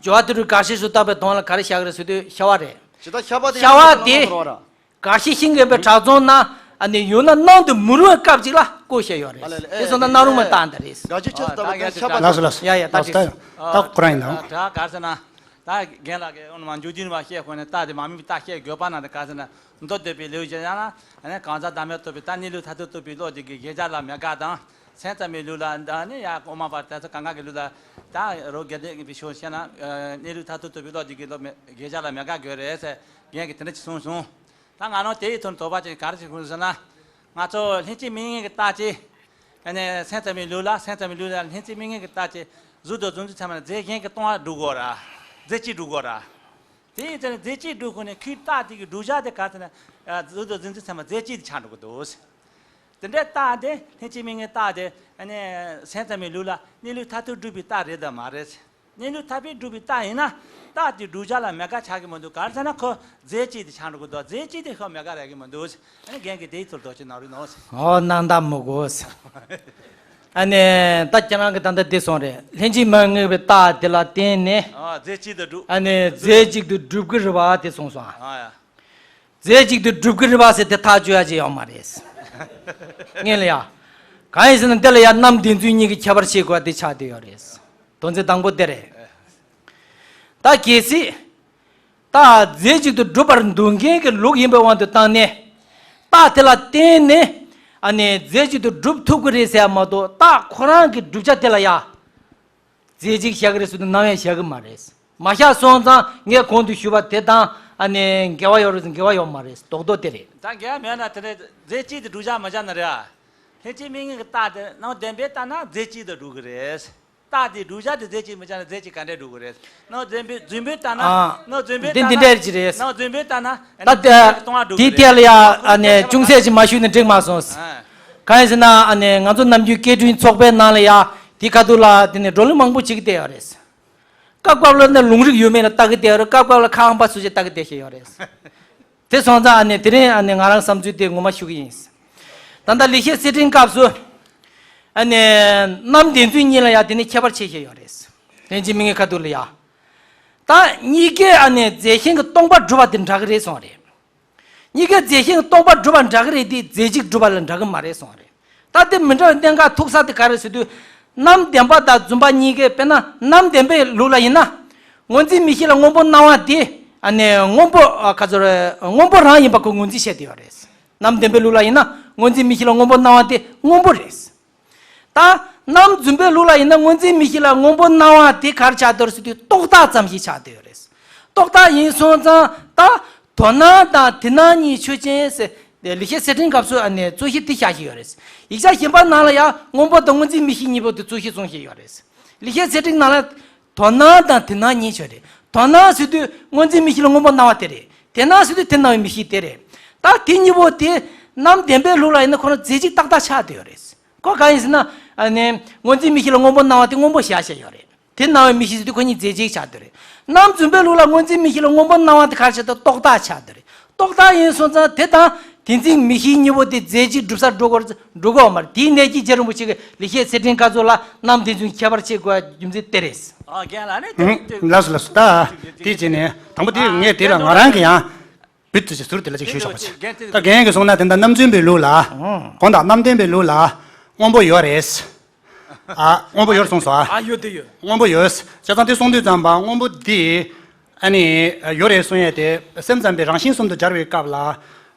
སྦྱོར་བ་དེ་རུ་དགག་གཞི་སུ་བཏགས་པའི་དོན་ལ་ག་རེ་བཞག་གི་རེད་ཟེར་དུས་ཤ་བ་རེད། ཇི་ལྟར་ཤ་བ་དེ་ཤ་བ་དེ། དགག་གཞི་ཤིང་གི་བའི་བྲག་རྫོང་ན་ཨ་ནི་ཡོད་ན་སྣང་དུ་མི་རུང་བའི་སྐབས་ཅིག་ལ་བཀོད་བཞག་ཡོད་རེད། ཨ་ལེ་ལེ། དེ་སོང་ན་སྣང་རུང་མ་བཏགས་འདི་རེད། དགག་གཞི་ཆོས་སུ་ལྟ་བའི་དོན་ཤ་བ་ལགས་སོ་ལགས་སོ། ཡ་ཡ་ད་ལགས་སོ་ད་ད་ཁོ་རང་ཡིན་ད། ད་ག་རེ་ཟེར་ན། ད་རྒན་ལགས་ཀྱིས་འོ་ན་མ་མཇུག་སྡུད་ནས་མ་བཤད་ཁོ་ནས་རྟགས་དེ་མ་དམིགས་པའི་རྟགས་བཤད་དགོས་པ་ན་དེ་ག་ཟེར་ན་མདོ་སྡེ་པའི་ལེའུ་བཞི་ཡང་ན་ཨ་ནི་གང་ཟག་བདག་མེད་རྟོགས་པའི་རྟགས་གནས་ལུགས་མཐར་ཐུག་རྟོགས་པའི་བློ་དེ་གི་གཞལ་བྱ་ལ་མེད་དགག་དང་། སེམས་ཙམ་པའི་ལུགས་ལ་ད་ནི་ཡང་དབུ་མ་པ་དེ་ཚོ་གང་ག་གི་ལུགས་ལ་ད་རོ་རྒྱ་སྡེ་པའི་ཕྱོགས་བཤད་ན་གནས་ལུགས་མཐར་ཐུག་རྟོགས་པའི་བློ་དེ་གི་བློ་མེད་གཞལ་བྱ་ལ་མེད་དགག་དགོས་རེད་ཟེར་རྒན་གྱིས་དེ་འདྲ་ཅིག་གསུངས་སོང་། ད་ང་རང་དེ་ཡི་ཐོག་ནས་དོགས་པ་ཅིག་ག་རེ་ཞིག་གསུངས་ཟེར་ན། ང་ཚོ་ལྷན་ཅིག་དམིགས་ངེས་ཀྱི་རྟགས་ཅིག་ཨ་ནི་སེམས་ཙམ་པའི་ལུགས་ལ་སེམས་ཙམ་པའི་ལུགས་ལ་ལྷན་ཅིག་དམིགས་ངེས་ཀྱི་རྟགས་ཅིག་གཟུགས་དང་གཟུགས་འཛིན་ཚད་མ་ལ་རྫས་གཞན་གྱིས་སྟོང་པ་སྒྲུབ་དགོས་ར། རྫས་གཅིག་སྒྲུབ་དགོས་ར། དེ་ཡིན་ཙང་རྫས་གཅིག་སྒྲུབ་ཁུངས་ནས་ཁོའི་རྟགས་དེ་གི་བསྒྲུབ་བྱ་དེ་ག་ཟེར་ན། གཟུགས་དང་གཟུགས་འཛིན་ཚད་མ་རྫས་གཅིག་དེ་ཆགས་འགྲོ་གི་འདུག་དེ་འདྲའི་རྟགས་དེ་ལྷན་ཅིག་དམིགས་ངེས་རྟགས་དེ་ཨ་ནི་སེམས་ཙམ་པའི་ལུགས་ལ་གནས་ལུགས་མཐར་ཐུག་སྒྲུབ་པའི་རྟགས་རེད་དམ་མ་རེད། གནས་ལུགས་མཐར་ཐུག་སྒྲུབ་པའི་རྟགས་ཡིན་ན་རྟགས་དེ་བསྒྲུབ་བྱ་ལ་མེད་དགག་ཆགས་ཀྱི་མི་འདུག་ག་རེ་ཟེར་ན་ཁོ་རྫས་གཅིག་དེ་ཆགས་འགྲོ་གི་འདུག་རྫས་གཅིག་དེ་ཁོ་མེད་དགག་རག་གི་མི་འདུག་ཨ་ནི་རྒན་གྱིས་དེའི་ཐོག་དོགས་གཅོད་གནང་རོགས་གནང་། ཨོ་སྣང་དག་མི་དགོས། ཨ་ནི་ད་ཁྱེད་རང་གིས་ད་ལྟ་འདི་གསུངས་རེད། ལྷན་ཅིག་དམིགས་ངེས་པའི་རྟགས་དེ་ལ་བརྟེན་ནས། ཨ་རྫས་གཅིག་ཏུ་སྒྲུབ། ཨ་ནི་རྫས་གཅིག་ཏུ་སྒྲུབ་ཀྱི་རེད་པ་དེ་གསུངས་སོང་། ཨ་ཡ། རྫས་གཅིག་ཏུ་སྒྲུབ་ཀྱི་རེད་པ་ཟེར་དེ་ཐག་གཅོད་ཡ་ཅིག་ཡོད་མ་རེད། ངས་ལ་ཡ། གང་ཡིན་ཟེར་ན་འདི་ལ་ཡ་རྣམ་བདེན་རྫུན་གཉིས་ཀྱི་ཁྱད་པར་ཕྱེ་དགོས་པ་དེ་ཆགས་བསྡད་ཡོད་རེད། དོན་ཚན་དང་པོ་དེ་རེད། ད་གལ་སྲིད། ད་རྫས་གཅིག་ཏུ་སྒྲུབ་པར་འདོད་མཁན་གྱི་ལུགས་ཡིན་པའི་དབང་དུ་བཏང་ནས། རྟགས་དེ་ལ་བརྟེན་ནས་ཨ་ནི་རྫས་གཅིག་ཏུ་སྒྲུབ་ཐུབ་ཀྱི་རེད་ཟེར་ཡ་མ་གཏོགས་རྟགས་ཁོ་རང་གི་བསྒྲུབ་བྱ་དེ་ལ་ཡ། རྫས་གཅིག་བཞག་གི་རེད་ཟེར་དུས་ནམ་ཡང་བཞག་གི་མ་རེད། མ་བཞག་སོང་ཙང་ངས་གོང་དུ་ཞུས་པ་དེ་དང་ཨ་ནི་འགལ་བ་ཡོད་རེད་ཟེར་འགལ་བ་ཡོད་མ་རེད་རྡོག་རྡོག་དེ་རེད། ད་འགལ་བ་མེད་ན་དེ་ནས་རྫས་གཅིག་ཏུ་བསྒྲུབ་བྱ་མ་བཞག་ན་རེད་ཨ། ལྷན་ཅིག་དམིགས་ངེས་ཀྱི་རྟགས་དེ་རྣམ་བདེན་པས་ལྟ་ན་རྫས་གཅིག་ཏུ་སྒྲུབ་ཀྱི་རེད། རྟགས་དེ་བསྒྲུབ་བྱ་དེ་རྫས་གཅིག་མི་ཆགས་ན་རྫས་གཅིག་ག་འདྲས་སྒྲུབ་ཀྱི་རེད། རྣམ་བདེན་པས་རྫུན་པས་ལྟ་ན། ཨ། རྣམ་བདེན་པས་འདི་ལྟ་འདི་ན། འདྲས་ཅིག་རེད། རྣམ་བདེན་པས་ལྟ་ན། ད་ལྟ་དེའི་ཐད་ལ་ཡ་ཨ་ནི་ཅུང་ཟད་ཅིག་མ་ཞུས་ན་འགྲིག་མ་སོང་། ཨ། གང་ཡིན་ཟེར་ན་ཨ་ནི་ང་ཚོ་ནམ་རྒྱུན་སྐད་འཕྲིན་ཚོགས་པའི་ནང་ལ་ཡ་དེའི་ཁ་ཐུག་ལ་དེ་ནས་བགྲོ་གླེང་མང་པོ་བྱེད་ཀྱི་བསྡད་ཡོད་རེད། སྐབས་སྐབས་ལ་ནི་ལུང་རིགས་ཡོད་མེད་ལ་ལྟ་གི་བསྡད་ཡོད་རེད། སྐབས་སྐབས་ལ་ཁ་ཧམ་པ་སུ་ཞིག་ལྟ་གི་བསྡད་བཞིན་ཡོད་རེད། དེ་སོང་ཙང་ཨ་ནི་དེ་རིང་ཨ་ནི་ང་རང་བསམ་ཚུལ་དེ་ངོ་མ་ཞུ་གི་ཡིན། ད་ལྟ་ལེགས་བཤད་གསེར་ཕྲེང་སྐབས་སུ། ཨ་ནི། རྣམ་བདེན་རྫུན་གཉིས་ལ་ཡང་དེ་ནི་ཁྱད་པར་ཕྱེ་བཞིན་ཡོད་རེད། ལྷན་ཅིག་མི་དངོས་ཁ་ཐུག་ལ་ཡང་། ད་གཉིས་ཀའི་ཨ་ནི་རྫས་གཞན་གྱི་སྟོང་པ་སྒྲུབ་པ་དེ་འདྲ་གི་རེད་གསུངས་རེད། གཉིས་ཀའི་རྫས་གཞན་གྱི་སྟོང་པ་སྒྲུབ་པ་འདྲ་གི་རེད་དེ་རྫས་གཅིག་སྒྲུབ་པ་ལ་འདྲ་གི་མ་རེད་གསུངས་རེད། ད་དེ་མི་འདྲ་བའི་གནད་འགག་ཐུག་ས་དེ་ག་རེ་ཟེར་དུས། རྣམ་བདེན་པ་དང་རྫུན་པ་གཉིས་ཀའི་དཔེར་ན་རྣམ་བདེན་པའི་ལུགས་ལ་ཡིན་ན། སྔོ་འཛིན་མིག་ཤེས་ལ་སྔོན་པོ་སྣང་བ་དེ་ཨ་ནི་སྔོན་པོ་ཨ་ག་ཚོད་རེད་སྔོན་པོ་རང་ཡིན་པ་ཁོ་ངོས་འཛིན་བྱས་ཏེ་ཡོད་རེད། རྣམ་བདེན་པའི་ལུགས་ལ་ཡིན་ན་སྔོ་འཛིན་མིག་ཤེས་ལ་སྔོན་པོ་སྣང་བ་དེ་སྔོན་པོ་རེད། ད་རྣམ་རྫུན་པའི་ལུགས་ལ་ཡིན་ན་སྔོ་འཛིན་མིག་ཤེས་ལ་སྔོན་པོ་སྣང་བ་དེ་ག་རེ་ཆགས་བསྡད་ཡོད་རེད་ཟེར་དུས་རྟོག་བཏགས་ཙམ་ཞིག་ཆགས་བསྡད་ཡོད་རེད། རྟོག་བཏགས་ཡིན་སོང་ཙང་ད་དོན་སྣང་དང་དེ་སྣང་གཉིས་ཆོས་ཅན་ཟེར། ལེགས་བཤད་གསེར་ཕྲེང་སྐབས་སུ་ཨ་ནི་རྩོད་གཞི་དེ་བཞག་བཞིན་ཡོད་རེད། ཡིག་ཆ་གཞན་པ་ནང་ལ་ཡང་སྔོན་པོ་དང་སྔོ་འཛིན་མིག་ཤེས་གཉིས་པོ་དེ་རྩོད་གཞི་བཟུང་བཞིན་ཡོད་རེད། ལེགས་བཤད་གསེར་ཕྲེང་ནང་ལ་དོན་སྣང་དང་དེ་སྣང་གཉིས་ཆོས་རེད། དོན་སྣང་ཟེར་དུས་སྔོ་འཛིན་མིག་ཤེས་ལ་སྔོན་པོ་སྣང་བ་དེ་རེད། དེ་སྣང་ཟེར་དུས་དེ་སྣང་བའི་མིག་ཤེས་དེ་རེད། ད་དེ་གཉིས་པོ་དེ་རྣམ་བདེན་པའི་ལུགས་ལ་ཡིན་ན་ཁོ་རང་རྫས་གཅིག་ཏག་ཏག་ཆགས་བསྡད་ཡོད་རེད། ཁོ་གང་ཡིན་ཟེར་ན། ཨ་ནི། སྔོ་འཛིན་མིག་ཤེས་ལ་སྔོན་པོ་སྣང་བ་དེ་སྔོན་པོ་བཞག་བཞག་ཡོད་རེད། དེ་སྣང་བའི་མིག་ཤེས་ཟེར་དུས་ཁོ་གཉིས་རྫས་གཅིག་ཆགས་བསྡད་རེད། རྣམ་རྫུན་པའི་ལུགས་ལ་སྔོ་འཛིན་མིག་ཤེས་ལ་སྔོན་པོ་སྣང་བ་དེ་ག་རེ་ཆགས་བསྡད་རྟོག་བཏགས་ཆགས་བསྡད་རེད། རྟོག་བཏགས་ཡིན་སོང་ཙང་དེ་དང་དེ་འཛིན་མིག་ཤེས་གཉིས་པོ་དེ་རྫས་གཅིག་སྒྲུབ་སར་འགྲོ་དགོས་རེད། འགྲོ་དགོས་མ་རེད། དེའི་གནད་ཀྱིས་རྗེ་རིན་པོ་ཆེ་གིས་ལེགས་བཤད་གསེར་ཕྲེང་སྐབས་སུ་ལ་རྣམ་བདེན་རྫུན་ཁྱད་པར་ཕྱེ་དགོས་རྒྱུ་མཚན་དེ་རེད། ཨ་རྒན་ལགས་ནི་ཨུ། དེ་ལགས་སོ་ལགས་སོ། ད་དེ་བྱས་ནས་དང་པོ་དེ་ངས་དེ་ལ་ང་རང་གི་ཡང་བུ་དུ་ཞིག་ཟུར་དེ་ལ་ཅིག་ཞུས་ཆོག་པ་ཅིག་ད་རྒན་གྱིས་གསུངས་ན་དེ་འདྲ་རྣམ་རྫུན་པའི་ལུགས་ལ་དགོངས་དག་རྣམ་བདེན་པའི་ལུགས་ལ་སྔོན་པོ་ཡོད་རེད། ཨ། སྔོན་པོ་ཡོད་གསུངས་སོ། ཨ། ཡོད་དེ་ཡོད། སྔོན་པོ་ཡོད། བྱས་ཙང་དེ་གསུངས་དུས་ཙམ་པ་སྔོན་པོ་འདི་ཨ་ནི་ཡོད་རེད་གསུང་ཡས་དེ་སེམས་ཙམ་པའི་རང་བཞིན་གསུམ་དུ་སྦྱར་བའི་སྐབས་ལ།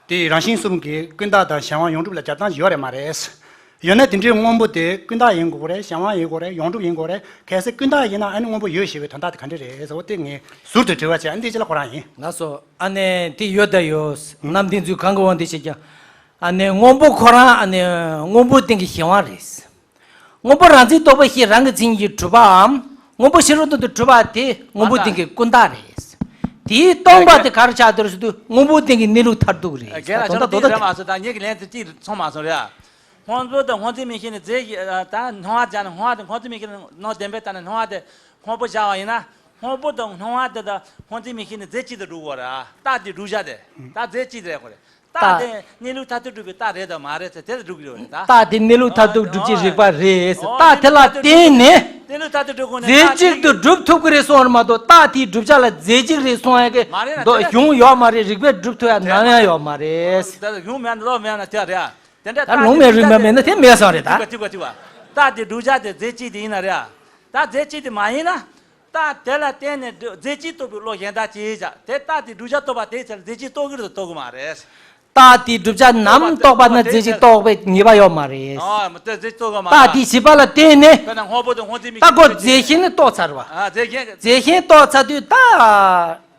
དེ་རང་བཞིན་གསུམ་གྱི་ཀུན་བརྟགས་དང་གཞན་དབང་ཡོངས་གྲུབ་ལ་སྦྱར་སྟངས་ཡོད་རེད་མ་རེད། ཡོད་ན་དེ་འདྲའི་སྔོན་པོ་དེ་ཀུན་བརྟགས་ཡིན་དགོས་རེད། གཞན་དབང་ཡིན་དགོས་རེད། ཡོངས་གྲུབ་ཡིན་དགོས་རེད། གལ་སྲིད་ཀུན་བརྟགས་ཡིན་ན་ཨ་ནི་སྔོན་པོ་ཡོད་ཞེས་པའི་དོན་དག་དེ་ག་འདྲ་རེད་ཟེར་བ་དེ་ངས་ཟུར་དུ་དྲི་བ་བྱས། ཨ་ནི་དེ་ཅི་ལ་ཁོ་རང་ཡིན། ལགས་སོ། ཨ་ནི་དེ་ཡོད་ད་ཡོད། ཨང་། རྣམ་བདེན་རྫུན་གང་གི་དབང་དུ་བྱས་ཀྱང་། ཨ་ནི་སྔོན་པོ་ཁོ་རང་ཨ་ནི་སྔོན་པོའི་སྟེང་གི་གཞན་དབང་རེད། སྔོན་པོ་རང་མཚན་རྟོག་པའི་ཤེས་རང་གི་མཚན་ཉིད་ཀྱིས་གྲུབ་པའམ། སྔོན་པོ་ཕྱི་རོལ་སྟེང་དུ་གྲུབ་པ་དེ་སྔོན་པོའི་སྟེང་གི་ཀུན་བརྟགས་རེད། དེའི་སྟོང་པ་དེ་ག་རེ་ཆགས་བསྡད་ཡོད་རེད་ཟེར་དུས་སྔོན་པོའི་སྟེང་གི་གནས་ལུགས་མཐར་ཐུག་རེད། རྒན་ལགས་ད་ཁྱོད་དོ་དེ་དོ་རེད་མ་སོང་། ད་ངེད་ཀྱི་ལན་དེ་གཅིག་ཚང་མ་སོང་རེད་ཨ། སྔོན་པོ་དང་སྔོ་འཛིན་མིག་ཤེས་ནི་རྫས་ཀྱི་ད་སྣང་བ་སྦྱར་ནས་སྔོན་པོ་དང་སྔོ་འཛིན་མིག་ཤེས་ནི་སྣང་བ་བདེན་པའི་ཐོག་ནས་སྣང་བ་དེ་སྔོན་པོ་སྦྱར་བ་ཡིན་ན། སྔོན་པོ་དང་སྣང་བ་དེ་དང་སྔོ་འཛིན་མིག་ཤེས་ནི་རྫས་གཅིག་ཏུ་འགྲོ་གི་རེད་ཨ། རྟགས་དེ་བསྒྲུབ་བྱ་དེ་ད་རྫས་གཅིག་རེད་ཁོ་རེ། རྟགས་དེ་གནས་ལུགས་མཐར་ཐུག་སྒྲུབ་པའི་རྟགས་རེད་དམ་མ་རེད་ཟེར་དེ་ལ་འགྲོ་གི་རེད་ད། རྟགས་དེ་གནས་ལུགས་མཐར་ཐུག་སྒྲུབ་བྱེད་རིགས་པ་རེད་ཟེར། ཨོ། རྟགས་དེ་ལ་བརྟེན་ནས་གནས་ལུགས་མཐར་ཐུག་སྒྲུབ་དགོས་ནས་རྫས་གཅིག་ཏུ་སྒྲུབ་ཐུབ་ཀྱི་རེད་གསུངས་པ་མ་གཏོགས་རྟགས་དེའི་བསྒྲུབ་བྱ་ལ་རྫས་གཅིག་རེད་གསུང་ཡ་གི་མ་རེད་ན་མདོ་དེ་གཞུང་ཡོད་མ་རེད། རིགས་པས་སྒྲུབ་ཐུབ་ཡ་ནམ་ཡང་ཡོད་མ་རེད། ད་གཞུང་མེད་ན་ལོག་མེད་ན་དེ་རེད་ཨ། དེ་འདྲ་ད་ལུང་མེད་རིགས་མེད་མེད་ན་དེ་མེད་ས་རེད་ད། ཐུག་པ་ཐུག་པ་ཐུག་པ། རྟགས་དེ་བསྒྲུབ་བྱ་དེ་རྫས་གཅིག་དེ་ཡིན་ན་རེད་ཨ། ད་རྫས་གཅིག་དེ་མ་ཡིན་ན། རྟགས་དེ་ལ་བརྟེན་ནས་རྫས་གཅིག་རྟོགས་པའི་བློ་གཞན་དག་ཅི་བྱ། དེ་རྟགས་དེ་བསྒྲུབ་བྱ་རྟོགས་པ་དེའི་ཚེ་ལ་རྫས་གཅིག་རྟོགས་ཀྱི་རེད་རྟོགས་ཀྱི་མ་རེད། རྟགས་དེའི་བསྒྲུབ་བྱ་ནམ་རྟོགས་པ་ན་རྫས་གཅིག་རྟོགས་པའི་ངེས་པ་ཡོད་མ་རེད། ཨ་མ་རྫས་གཅིག་རྟོགས་ཀྱི་མ་རེད། རྟགས་དེའི་བྱེད་པ་ལ་བརྟེན་ནས། དཔེར་ན་སྔོན་པོ་དང་སྔོ་འཛིན་མིག་ད་ཁོ་རྫས་གཞན་ནི་རྟོགས་ཚར་བ། ཨ་རྫས་གཞན། རྫས་གཞན་རྟོགས་ཚར་དུས་ད།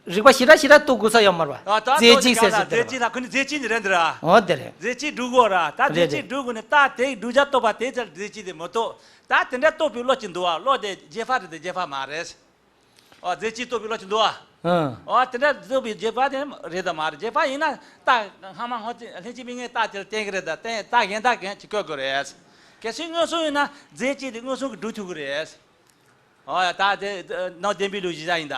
རིགས་པ་ཞེ་དྲག་ཞེ་དྲག་རྟོགས་དགོས་ས་ཡོད་མ་རེད་བ། ཨ་ད་རྫས་གཅིག་ཟེར་ཟེར་དེ་རྫས་གཅིག་ལ་ཁོ་ནི་རྫས་གཅིག་ནི་རེད་འདི་ར། འོ་དེ་རེད། རྫས་གཅིག་སྒྲུབ་དགོས་ར། ད་རྫས་གཅིག་སྒྲུབ་དགོས་ནི་རྟགས་དེའི་བསྒྲུབ་བྱ་རྟོགས་པ་དེའི་ཚེ་ལ་རྫས་གཅིག་དེ་མི་རྟོགས། ད་དེ་འདྲ་རྟོགས་པའི་བློ་གཅིག་འདུག་བ། བློ་དེ་རྗེས་དཔག་རེད་དེ་རྗེས་དཔག་མ་རེད། ཨོ་རྫས་གཅིག་རྟོགས་པའི་བློ་གཅིག་འདུག་བ། ཨང་། ཨོ་དེ་འདྲ་རྟོགས་པའི་རྗེས་དཔག་དེ་རེད་དམ་མ་རེད། རྗེས་དཔག་ཡིན་ན་རྟགས་སྔ་མ་སྔོ་འཛིན་ལྷན་སྐྱེས་མིག་ལྔའི་རྟགས་དེ་ལ་བརྟེན་གྱི་རེད་ད། བརྟེན་རྟགས་གཞན་དག་གཞན་གཅིག་བཀོད་དགོས་རེད། གལ་སྲིད་མངོན་སུམ་ཡིན་ན་རྫས་གཅིག་དེ་མངོན་སུམ་གྱིས་སྒྲུབ་ཐུབ་ཀྱི་རེད། ཨོ་ཡ་ད་དེ་ནང་བདེན་པའི་ལུགས་གཞི་བཞག་ཡིན་ད།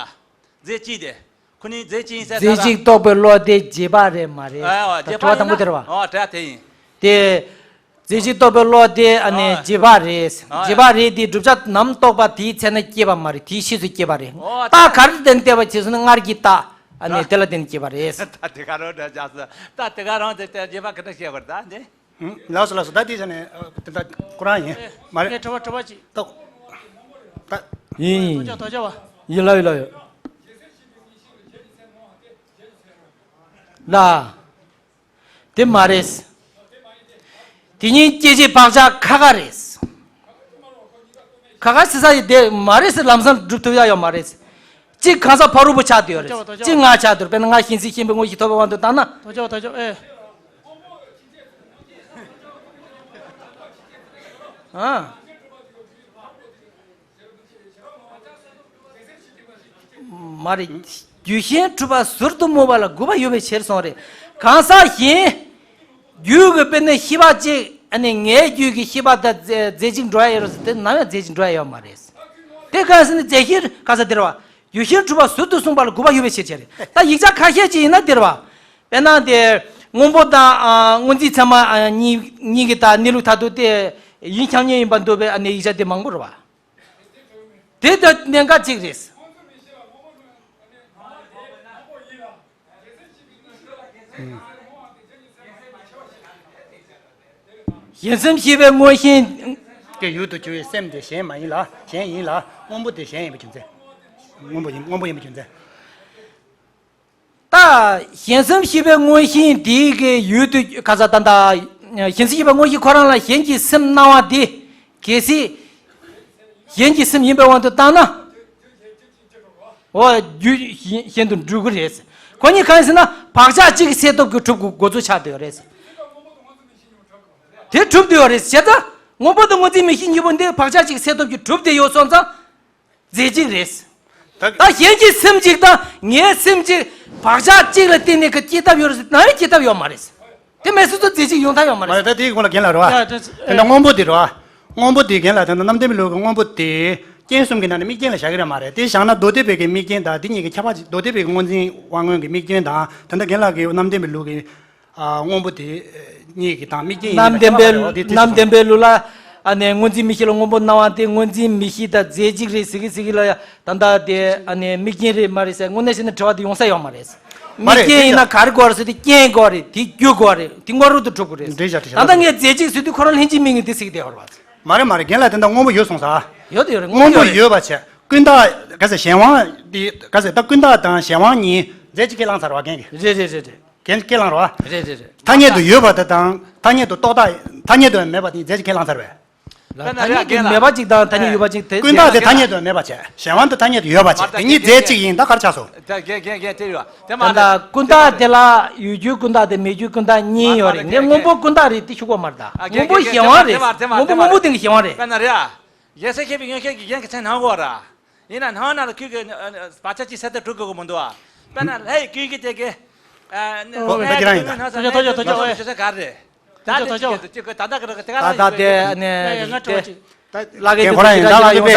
རྫས་གཅིག་དེ། ཁོ་ནི་རྫས་གཅིག་ཡིན་ཟེར་ད། རྫས་གཅིག་རྟོགས་པའི་བློ་དེ་རྗེས་དཔག་རེད་མ་རེད། ཨ་ཨ་ད་རྗེས་དཔག་དྲི་བ་དང་པོ་དེ་རེད་བ། ཨོ་དྲི་བ་དེ་ཡིན། ཨོ་དྲི་བ་དེ་ཡིན། དེ། རྫས་གཅིག་རྟོགས་པའི་བློ་དེ་ཨ་ནི་ཨ་རྗེས་དཔག་རེད། ཨ་རྗེས་དཔག་རེད་དེ་བསྒྲུབ་བྱ་ནམ་རྟོགས་པ་དེའི་ཚེ་ན་སྐྱེས་པ་མ་རེད། དེའི་ཕྱིས་སུ་སྐྱེས་པ་རེད། ཨོ་རྟགས་ག་རེ་དེ་ནི་བལྟས་པ་བྱས་སོང་ན་སྔར་གྱི་རྟགས་ཨ་ནི་ད་དེ་ལ་བརྟེན་ནས་སྐྱེས་པ་རེད། ད་དེ་ག་རང་འདྲ་ཆགས་སོང་། ད་དེ་ག་རང་དེ་ལྟར་རྗེས་དཔག་ག་འདྲ་བཤད་པ་རེད་ད་འདི། ལགས་སོ་ལགས་སོ། ད་དེ་བྱས་ནས་དེ་ད་ཁོ་རང་ཡིན། མ་རེད། ངས་དྲི་བ་དྲི་བ་ཅིག་ད་ད། ཡིན་ཡིན། དོ་ཅོག་དོ་ཅོག་བ། ཡིན་ལགས་ཡིན་ལགས་ཡིན། ལ། དེ་མ་རེད། དེ་གཉིས་སྐྱེད་བྱེད་བག་ཆགས་ཁ་ཁ་རེད། ཁ་ཁ་ཟེར་ས་ཡི་དེ་མ་རེད་ཟེར་ལམ་སང་སྒྲུབ་ཐུབ་ཡ་ཡོད་མ་རེད། གཅིག་གང་ཟག་ཕ་རོལ་པོ་ཆགས་བསྡད་ཡོད་རེད། གཅིག་ང་ཆགས་བསྡད་ཡོད་རེད། དཔེར་ན་ང་གཞན་སེམས་ཤེས་པའི་དངོས་གཞི་ཐོབ་པའི་དབང་དུ་བཏང་ན། དོ་ཅོག་དོ་ཅོག་ཨེ། ཨ། མ་རེད། རྒྱུད་གཞན་གྲུབ་པ་ཟུར་དུ་སྨྲས་པ་ལ་དགོས་པ་ཡོད་པའི་ཕྱིར་གསུངས་རེད། གང་ཟག་གཞན། རྒྱུད་ཀྱི་དཔེར་ན་ཤེས་པ་གཅིག་ཨ་ནི་ངའི་རྒྱུད་ཀྱི་ཤེས་པ་དང་རྫས་རྫས་གཅིག་འགྲོ་ཡ་ཡོད་རེད་ཟེར་དེ་ནམ་ཡང་རྫས་གཅིག་འགྲོ་ཡ་ཡོད་མ་རེད། དེ་གང་ཟེར་ན་རྫས་གཞན་གང་ཟག་དེ་རེད་བ། རྒྱུད་གཞན་གྲུབ་པ་ཟུར་དུ་གསུངས་པ་ལ་དགོས་པ་ཡོད་པའི་ཕྱིར་བྱས་རེད། ད་ཡིག་ཆ་ཁ་ཤས་ཅིག་ཡིན་ན་དེ་རེད་བ། དཔེར་ན་དེ། སྔོན་པོ་དང་ཨ་སྔོ་འཛིན་ཚད་མ་ཨ་གཉིས་གཉིས་ཀྱི་ད་གནས་ལུགས་མཐར་ཐུག་དེ་ཡིན་ཁྱབ་མཉམ་ཡིན་པར་འདོད་པའི་ཨ་ནི་ཡིག་ཆ་དེ་མང་པོ་རེད་བ། དེ་ད་གནད་འགག་གཅིག་རེད། གཞན་སེམས་ཤེས་པའི་མངོན་ཞེན། གི་ཡུལ་དུ་གྱུར་པའི་སེམས་དེ་གཞན་མ་ཡིན་ལ། གཞན་ཡིན་ལ། སྔོན་པོ་དེ་གཞན་ཡིན་པའི་རྒྱུ་མཚན། སྔོན་པོ་ཡིན། སྔོན་པོ་ཡིན་པའི་རྒྱུ་མཚན། ད་གཞན་སེམས་ཤེས་པའི་མངོན་ཞེན་དེའི་གི་ཡུལ་དུ་ག་ས་ད་ལྟ་གཞན་སེམས་ཤེས་པའི་མངོན་ཞེན་ཁོ་རང་ལ་གཞན་གྱི་སེམས་སྣང་བ་དེ་གལ་སྲིད་གཞན་གྱི་སེམས་ཡིན་པའི་དབང་དུ་བཏང་ན། འོ་རྒྱུ་གཞན་དུ་འགྲོ་གི་རེད། ཁོ་གཉིས་གང་ཡིན་ཟེར་ན་བག་ཆགས་གཅིག་གི་སེལ་ཐབས་ཀྱི་གྲུབ་དགོས་འགོ་ཚུགས་ཆགས་བསྡད་ཡོད་རེད། དེ་གྲུབ་བསྡད་ཡོད་རེད། བྱས་ཙང་སྔོན་པོ་དང་སྔོ་འཛིན་མིག་ཤེས་གཉིས་པོ་འདི་བག་ཆགས་གཅིག་གི་སེལ་ཐབས་ཀྱི་གྲུབ་བསྡད་ཡོད་སོང་ཙང་རྫས་གཅིག་རེད། ད་ད་གཞན་གྱི་སེམས་གཅིག་དང་ངའི་སེམས་གཅིག་བག་ཆགས་གཅིག་ལ་བརྟེན་ནས་ཀྱི་སྐྱེ་ཐབས་ཡོད་རེད་ཟེར་ན་ཡང་སྐྱེ་ཐབས་ཡོད་མ་རེད། དེ་མེད་སོང་ཙང་རྫས་གཅིག་ཡོང་ཐབས་ཡོད་མ་རེད། མ་རེད། ད་དེའི་སྐོར་ལ་རྒན་ལགས་རེད་བ། ཡ་ད་དེ་འདྲ་སྔོན་པོ་དེ་རེད་བ། སྔོན་པོ་དེ་རྒན་ལགས་དེ་འདྲ་རྣམ་བདེན་པའི་ལུགས་ཀྱི་སྔོན་པོ་དེ་རྐྱེན་གསུམ་གྱི་ནང་ནས་དམིགས་རྐྱེན་ལ་བཞག་གི་རེད་མ་རེད། དེ་བཞག་ན་མདོ་སྡེ་པའི་གི་དམིགས་རྐྱེན་དང་དེ་གཉིས་ཀྱི་ཁྱད་པར་ཅིག་མདོ་སྡེ་པའི་གི་སྔོ་འཛིན་དབང་མངོན་གྱི་དམིགས་རྐྱེན་དང་ད་ལྟ་རྒན་ལགས་ཀྱི་རྣམ་བདེན་པའི་ལུགས་ཀྱི་ཨ་སྔོན་པོ་དེ་གཉིས་ཀྱི་དང་དམིགས་རྐྱེན་ཡིན་ན་རྣམ་བདེན་པའི་ཁྱད་པར་རེད་བ། དེ་དེ་རྣམ་བདེན་པའི་ལུགས་ལ་ཨ་ནི་སྔོ་འཛིན་མིག་ཤེས་ལ་སྔོན་པོ་སྣང་བ་དེ་སྔོ་འཛིན་མིག་ཤེས་དང་རྫས་གཅིག་རེད་ཟེར་གི་ཟེར་གི་ལ་ཡ། ད་ལྟ་དེ་ཨ་ནི་དམིགས་རྐྱེན་རེད་མ་རེད་ཟེར་དངོས་གནས་བྱས་ན་དྲི་བ་དེ་ཡོང་ས་ཡོད་མ་རེད། དམིགས་རྐྱེན་ཡིན་ན་ག་རེ་དགོས་རེད་ཟེར་དུས་རྐྱེན་དགོས་རེད། དེ་རྒྱུ་དགོས་རེད། དེ་དངོས་རོགས་དུ་གྲུབ་དགོས་རེད། འགྲིག་བཞག་འགྲིག་བཞག་ད་ལྟ་ངས་རྫས་གཅིག་ཟེར་དུས་ཁོ་རང་ལྷན་ཅིག་དམིགས་ངེས་དེ་ཟེར་གི་བསྡད་ཡོད་རེད་བ། མ་རེད་མ་རེད། རྒན་ལགས་དེ་འདྲ་སྔོན་པོ་ཡོད་སོང་ས། ཡོད་དེ་ཡོད་རེད། སྔོན་པོ་ཡོད་པ་བྱས་ཀུན་བརྟགས་ག་ཟེར་གཞན་དབང་དེ་ག་ཟེར་ད་ཀུན་བརྟགས་དང་གཞན་དབང་གཉིས་རྫས་གཅིག་ཁས་བླངས་ཚར་བ་རྒན་གྱིས། རེད་རེད་རེད་རེད། རྒན་ཁས་བླངས་རེད་བ། རེད་རེད་རེད། ཐ་སྙད་དུ་ཡོད་པ་དེ་དང་ཐ་སྙད་དུ་རྟོག་བཏགས་ཐ་སྙད་དུ་མེད་པ་དེ་རྫས་གཅིག་ཁས་བླངས་ཚར་བས། ལ་ཐ་སྙད་དུ་མེད་པ་ཅིག་དང་ཐ་སྙད་ཡོད་པ་ཅིག་དེ་ཀུན་བརྟགས་དེ་ཐ་སྙད་དུ་མེད་པ་བྱས་གཞན་དབང་དུ་ཐ་སྙད་དུ་ཡོད་པ་བྱས་དེ་གཉིས་རྫས་གཅིག་ཡིན་ད་ག་རེ་ཆགས་སོང་། ད་རྒན་རྒན་རྒན་དེ་ཡོད་དེ་མ་ད་ལྟ་ཀུན་བརྟགས་དེ་ལ་ཡོད་རྒྱུའི་ཀུན་བརྟགས་དེ་མེད་རྒྱུའི་ཀུན་བརྟགས་གཉིས་ཡོད་རེད། ངས་སྔོན་པོ་ཀུན་བརྟགས་རེད་དེ་ཤོད་དགོས་མ་རེད་ད། སྔོན་པོ་གཞན་དབང་རེད། སྔོན་པོ་སྔོན་པོ་དེ་གཞན་དབང་རེད། དཔེར་ན་རེད་ཨ། གཞན་སེམས་ཤེས་པའི་མངོན་ཤེས་ཀྱི་རྒྱན་གྱི་མཚན་ནང་གོ་ར། ཡིན་ན་ནང་ན་ལ་ཁུལ་གྱི་བག་ཆགས་ཀྱི་སེལ་ཐབས་གྲུབ་དགོས་ཀྱི་མི་འདུག་ཨ། དཔེར་ན་ལྷའི་ཀུན་གྱི་དེ་གི། ཨོ་ད་གི་རང་ཡིན་ད། ཐོ་ཅོ་ཐོ་ཅོ་ཐོ་ཅོ་ཨོ་ད་ག་རེ། ད་ཐོ་ཅོ་ཐོ་ཅོ་ད་ད་ག་རེ་ད་ག་ད་ད་དེ་ནས་ད་ལ་གེ་དེ་ཁོ་རང་ཡིན་ད་ལ་གེ་པས་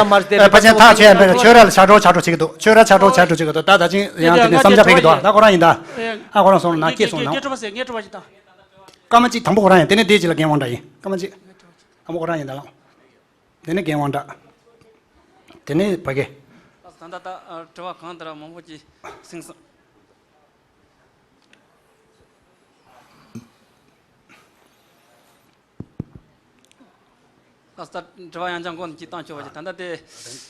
ཕ་ཆེན་ཐག་ཆོད་ཡ་མེད་ཆོས་ར་ལ་ཆ་འགྲོ་ཆ་འགྲོ་བྱེད་ཀྱི་འདུག་ཆོས་ར་ཆ་འགྲོ་ཆ་འགྲོ་བྱེད་ཀྱི་འདུག་ད་ད་ཅིང་ཡང་དེ་ནས་བསམ་འཆར་ཕེབས་ཀྱི་འདུག་ད་ཁོ་རང་ཡིན་ད། ཨ་ཁོ་རང་སོང་ན་སྐྱེས་སོང་ན། སྐར་མ་གཅིག་དང་པོ་ཁོ་རང་ཡིན། དེ་ནས་དེ་གཅིག་ལ་རྒན་དབང་འདྲ་ཡིན། སྐར་མ་གཅིག་དང་པོ་ཁོ་རང་ཡིན་ད་ལགས། དེ་ནས་རྒན་དབང་གྲགས། དེ་ནས་ཕ་གི། ད་ལྟ་ད་དྲི་བ་གང་ལྟར་མང་པོ་ཅིག་གསུངས་སོང་། ད་ལྟ་དྲི་བ་ཡང་བསྐྱར་མགོ་ནས་ཅིག་བཏང་ཆོག་པ་ཅིག་ད་ལྟ་དེ།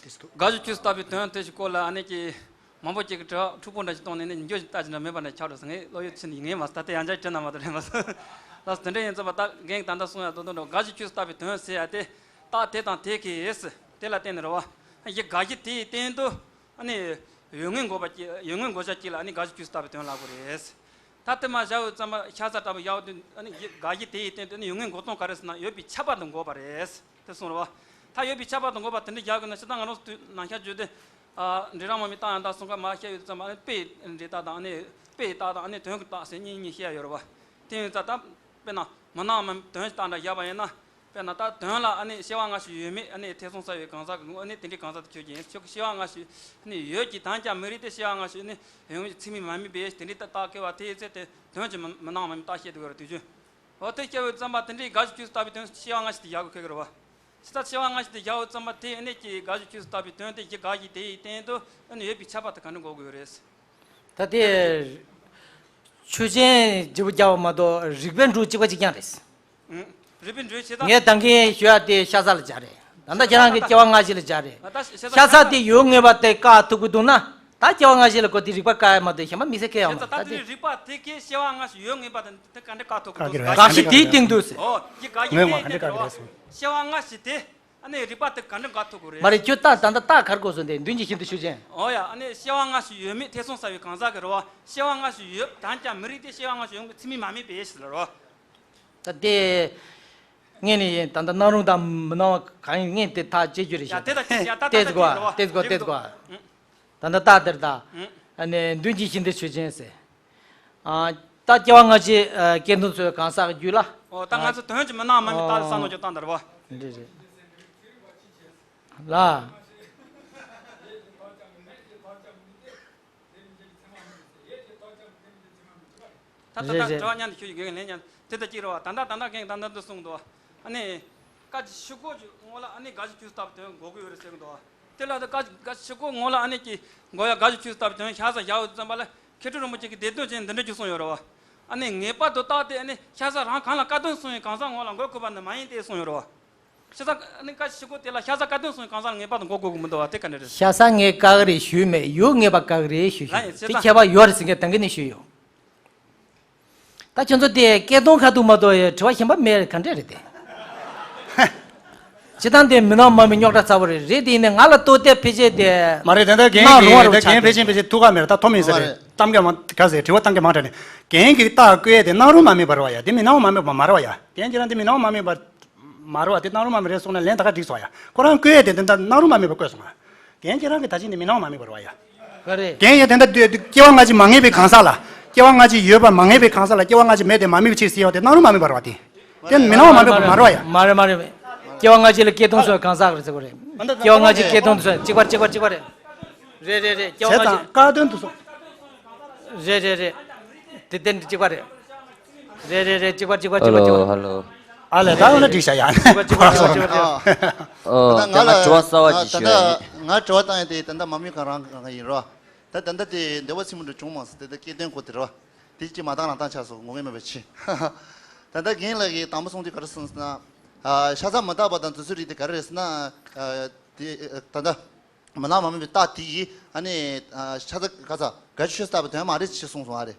དགག་གཞི་ཆོས་སུ་བཏགས་པའི་དོན་དེ་ཞིག་སྐོར་ལ་ཨ་ནེ་ཀྱིས་མང་པོ་ཅིག་གི་དྲི་བ་འཁྲུག་པོ་འདྲ་ཞིག་བཏང་ནས་ནི་འགྱོ་ཞིག་ལྟ་ཞིག་འདྲ་མེད་པ་འདྲ་ཆགས་འགྲོ་སོང་། ངས་བློ་ཡོད་ཕྱིན་ཡིན་ངེས་མ་ད་ལྟ་ཡང་བསྐྱར་དྲི་ན་མ་གཏོགས་རེད་མ་སོང་། ལགས་སོ་དེ་འདྲ་ཡིན་ཙང་པ་ད་རྒན་གྱིས་ད་ལྟ་གསུངས་ཡ་དོ་དོ་འགྲོ། དགག་གཞི་ཆོས་སུ་བཏགས་པའི་དོན་ཟེར་ཡ་དེ། རྟགས་དེ་དང་དེ་གིས་དེ་ལ་བརྟེན་ནས་རེད་བ། གཞི་དགག་གཞི་དེའི་སྟེང་དུ་ཨ་ནི་ཡོད་ངེས་འགོག་པ་གཅིག་ཡོད་ངེས་འགོག་བྱ་གཅིག་ལ་ཨ་ནི་དགག་གཞི་ཆོས་སུ་བཏགས་པའི་དོན་ལབ་དགོས་རེད། ད་དེ་མ་བཞག་ཡོད་ཙམ་པ་ཤ་ཚ་ལྟ་བུ་ཡག་དུས་ཨ་ནི་གཞི་དགག་གཞི་དེའི་སྟེང་དུ་ཨ་ནི་ཡོད་ངེས་འགོག་སྟངས་ག་རེ་ཟེར་ན་ཡོད་པའི་ཁྱབ་པ་དང་འགོག་པ་རེད། དེ་གསུངས་རེད་བ། ད་ཡོད་པའི་ཁྱབ་པ་དང་འགོག་པ་དེ་འདྲ་རྒྱག་དགོས་ན་སྤྱིར་བཏང་ང་རང་ཚོ་དུས་ནམ་ཞག་བརྗོད་དེ། འབྲས་རང་མ་མི་རྟགས་ཡང་དག་གསུམ་ཀ་མ་བཤད་ཡོད་ཙམ་པ་ཨ་ནི་དཔེ་འབྲས་རྟགས་དང་ཨ་ནི་དཔེ་རྟགས་དང་ཨ་ནི་དོན་གྱི་རྟགས་ཟེར་གཉིས་གཉིས་བཤད་ཡ་ཡོད་རེད་བ། དེ་ཡིན་ཙང་ད་དཔེར་ན་མི་སྣང་མ་མི་དོན་གྱི་རྟགས་འདྲ་བཞག་པ་ཡིན་ན། དཔེར་ན་ད་དོན་ལ་ཨ་ནི་སྐྱེ་བ་སྔ་ཕྱི་ཡོད་མེད་ཨ་ནི་ཐེ་ཚོམ་ཟ་བའི་གང་ཟག་གི་ངོ་ཨ་ནི་དེ་འདྲའི་གང་ཟག་དེ་ཁྱོད་ཀྱི་ཡིན་ཁྱོད་ཀྱི་སྐྱེ་བ་སྔ་ཕྱི་ཨ་ནི་ཡོད་ཀྱི་དོན་ཀྱང་མི་རིགས་ཏེ་སྐྱེ་བ་སྔ་ཕྱི་ཨ་ནི་ཡོད་ངེས་ཀྱི་ཚད་མས་མ་དམིགས་པའི་དེ་འདྲའི་རྟགས་བཀལ་བ་དེའི་ཚེ་དེ་དོན་གྱི་མི་མི་སྣང་མ་མི་རྟགས་བཤད་དགོས་རེད་དུས་རྒྱུན། འོ་དེ་སྐྱེ་བའི་ཙམ་པ་དེ་འདྲའི་དགག་གཞི་ཆོས་སུ་བཏགས་པའི་དོན་སྐྱེ་བ་སྔ་ཕྱི་དེ་ཡག་གི་ཁེལ་གི་རེད་བ། ཇི་ལྟར་སྐྱེ་བ་སྔ་ཕྱི་དེ་བཞག་ཡོད་ཙམ་པ་དེ་ཨ་ནི་ཀྱི་དགག་གཞི་ཆོས་སུ་བཏགས་པའི་དོན་དེ་གཞི་དགག་གཞི་དེ་ཡི་སྟེང་དུ་ཨ་ནི་ཡོད་པའི་ཁྱབ་པ་དེ་ག་འདྲ་འགོག་དགོས་རེད། ད་དེ་ཆོས་ཅན་བརྗེ་པོ་རྒྱག་པ་མ་གཏོགས་རིགས་པས་འགྲོ་གཅིག་པ་གཅིག་རྐྱང་རེད། རིགས་པས་འགྲོ་བྱེད་སྟངས། ངས་ད་གིན་ཞུ་ཡ་དེ་ཤ་ཚ་ལ་སྦྱར་རེད། ད་ལྟ་ཁྱེད་རང་གི་སྐྱེ་བ་སྔ་ཕྱི་ལ་སྦྱར་རེད། ཤ་ཚ་དེ་ཡོད་ངེས་པ་དེ་བཀག་ཐུབ་ཀྱི་འདུག་ན་ད་སྐྱེ་བ་སྔ་ཕྱི་ལ་གོ་དེ་རིགས་པ་བཀག་ཡ་མ་གཏོགས་གཞན་པ་མི་ཚེ་སྐྱེལ་ཡ་མ་རེད། ད་དེ་རིགས་པ་དེ་གིས་སྐྱེ་བ་སྔ་ཕྱི་ཡོད་ངེས་པ་དེ་དེ་ག་འདྲ་བཀག་ཐུབ་ཀྱི་འདུག་དགག་གཞི་དེའི་སྟེང་དུ་ཟེར། ཨོ་དེ་དགག་གཞི་དེའི་སྟེང་དུ་སྐྱེ་བ་སྔ་ཕྱི་དེ། ཨ་ནི་རིགས་པ་དེ་ག་འདྲ་འགག་ཐུབ་དགོས་རེད། མ་རེད་ཁྱོད་ད་ད་ད་ད་གར་དགོས་སོང་དེ་མདུན་གྱི་ཤིན་ཏུ་ཆོས་ཅན། ཨོ་ཡ་ཨ་ནི་སྐྱེ་བ་སྔ་ཕྱི་ཡོད་མེད་ཐེ་ཚོམ་ཟ་བའི་གང་ཟག་གི་རེད་བ། སྐྱེ་བ་སྔ་ཕྱི་ཡོད་དོན་ཀྱང་མི་རིགས་ཏེ་སྐྱེ་བ་སྔ་ཕྱི་ཡོད་ཚད་མས་མ་དམིགས་པའི་ཞེས་ལ་རོ། ད་དེ་ངས་ནི་ད་ད་སྣང་རུང་དང་མི་སྣང་བ་གང་ཡིན་ངས་དེ་ཐག་བཅད་རྒྱུ་རེད་ཡ་ཤག་དེ་ད་དེ་ཡ་ད་ད་ལྟས་དགོས་ད་ལྟས་དགོས་ལྟས་དགོས་ལྟས་དགོས། ད་ལྟ་ད་དེར་ད། ཨ་ནི་མདུན་གྱི་ཤིན་ཏུ་ཆོས་ཅན་ཟེར། ད་སྐྱེ་བ་སྔ་ཕྱི་སྐྱེ་འདུན་ཚོའི་གང་ཟག་རྒྱུད་ལ། ཨོ་ད་ང་ཚོ་དོན་གྱི་མི་སྣང་མ་མི་རྟགས་ལ་བསམ་བློ་ཅིག་བཏང་དར་བ། འདི་རེད། ལ། ད་ད་རེད་ད་རེད། དྲི་བ་མཉམ་དུ་ཞུ་རྒྱུ་གན་ལན་མཉམ་དེ་ལྟར་གཅིག་རེད་བ། ད་ད་ད་ད་གན་ད་ད་འདི་གསུངས་འདུག་ཨ་ནི། བཀའ་བཞི་ཤོག་གུ་གི་ངོ་ལ་ཨ་ནི་དགའ་བཞི་ཆུ་ལྟ་བུ་དོན་གོ་གི་ཡོད་རེད་ཟེར་གི་འདུག་དེ་ལ་ད་བཀའ་བཀའ་བཞི་ཤོག་གུ་ངོ་ལ་ཨ་ནི་ཀྱི་མགོ་ཡ་དགའ་བཞི་ཆུ་ལྟ་བུ་དོན་ཤ་ས་བཞག་ཡོད་ཙམ་པ་ལ་མཁས་གྲུབ་རིན་པོ་ཆེ་གི་སྡེ་དོན་ཅན་འདི་འདྲ་ཅིག་གསུངས་ཡོད་རེད་བ། ཨ་ནི་ངེས་པར་དུ་བརྟག་སྟེ་ཨ་ནི་ཤ་ས་རང་གང་ལ་བཀའ་དོན་གསུངས་ཡོད་གང་ཟག་ངོ་ལ་མགོ་གུས་པ་འདི་མ་ཡིན་ཏེ་གསུངས་ཡོད་རེད་བ། ཤ་ས་ཨ་ནི་བཀའ་བཞི་ཤོག་གུ་དེ་ལ་ཤ་ས་བཀའ་དོན་གསུངས་ཡོད་གང་ཟག་ལ་ངེས་པར་དུ་མགོ་གུས་གི་མི་འདུག་བ། དེ་ག་འདྲ་རེད། ཤ་ས་ངས་བཀག་རེད་ཞུས་མེད། ཡུལ་ངེས་པ་བཀག་རེད་ཞུས། ལ་ཡིན་ཟེར་དེ་ད་ཁྱད་པར་ཡོད་རེད་ཟེར་མཁན་ད་གིན་ནས་ཞུས་ཡོད། ད་ཁྱོད་ཚོ་དེ་སྐད་གཏོང་ཁ་ཐུག་མ་གཏོགས་ཡ་དྲི་བ་གཞན་པ་མེད་ག་འདྲས་རེད་དེ། སྤྱི་བཏང་དེ་མི་ནག་དམར་པོའི་རྙོག་དྲ་ཚ་པོ་རེད། རེད་དེ་ཡིན་ནའི་ང་ལ་ལྟོས་ཏེ་ཕལ་ཆེར་དེ་མ་རེད། དེ་འདྲ་རྒན་གནང་རུང་བ་གི་རུ་དེ་ཆགས་རྒན་ཕལ་ཆེར་ཕལ་ཆེར་ཐུགས་ཁག་མེད་རེད། ད་ཐོ་མི་ཟེར་རེད། གཏམ་རྒྱ་མ་ག་ཟེར་དྲི་བ་གཏམ་རྒྱ་མ་དྲན་ནས་རྒན་གྱི་རྟགས་བཀོད་ཡས་དེ་གནང་རུང་མ་དམིགས་པ་རེད་བ་ཡ། དེ་མི་ནག་དམར་པོའི་མ་མ་རེད་བ་ཡ། རྒན་ཁྱེད་རང་དེ་མི་ནག་དམར་པོའི་མ་རེད་བ། དེ་གནང་རུང་མ་དམིགས་རེད་གསུངས་ན་ལན་ད་ག་འགྲིག་སོང་ཡ། ཁོ་རང་བཀོད་ཡས་དེ་དེ་འདྲ་གནང་རུང་མ་དམིགས་པ་བཀོད་སོང་ང་། རྒན་ཁྱེད་རང་གི་ད་ཅི་ནས་མི་སྣང་བ་མ་དམིགས་པ་རེད་བ་ཡ། ག་རེ། རྒན་ཡ་དེ་འདྲ་སྡོད་དུས་སྐྱེ་བ་སྔ་ཕྱི་མ་ངེས་པའི་གང་ཟག་ལ། སྐྱེ་བ་སྔ་ཕྱི་ཡོད་པ་མ་ངེས་པའི་གང་ཟག་ལ་སྐྱེ་བ་སྔ་ཕྱི་མེད་དེ་མ་དམིགས་པ་ཅིག་ཟེར་ཡོད་དེ་སྣང་རུང་མ་དམིགས་པ་རེད་བ་དེ། དེ་མི་སྣང་བ་མ་དམིགས་པ་མ་རེད་བ་ཡ། མ་རེད་མ་རེད། སྐྱེ་བ་སྔ་ཕྱི་ལ་སྐྱེ་སྟོང་སོགས་གང་ཟག་རེད་ཟེར་གོ་རེད། སྐྱེ་བ་སྔ་ཕྱི་སྐྱེ་སྟོང་དུ་སོགས་གཅིག་པ་གཅིག་པ་གཅིག་པ་རེད། རེད་རེད་རེད། སྐྱེ་བ་བྱས་སྔ་ཙང་ཕྱི། བཀག་དོན་དུ་སོགས། རེད་རེད་རེད། དེ་དེ་གཅིག་པ་རེད། རེད་རེད་རེད། གཅིག་པ་གཅིག་པ་གཅིག་པ་གཅིག་པ། ཧ་ལོ་ཧ་ལོ། ཨ་ལས་ད་འོ་ན་འགྲིག་ཤག་ཡ། གཅིག་པ་གཅིག་པ་གཅིག་པ་གཅིག་པ། ཨ། ཨོ། ད་ང་ལ་དྲི་བ་གསར་བ་ཅིག་ཞུ་ཡ་ཡིན། ད་ལྟ་ང་དྲི་བ་བཏང་ཡ་དེ་ད་ལྟ་མ་མོས་གང་རང་གང་ཡིན་རོ། ད་ད་ལྟ་དེ་འདི་བ་ཚིག་མི་འགྲོ་བྱུང་མ་སོང་། དེ་ད་སྐད་དོན་གོ་དེ་རོ། དེ་ཅིག་མ་བཏང་རང་བཏང་ཆགས་སོང་། ངོ་ངེས་མེད་པ་ཆེ། ད་ལྟ་རྒན་ལགས་ཀྱིས་དང་པོ་གསུངས་དུས་ག་རེ་གསུངས་ཟེར་ན། ཨ། ཤ་ཚ་མི་རྟག་པ་དང་དེ་ཚོའི་རིགས་དེ་ག་རེ་རེད་ཟེར་ན། ཨ། དེ་ད་ལྟ། མི་སྣང་མ་དམིགས་པའི་རྟགས་དེ་ཡིས་ཨ་ནི་ཤ་ཚ་ག་ཚ་དགའ་བཞི་ཆོས་ལྟ་བུའི་དོན་མ་རེད་ཅེས་གསུངས་སོང་བ་རེད།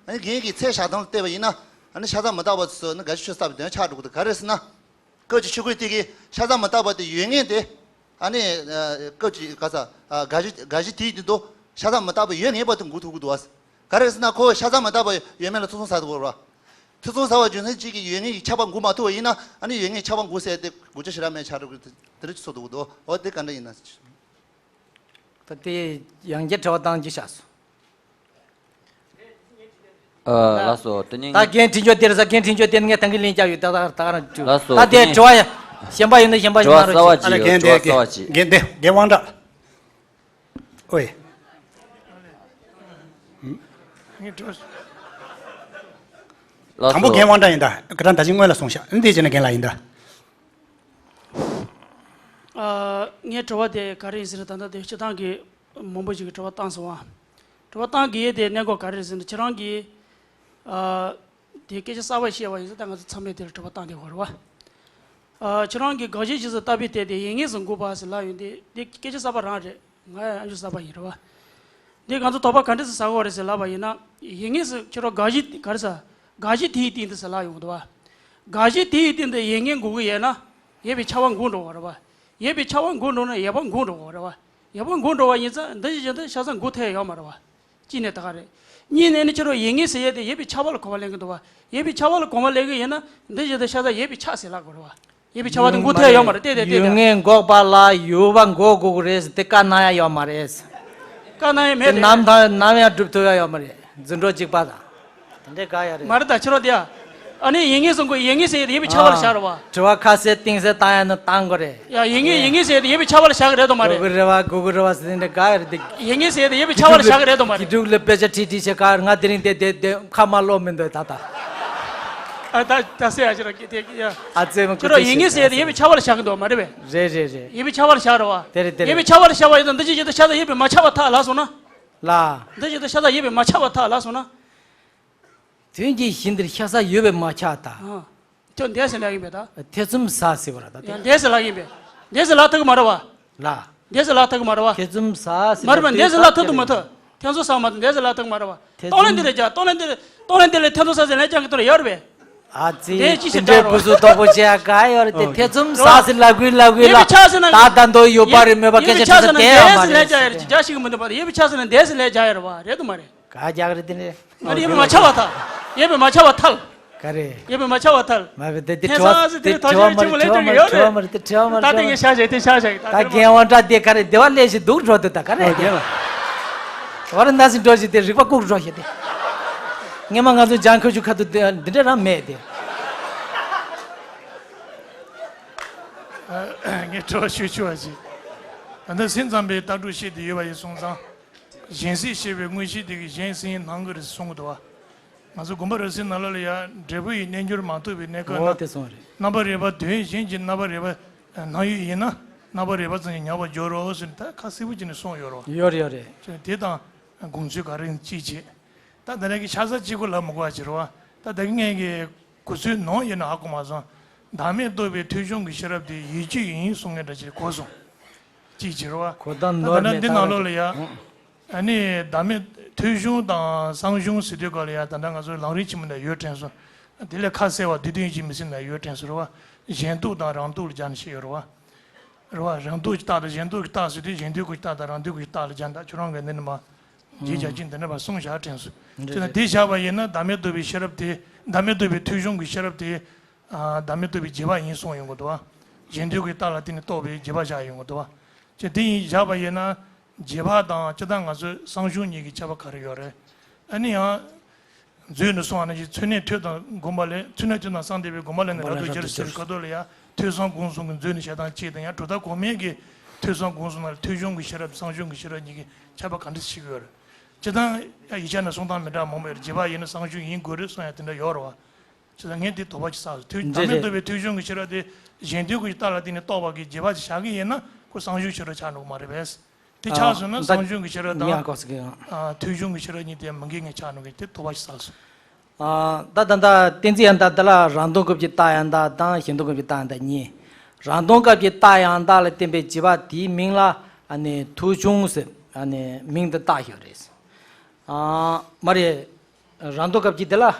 ཨ་ནི་རྒན་གྱིས་ཚད་བཞག་སྟངས་ལ་བལྟས་པ་ཡིན་ན། ཨ་ནི་ཤ་ཚ་མི་རྟག་པ་ཚོ་ནི་དགའ་བཞི་ཆོས་ལྟ་བུའི་དོན་ཆགས་འགྲོ་གི་འདུག་ག་རེ་ཟེར་ན། སྐབས་ཀྱི་ཆོས་སྐུ་དེ་གིས་ཤ་ཚ་མི་རྟག་པ་དེ་ཡོད་ངེས་དེ། ཨ་ནི་སྐབས་ཀྱི་ག་ཚ་དགའ་བཞི་དགའ་བཞི་དེའི་སྟེང་དུ་ཤ་ཚ་མི་རྟག་པ་ཡོད་ངེས་པ་དེ་འགོད་ཐུབ་ཀྱི་འདུག་བ། ག་རེ་ཟེར་ན་ཁོ་ཤ་ཚ་མི་རྟག་པ་ཡོད་མེད་ལ་ཐེ་ཚོམ་ཟ་འདུག་བ། ཐེ་ཚོམ་ཟ་བ་རྒྱུ་མཚན་གཅིག་གིས་ཡོད་ངེས་ཀྱི་ཁྱབ་པ་འགོད་མ་ཐུབ་པ་ཡིན་ན། ཨ་ནི་ཡོད་ངེས་ཁྱབ་པ་འགོད་ཟེར་དེ་འགོད་རྒྱུ་ཞེ་དྲག་མེད་ཆགས་འགྲོ་གི་དེ་རིགས་ཚོ་འདུག་གི་འདུག་འོ་དེ་ག་འདྲ་ཡིན་ན། ད་དེ་ཡང་བསྐྱར་དྲི་བ་བཏང་རྒྱུ་བཞག་སོང་། ཨ། ལགས་སོ། དེ་ནི་ད་རྒན་དྲིན་ཆོག་དེར་ས། རྒན་དྲིན་ཆོག་དེར་ངས་ད་གིན་ལན་རྒྱག་ཡོད། ད་ད་ད་རང་བཅུ། ལགས་སོ། ད་དེ་དེ་ནི་དྲི་བ་ཡ་གཞན་པ་ཡོད་ན་གཞན་པ་དྲི་བ་ཞིག་མ་གསར་བ་རོགས་ཅིག་ཅིག་ཨ་ལས་ཡོད། རྒན་དྲི་བ་དེ་གསར་བ་ཅིག་རྒན་དེ་རྒན་དབང་གྲགས། ཨོའི། ངས་དྲི་བ། ལགས་དང་པོ་སོ། རྒན་དབང་གྲགས་ཡིན་ད། ཁ་སང་ད་ཅི་སྔོན་ལ་གསུངས་ཤག་འདི་བྱས་ན་རྒན་ལགས་ཡིན་ད། ཨ། ངའི་དྲི་བ་དེ་ག་རེ་ཡིན་ཟེར་ན། ད་ལྟ་དེ་སྤྱི་བཏང་གི་མང་པོ་ཞིག་གིས་དྲི་བ་བཏང་སོང་བ། དྲི་བ་བཏང་དགོས་ཡས་དེ་གནད་འགག་ག་རེ་རེད་ཟེར་ན། ཁྱེད་རང་གིས། ཨ། དེ་སྐད་ཆ་གསར་པ་བཤད་པ་ཡིན་ཙང་ད་ང་ཚོ་ཚང་མས་དེར་དྲི་བ་བཏང་བསྡད་ཡོད་རེད་བ། ཨ། ཁྱེད་རང་གིས་དགའ་བཞི་ཆོས་ལྟ་བུའི་དེ་དེ་ཡོད་ངེས་སུ་འགོད་པ་ཟེར་ལབ་ཡོང་དུས། དེ་སྐད་ཆ་གསར་པ་རང་རེད། ང་ཡང་ཨ་མཆོག་གསར་པ་ཡིན་རེད་བ། འདི་ང་ཚོ་དོགས་པ་ག་འདྲ་སེ་ཟ་དགོས་རེད་ཟེར་ལབ་པ་ཡིན་ན། ཡོད་ངེས་སུ་ཁྱེད་རང་དགའ་བཞི་ག་རེ་ཟ། དགའ་བཞི་དེའི་སྟེང་དུ་ཟེར་ལབ་ཡོང་གི་འདུག་བ། དགའ་བཞི་དེའི་སྟེང་དུ་ཡོད་ངེས་འགོད་ཀྱི་ཡོད་ན། ཡོད་པའི་ཆགས་པ་འགོག་འགྲོ་བ་རེད་བ། ཡོད་པའི་ཆགས་པ་འགོག་འགྲོ་ན་ཡོད་པ་འགོག་འགྲོ་བ་རེད་བ། ཡོད་པ་འགོག་འགྲོ་བ་ཡིན་ཙང་འདི་བཞིན་དུ་ཤ་ཚ་འགོག་ཐུབ་ཡོད་མ་རེད་བ། གཅིག་ནས་ད་ག་རེད། གཉིས་ནས་ནི་ཁྱེད་རང་ཡོད་ངེས་ཟེར་ཡས་དེ་ཡོད་པའི་ཆགས་པ་ལ་གོམས་པ་ལེན་གྱི་འདུག་བ། ཡོད་པའི་ཆགས་པ་ལ་གོམས་པ་ལེན་གྱི་ཡོད་ན་འདི་བཞིན་དུ་ཤ་ཚ་ཡོད་པའི་ཆགས་ཟེར་ལབ་དགོས་རེད་བ། ཡོད་པའི་ཆགས་པ་དེ་འགོག་ཐུབ་ཡ་ཡོད་མ་རེད། ལྟོས་ལྟོས་ལྟོས་ཡོད་ལྟོས། ངེས་འགོག་པ་ལ་ཡོད་པ་འགོག་དགོས་ཀྱི་རེད་ཟེར་དེ་བཀའ་གནང་ཡ་ཡོད་མ་རེད། བཀའ་གནང་ཡ་མེད་དེ་རེད། ནམ་དང་ནམ་ཡང་སྒྲུབ་ཐུབ་ཡ་ཡོད་མ་རེད། རྫུ་འཕྲུལ་གཅིག་པ་དང་། དེ་འདྲའི་དགའ་ཡ་རེད། མ་རེད་ད་ཁྱེད་རང་དེ་ཡ། ཨ་ནི་ཡོད་ངེས་སུ་འགོད། ཡོད་ངེས་ཟེར་ཡ་དེ་ཡོད་པའི་ཆགས་པ་ལ་བཞག་རེད་བ། དྲི་བ་ཁ་གསལ་གཏིང་གསལ་བཏང་ཡ་ནི་བཏང་དགོས་རེད། ཡ་ཡོད་ངེས་ཡོད་ངེས་ཟེར་ཡ་དེ་ཡོད་པའི་ཆགས་པ་ལ་བཞག་གི་རེད་དོ་མ་རེད། དགོས་ཀྱི་རེད་བ་དགོས་ཀྱི་རེད་བ་ཟེར་དེ་འདྲའི་དགའ་ཡ་རེད་དེ། ཡོད་ངེས་ཟེར་ཡ་དེ་ཡོད་པའི་ཆགས་པ་ལ་བཞག་གི་རེད་དོ་མ་རེད། དགེ་ཕྲུག་ལ་དཔེ་ཆ་ཁྲིད་ཁྲིད་བྱེད་ག་ང་དེ་རིང་དེ་དེ་དེ་ཁ་མ་ལོག་མི་འདོད་ད་ད། ཨ་ད་ད་སེ་ཨ་ཅི་ར་གི་དེ་ཡ། ཨ་ཙེ་མ་ཁྱོད་རང་ཡོད་ངེས་ཟེར་ཡ་དེ་ཡོད་པའི་ཆགས་པ་ལ་བཞག་གི་འདུག་མ་རེད་པས། རེད་རེད་རེད། ཡོད་པའི་ཆགས་པ་ལ་བཞག་རེད་བ། དེ་རེད་དེ་རེད། ཡོད་པའི་ཆགས་པ་ལ་བཞག་པ་ཡིན་ན་འདི་ཅི་ཅི་ད་ཤ་ཚ་ཡོད་པའི་མ་ཆགས་པ་ཐག་ལ་སོང་ན། ལ། འདི་ཅི་ད་ཤ་ཚ་ཡོད་པའི་མ་ཆགས་པ་ཐག་ལ་སོང་ན། དོན་གྱི་གཞི་འདིར་ཤ་ཚ་ཡོད་པའི་མ་ཆགས་ད། ཨ། ཁྱོད་འདས་ཟེར་ལབ་ཡིན་པས་ད། ཐེ་ཚོམ་ཟ་ཟེར་བ་ར་ད་དེ། ཡང་འདས་ཟེར་ལབ་ཡིན་པས། འདས་ཟེར་ལབ་ཐུབ་ཀྱི་མ་རེད་བ། ལ། འདས་ཟེར་ལབ་ཐུབ་ཀྱི་མ་རེད་བ། ཐེ་ཚོམ་ཟ་ཟེར་མ་རེད་བ། འདས་ཟེར་ལབ་ཐུབ་ཀྱི་མ་ཐུབ། ཐེ་ཚོམ་ཟ་མ་ཐུབ། འདས་ཟེར་ལབ་ཐུབ་ཀྱི་མ་རེད་བ། ཐེ་ཚོམ། རྟོག་ལན་འདི་ལས་རྒྱག་རྟོག་ལན་འདི་ལས་རྟོག་ལན་འདི་ལས་ཐེ་ཚོམ་ཟ་ཟེར་ལན་རྒྱག་གི་དོན་ཡོད་རེད་པས། ཨ་ཙི། འདས་ཅི་ཞིག་དེ་འདྲའི་འདྲ་བ། སྐུ་གཟུགས་སྟོབས་པོ་བྱས་ག་ཡོད་རེད་དེ། ཨོ། ཐེ་ཚོམ་ཟ་ཟེར་ལབ་དགོས་ལབ་དགོས་ལ། ད་ད་འདོད་ཡོད་པ་རེད་མེད་པ་སྐད་ཆ་དེ་ཡོད་ཡ་མ་རེད། ཡོད་པའི་ཆགས་ཟེར་ན་འདས་ཟེར་ལན་རྒྱག་ཡ་རེད། ཅི་རྒྱག་ཤེས་ཀྱི་མི་འདུག་པ། ཡོད་པའི་ཆགས་ཟེར་ན་འདས་ཟེར་ལན་རྒྱག་ཡ་རེད་བ། རེད་དུ་མ་རེད། ག་རྒྱག་རེད་དེ་ནས། ཨ་ནི་ཡོད་པའི་མ་ཆགས་པ་ཐག་ཡོད་པའི་མ་ཆགས་པ་ཐལ། ག་རེ། ཡོད་པའི་མ་ཆགས་པ་ཐལ། མ་རེད་དེ་དེ་ཐེ་ཚོམ་ཟ་ཟེར་དེ་དེ་ཐག་དྲི་བ་ཆོད་མ་རེད། ཆུང་ལས་དྲི་བ་ཀྱང་མ་ཡོད་རེད། རེད། དྲི་བ་མ་རེད། དེ་དྲི་བ་མ་རེད། ད་དེ་ངས་བཤད་བཤད་དེ་བཤད་བཤད་ད་ད་དེ་རྒན་དབང་གྲགས་དེ་ག་རེ་སྡེ་བ་ལས་ཞིག་སྡུག་འགྲོ་འདུག་ད་ག་རེ་ཨོ་དེ་ལ། བ་རེ་ན་སི་འགྲོ་ཞིག་དེ་རིག་པ་ལྐུགས་འགྲོ་ཞིག་དེ། སྔས་མ་ང་ཚོ་ལྗང་ཁུ་ཆུ་ཁ་ཐུག་དེ་འདི་འདྲ་རང་མེད་དེ། ངས་དྲི་བ་ཞུ་ཆོག་པ་ཞིག་ད་ལྟ་སེམས་ཙམ་པའི་ལྟ་གྲུབ་བཤད་དེ་ཡོད་པ་ཡིན་སོང་ཙང་། གཞན་སེམས་ཤེས་པའི་དངོས་གཞི་དེ་གིས་གཞན་སེམས་སྣང་གི་རེད་གསུང་གི་འདུག་བ། ང་ཚོ་དགོན་པ་རབ་གསལ་ནང་ལོགས་ལ་ཡང་འབྲས་བུ་ཡི་རྣལ་འབྱོར་མ་ཐོབ་པའི་གནས་སྐབས་ན། འོ་དེ་སོང་རེད། རྣམ་པར་རིག་པ་དོན་གཞན་གྱི་རྣམ་པར་རིག་པ་སྣང་ཡུལ་ཡིན་ན། རྣམ་པར་རིག་པ་ཙམ་གྱིས་ཉམས་པར་འགྱུར་རོ་ཟེར་ནས་ད་ཁ་གསལ་པོ་བྱས་ནས་གསུངས་ཡོད་རེད་བ། ཡོད་རེད་ཡོད་རེད། དེ་དང་དགོངས་ཚུལ་ག་རེ་ཡིན་གཅིག་བྱེད། ད་དེ་རིང་གི་ཆ་ཚང་གཅིག་པོ་ལབ་མི་དགོས་པ་བྱེད་རོགས། ད་ད་གིན་ངས་ཀྱི་གོ་ཚུལ་ནང་ཡོད་ན་ཧ་གོ་མ་སོང་། བདག་མེད་རྟོགས་པའི་ཐོས་བྱུང་གི་ཤེས་རབ་དེ་ཡིད་དཔྱོད་ཡིན་གསུང་མཁན་འདྲ་ཅིག་གོ་སོང་། གཅིག་བྱེད་རོགས། གོ་ད་ད་ནོར་ལྟ་མེད་འདི་ནང་ལོགས་ལ་ཡ། ཨ་ནི་བདག་མེད་ཐོས་བྱུང་དང་བསམ་བྱུང་ཟེར་དུས་སྐབས་ལ་ཡ་ད་ལྟ་ང་ཚོའི་ལམ་རིམ་ཆེན་མོ་ནས་ཡོད་དྲན་སོང་། དེ་ལས་ཁ་གསལ་བ་བསྡུས་དོན་གཅིག་མི་སྲིད་ན་ཡོད་དྲན་སོང་རེད་བ། གཞན་ལྡོག་དང་རང་ལྡོག་ལ་སྦྱར་ནས་བཤད་ཡོད་རེད་བ། རེད་བ། རང་ལྡོག་གི་རྟགས་དང་གཞན་ལྡོག་གི་རྟགས་ཟེར་དུས་གཞན་ལྡོག་གི་རྟགས་དང་རང་ལྡོག་གི་རྟགས་ལ་སྦྱར་ད་ཁྱོད་རང་གིས་འདི་ནས་མ། རྗེས་རྒྱག་ཅིང་འདི་འདྲ་བ་གསུངས་བཞག་དྲན་སོང་། རེད་དེ་ན་རེད། དེ་བཞག་པ་ཡིན་ན་བདག་མེད་རྟོགས་པའི་ཤེས་རབ་དེ། བདག་མེད་རྟོགས་པའི་ཐོས་བྱུང་གི་ཤེས་རབ་དེ། ཨ། བདག་མེད་རྟོགས་པའི་རྗེས་དཔག་ཡིན་གསུངས་ཡོང་གི་འདུག་བ། གཞན་ལྡོག་གི་རྟགས་ལ་བརྟེན་ནས་རྟོགས་པའི་རྗེས་དཔག་བཞག་ཡོང་གི་འདུག་བ། ཅེས་དེ་ཡིན་བཞག་པ་ཡིན་ན། རྗེས་དཔག་དང་སྤྱིར་བཏང་ང་ཚོའི་བསམ་བྱུང་གཉིས་ཀྱི་ཁྱད་པར་ག་རེ་ཡོད་རེད། ཨ་ནི་ཡང་། མཛོད་ནས་གསུངས་པ་ནང་བཞིན་མཚན་ཉིད་ཐོས་དང་སྒོམ་པ་ལས། མཚན་ཉིད་ཐོས་དང་བསམ་གཏན་པའི་སྒོམ་པ་ལས་ནི་རབ་ཏུ་སྦྱར་ཟེར་བའི་ཁ་ཐོག་ལ་ཡང་ཐོས་བསམ་སྒོམ་གསུམ་གྱི་མཛོད་ནས་བཤད་སྟངས་གཅིག་དང་། ཡང་གྲུབ་མཐའ་གོང་མའི་གི་ཐོས་བསམ་སྒོམ་གསུམ་ནང་ལ་ཐོས་བྱུང་གི་ཤེས་རབ་བསམ་བྱུང་གི་ཤེས་རབ་གཉིས་ཀྱི་ཁྱད་པར་ག་འདྲ་ཞིག་ཡོད་རེད། སྤྱིར་བཏང་ཡང་ཡིག་ཆ་ནས་གསུང་སྟངས་མི་འདྲ་མང་པོ་ཡོད་རེད། རྗེས་དཔག་ཡིན་ན་བསམ་བྱུང་ཡིན་དགོས་རེད་གསུང་ཡ་དེ་འདྲ་ཡོད་རེད་བ། བྱས་ཙང་ངས་འདི་དོགས་པ་ཅིག་བསགས་སོང་། ཐོས་བདག་མེད་རྟོགས་པའི་ཐོས་བྱུང་གི་ཤེས་རབ་དེ་གཞན་ལྡོག་གི་རྟགས་ལ་བརྟེན་ནས་རྟོགས་པ་གི་རྗེས་དཔག་ཅིག་བཞག་གི་ཡིན་ན་ཁོ་བསམ་བྱུང་ཤེས་རབ་ཆགས་འགྲོ་གི་མ་རེད་པས། དེ་ཆགས་སོང་ན་ཨ། བསམ་བྱུང་གི་ཤེས་རབ་དང་། ཨ། ཐོས་བྱུང་གི་ཤེས་རབ་གཉིས་དེ་མི་འགལ་མཁན་ཆགས་འགྲོ་གི། དེ་དོགས་པ་ཞིག་བསགས་སོང་། ཨ། ད་ད་ད་གཏན་ཚིགས་ཡང་དག་དེ་ལ་རང་སྟོང་སྐབས་ཀྱི་རྟགས་ཡང་དག་དང་གཞན་སྟོང་སྐབས་ཀྱི་རྟགས་ཡང་དག་གཉིས། རང་སྟོང་སྐབས་ཀྱི་རྟགས་ཡང་དག་ལ་བརྟེན་པའི་རྗེས་དཔག་དེའི་མིང་ལ་ཨ་ནི་ཐོས་བྱུང་ཟེར་ཨ་ནི་མིང་དེ་བཏགས་ཡོད་རེད། ཨ། མ་རེད། རང་སྟོང་སྐབས་ཀྱི་དེ་ལ་ཨ་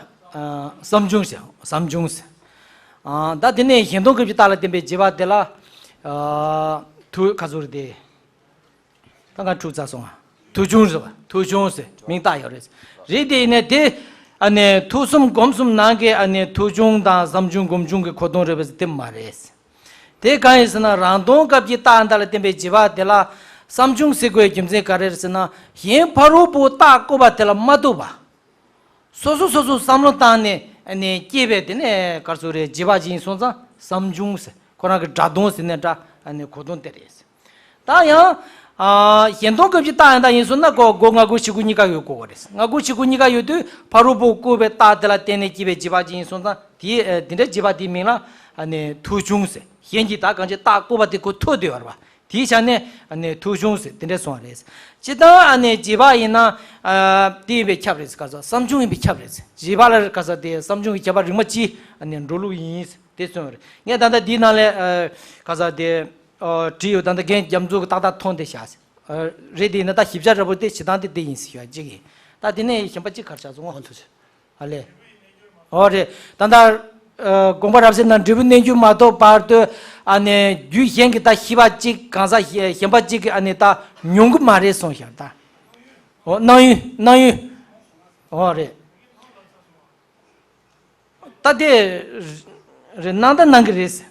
བསམ་བྱུང་ཟེར། བསམ་བྱུང་ཟེར། ཨ། ད་དེ་ནས་གཞན་སྟོང་སྐབས་ཀྱི་རྟགས་ལ་བརྟེན་པའི་རྗེས་དཔག་དེ་ལ་ཨ་ཐོས་ག་ཚོད་རེད་དེ། ད་ང་འཁྲུག་ཚར་སོང་ང་། ཐོས་བྱུང་ཟེར་བ། ཐོས་བྱུང་ཟེར་མིང་བཏགས་ཡོད་རེད། རེད་དེ་ཡིན་ནའི་དེ་ཨ་ནི་ཐོས་གསུམ་སྒོམ་གསུམ་ནང་གི་ཨ་ནི་ཐོས་བྱུང་དང་བསམ་བྱུང་སྒོམ་བྱུང་གི་གོ་དོན་རེད་པས་དེ་མ་རེད། དེ་གང་ཡིན་ཟེར་ན་རང་སྟོང་སྐབས་ཀྱི་རྟགས་ཡང་དག་ལ་བརྟེན་པའི་རྗེས་དཔག་དེ་ལ་བསམ་བྱུང་ཟེར་དགོས་རྒྱུ་མཚན་ག་རེ་རེད་ཟེར་ན། གཞན་ཕ་རོལ་པོ་རྟགས་བཀོད་པ་དེ་ལ་མ་ལྟོས་པ། སོ་སོ་སོ་སོ་བསམ་བློ་བཏང་ནས་ཨ་ནི་སྐྱེས་པའི་དེ་ནས་ག་རེ་ཟེར་རེད། རྗེས་དཔག་ཅིག་ཡིན་སོང་ཙང་བསམ་བྱུང་ཟེར། ཁོ་རང་གི་སྒྲ་གདངས་ཟེར་ནའི་འདྲ་ཨ་ནི་གོ་དོན་དེ་རེད། ད་ཡང་ཨ་གཞན་སྟོང་སྐབས་ཀྱི་རྟགས་ཡང་དག་ཡིན་སོང་ན་ཁོ་སྒོ་ལྔ་སྒོ་ཕྱི་སྒོ་གཉིས་ཀ་ཡོད་དགོས་པ་རེད། ལྔ་སྒོ་ཕྱི་སྒོ་གཉིས་ཀ་ཡོད་དུས་ཕ་རོལ་པོ་བཀོད་པའི་རྟགས་དེ་ལ་བརྟེན་ནས་སྐྱེས་པའི་རྗེས་དཔག་ཅིག་ཡིན་སོང་ཙང་དེ་ཨ་དེ་འདྲའི་རྗེས་དཔག་དེའི་མིང་ལ་ཨ་ནི་ཐོས་བྱུང་ཟེར། གཞན་གྱིས་ད་གང་ཅི་རྟགས་བཀོད་པ་དེ་ཁོ་ཐོས་བསྡད་ཡོད་རེད་པ། དེའི་ཆ་ནས་ཨ་ནི་ཐོས་བྱུང་ཟེར་དེ་འདྲ་གསུངས་པ་རེད། སྤྱིར་བཏང་ཨ་ནི་རྗེས་དཔག་ཡིན་ན་ཨ་དེ་ཡིན་པའི་ཁྱབ་རེད་ཟེར། ག་ས་བསམ་བྱུང་ཡིན་པའི་ཁྱབ་རེད་ཟེར། རྗེས་དཔག་ལ་ག་ས་དེ་བསམ་བྱུང་གི་ཁྱད་པར་རིག་མ་གཅིག་ཨ་ནི་འགྲོ་ལུགས་ཡིན་ཟེར་དེ་གསུངས་པ་རེད། ངས་ད་ལྟ་འདིའི་ནང་ལ་ཨ་ག་ས་དེ་ཨ་བྲིས་ཡོད། ད་ལྟ་རྒན་རྒྱ་མཚོ་གི་ཏག་ཏག་མཐོང་བསྡད་བཞག་ཟེར། ཨ་རེད་དེ་ཡིན་ན་ད་ཞིབ་ཆ་ར་པོ་དེ་བྱེད་སྟངས་དེ་དེ་ཡིན་ཟེར་ཡོད་གཅིག་ཡིན། ད་དེ་ནས་གཞན་པ་གཅིག་ག་རེ་ཆགས་སོང་ངོ་། ཨོ་ཐུགས་རྗེ་ཆེ། ཨ་ལས། ཨོ་རེད། ད་ལྟ་ཨ་དགོངས་པ་རབ་གསལ་ནང་འབྲས་བུ་རྣལ་འབྱོར་མ་ཐོབ་བར་དུ་ཨ་ནི་རྒྱུད་གཞན་གྱི་ད་ཤེས་པ་གཅིག་གང་ཟག་གཞན་པ་གཅིག་གིས་ཨ་ནི་ད་མྱོང་གི་མ་རེད་གསུངས་ཤག་ད། ཨོ་སྣང་ཡུལ་སྣང་ཡུལ། ཨོ་རེད། ད་དེ་རེད། སྣང་ད་སྣང་གི་རེད།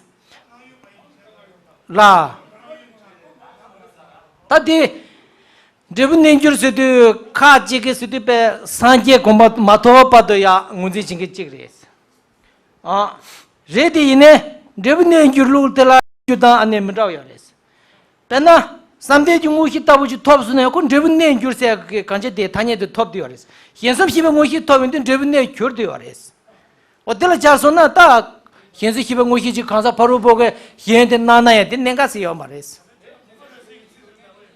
ལ། ད་དེ། འབྲས་བུ་རྣལ་འབྱོར་ཟེར་དུས་ཁ་ཅིག་གིས་ཟེར་དུས་པས་སངས་རྒྱས་གོ་འཕང་མ་ཐོབ་བར་དུ་ཡང་ངོས་འཛིན་བྱེད་མཁན་གཅིག་རེད། ཨ། རེད་དེ་ཡིན་ནའི་འབྲས་བུ་རྣལ་འབྱོར་ལུགས་དེ་ལ་རྒྱུ་དང་ཨ་ནི་མི་འདྲ་བ་ཡོད་རེད། དཔེར་ན། བསམ་གཏན་གྱི་དངོས་གཞི་ལྟ་བུ་ཞིག་ཐོབ་སོང་ན་ཡང་ཁོ་འབྲས་བུ་རྣལ་འབྱོར་ཟེར་གི་གང་ཅི་དེ་ཐ་སྙད་དེ་ཐོབ་བསྡད་ཡོད་རེད། ཞེན་ས་ཤེས་པའི་དངོས་གཞི་ཐོབ་ཡོང་དུས་འབྲས་བུ་རྣལ་འབྱོར་བསྡད་ཡོད་རེད། འོ་དེ་ལ་སྦྱར་སོང་ན་ད། ཞེན་ས་ཤེས་པའི་དངོས་གཞི་ཅིག་གང་ཟག་ཕ་རོལ་པོ་གིས་ཞེན་དེ་སྣང་ན་ཡང་དེ་གནད་འགག་ཟེར་ཡོད་མ་རེད།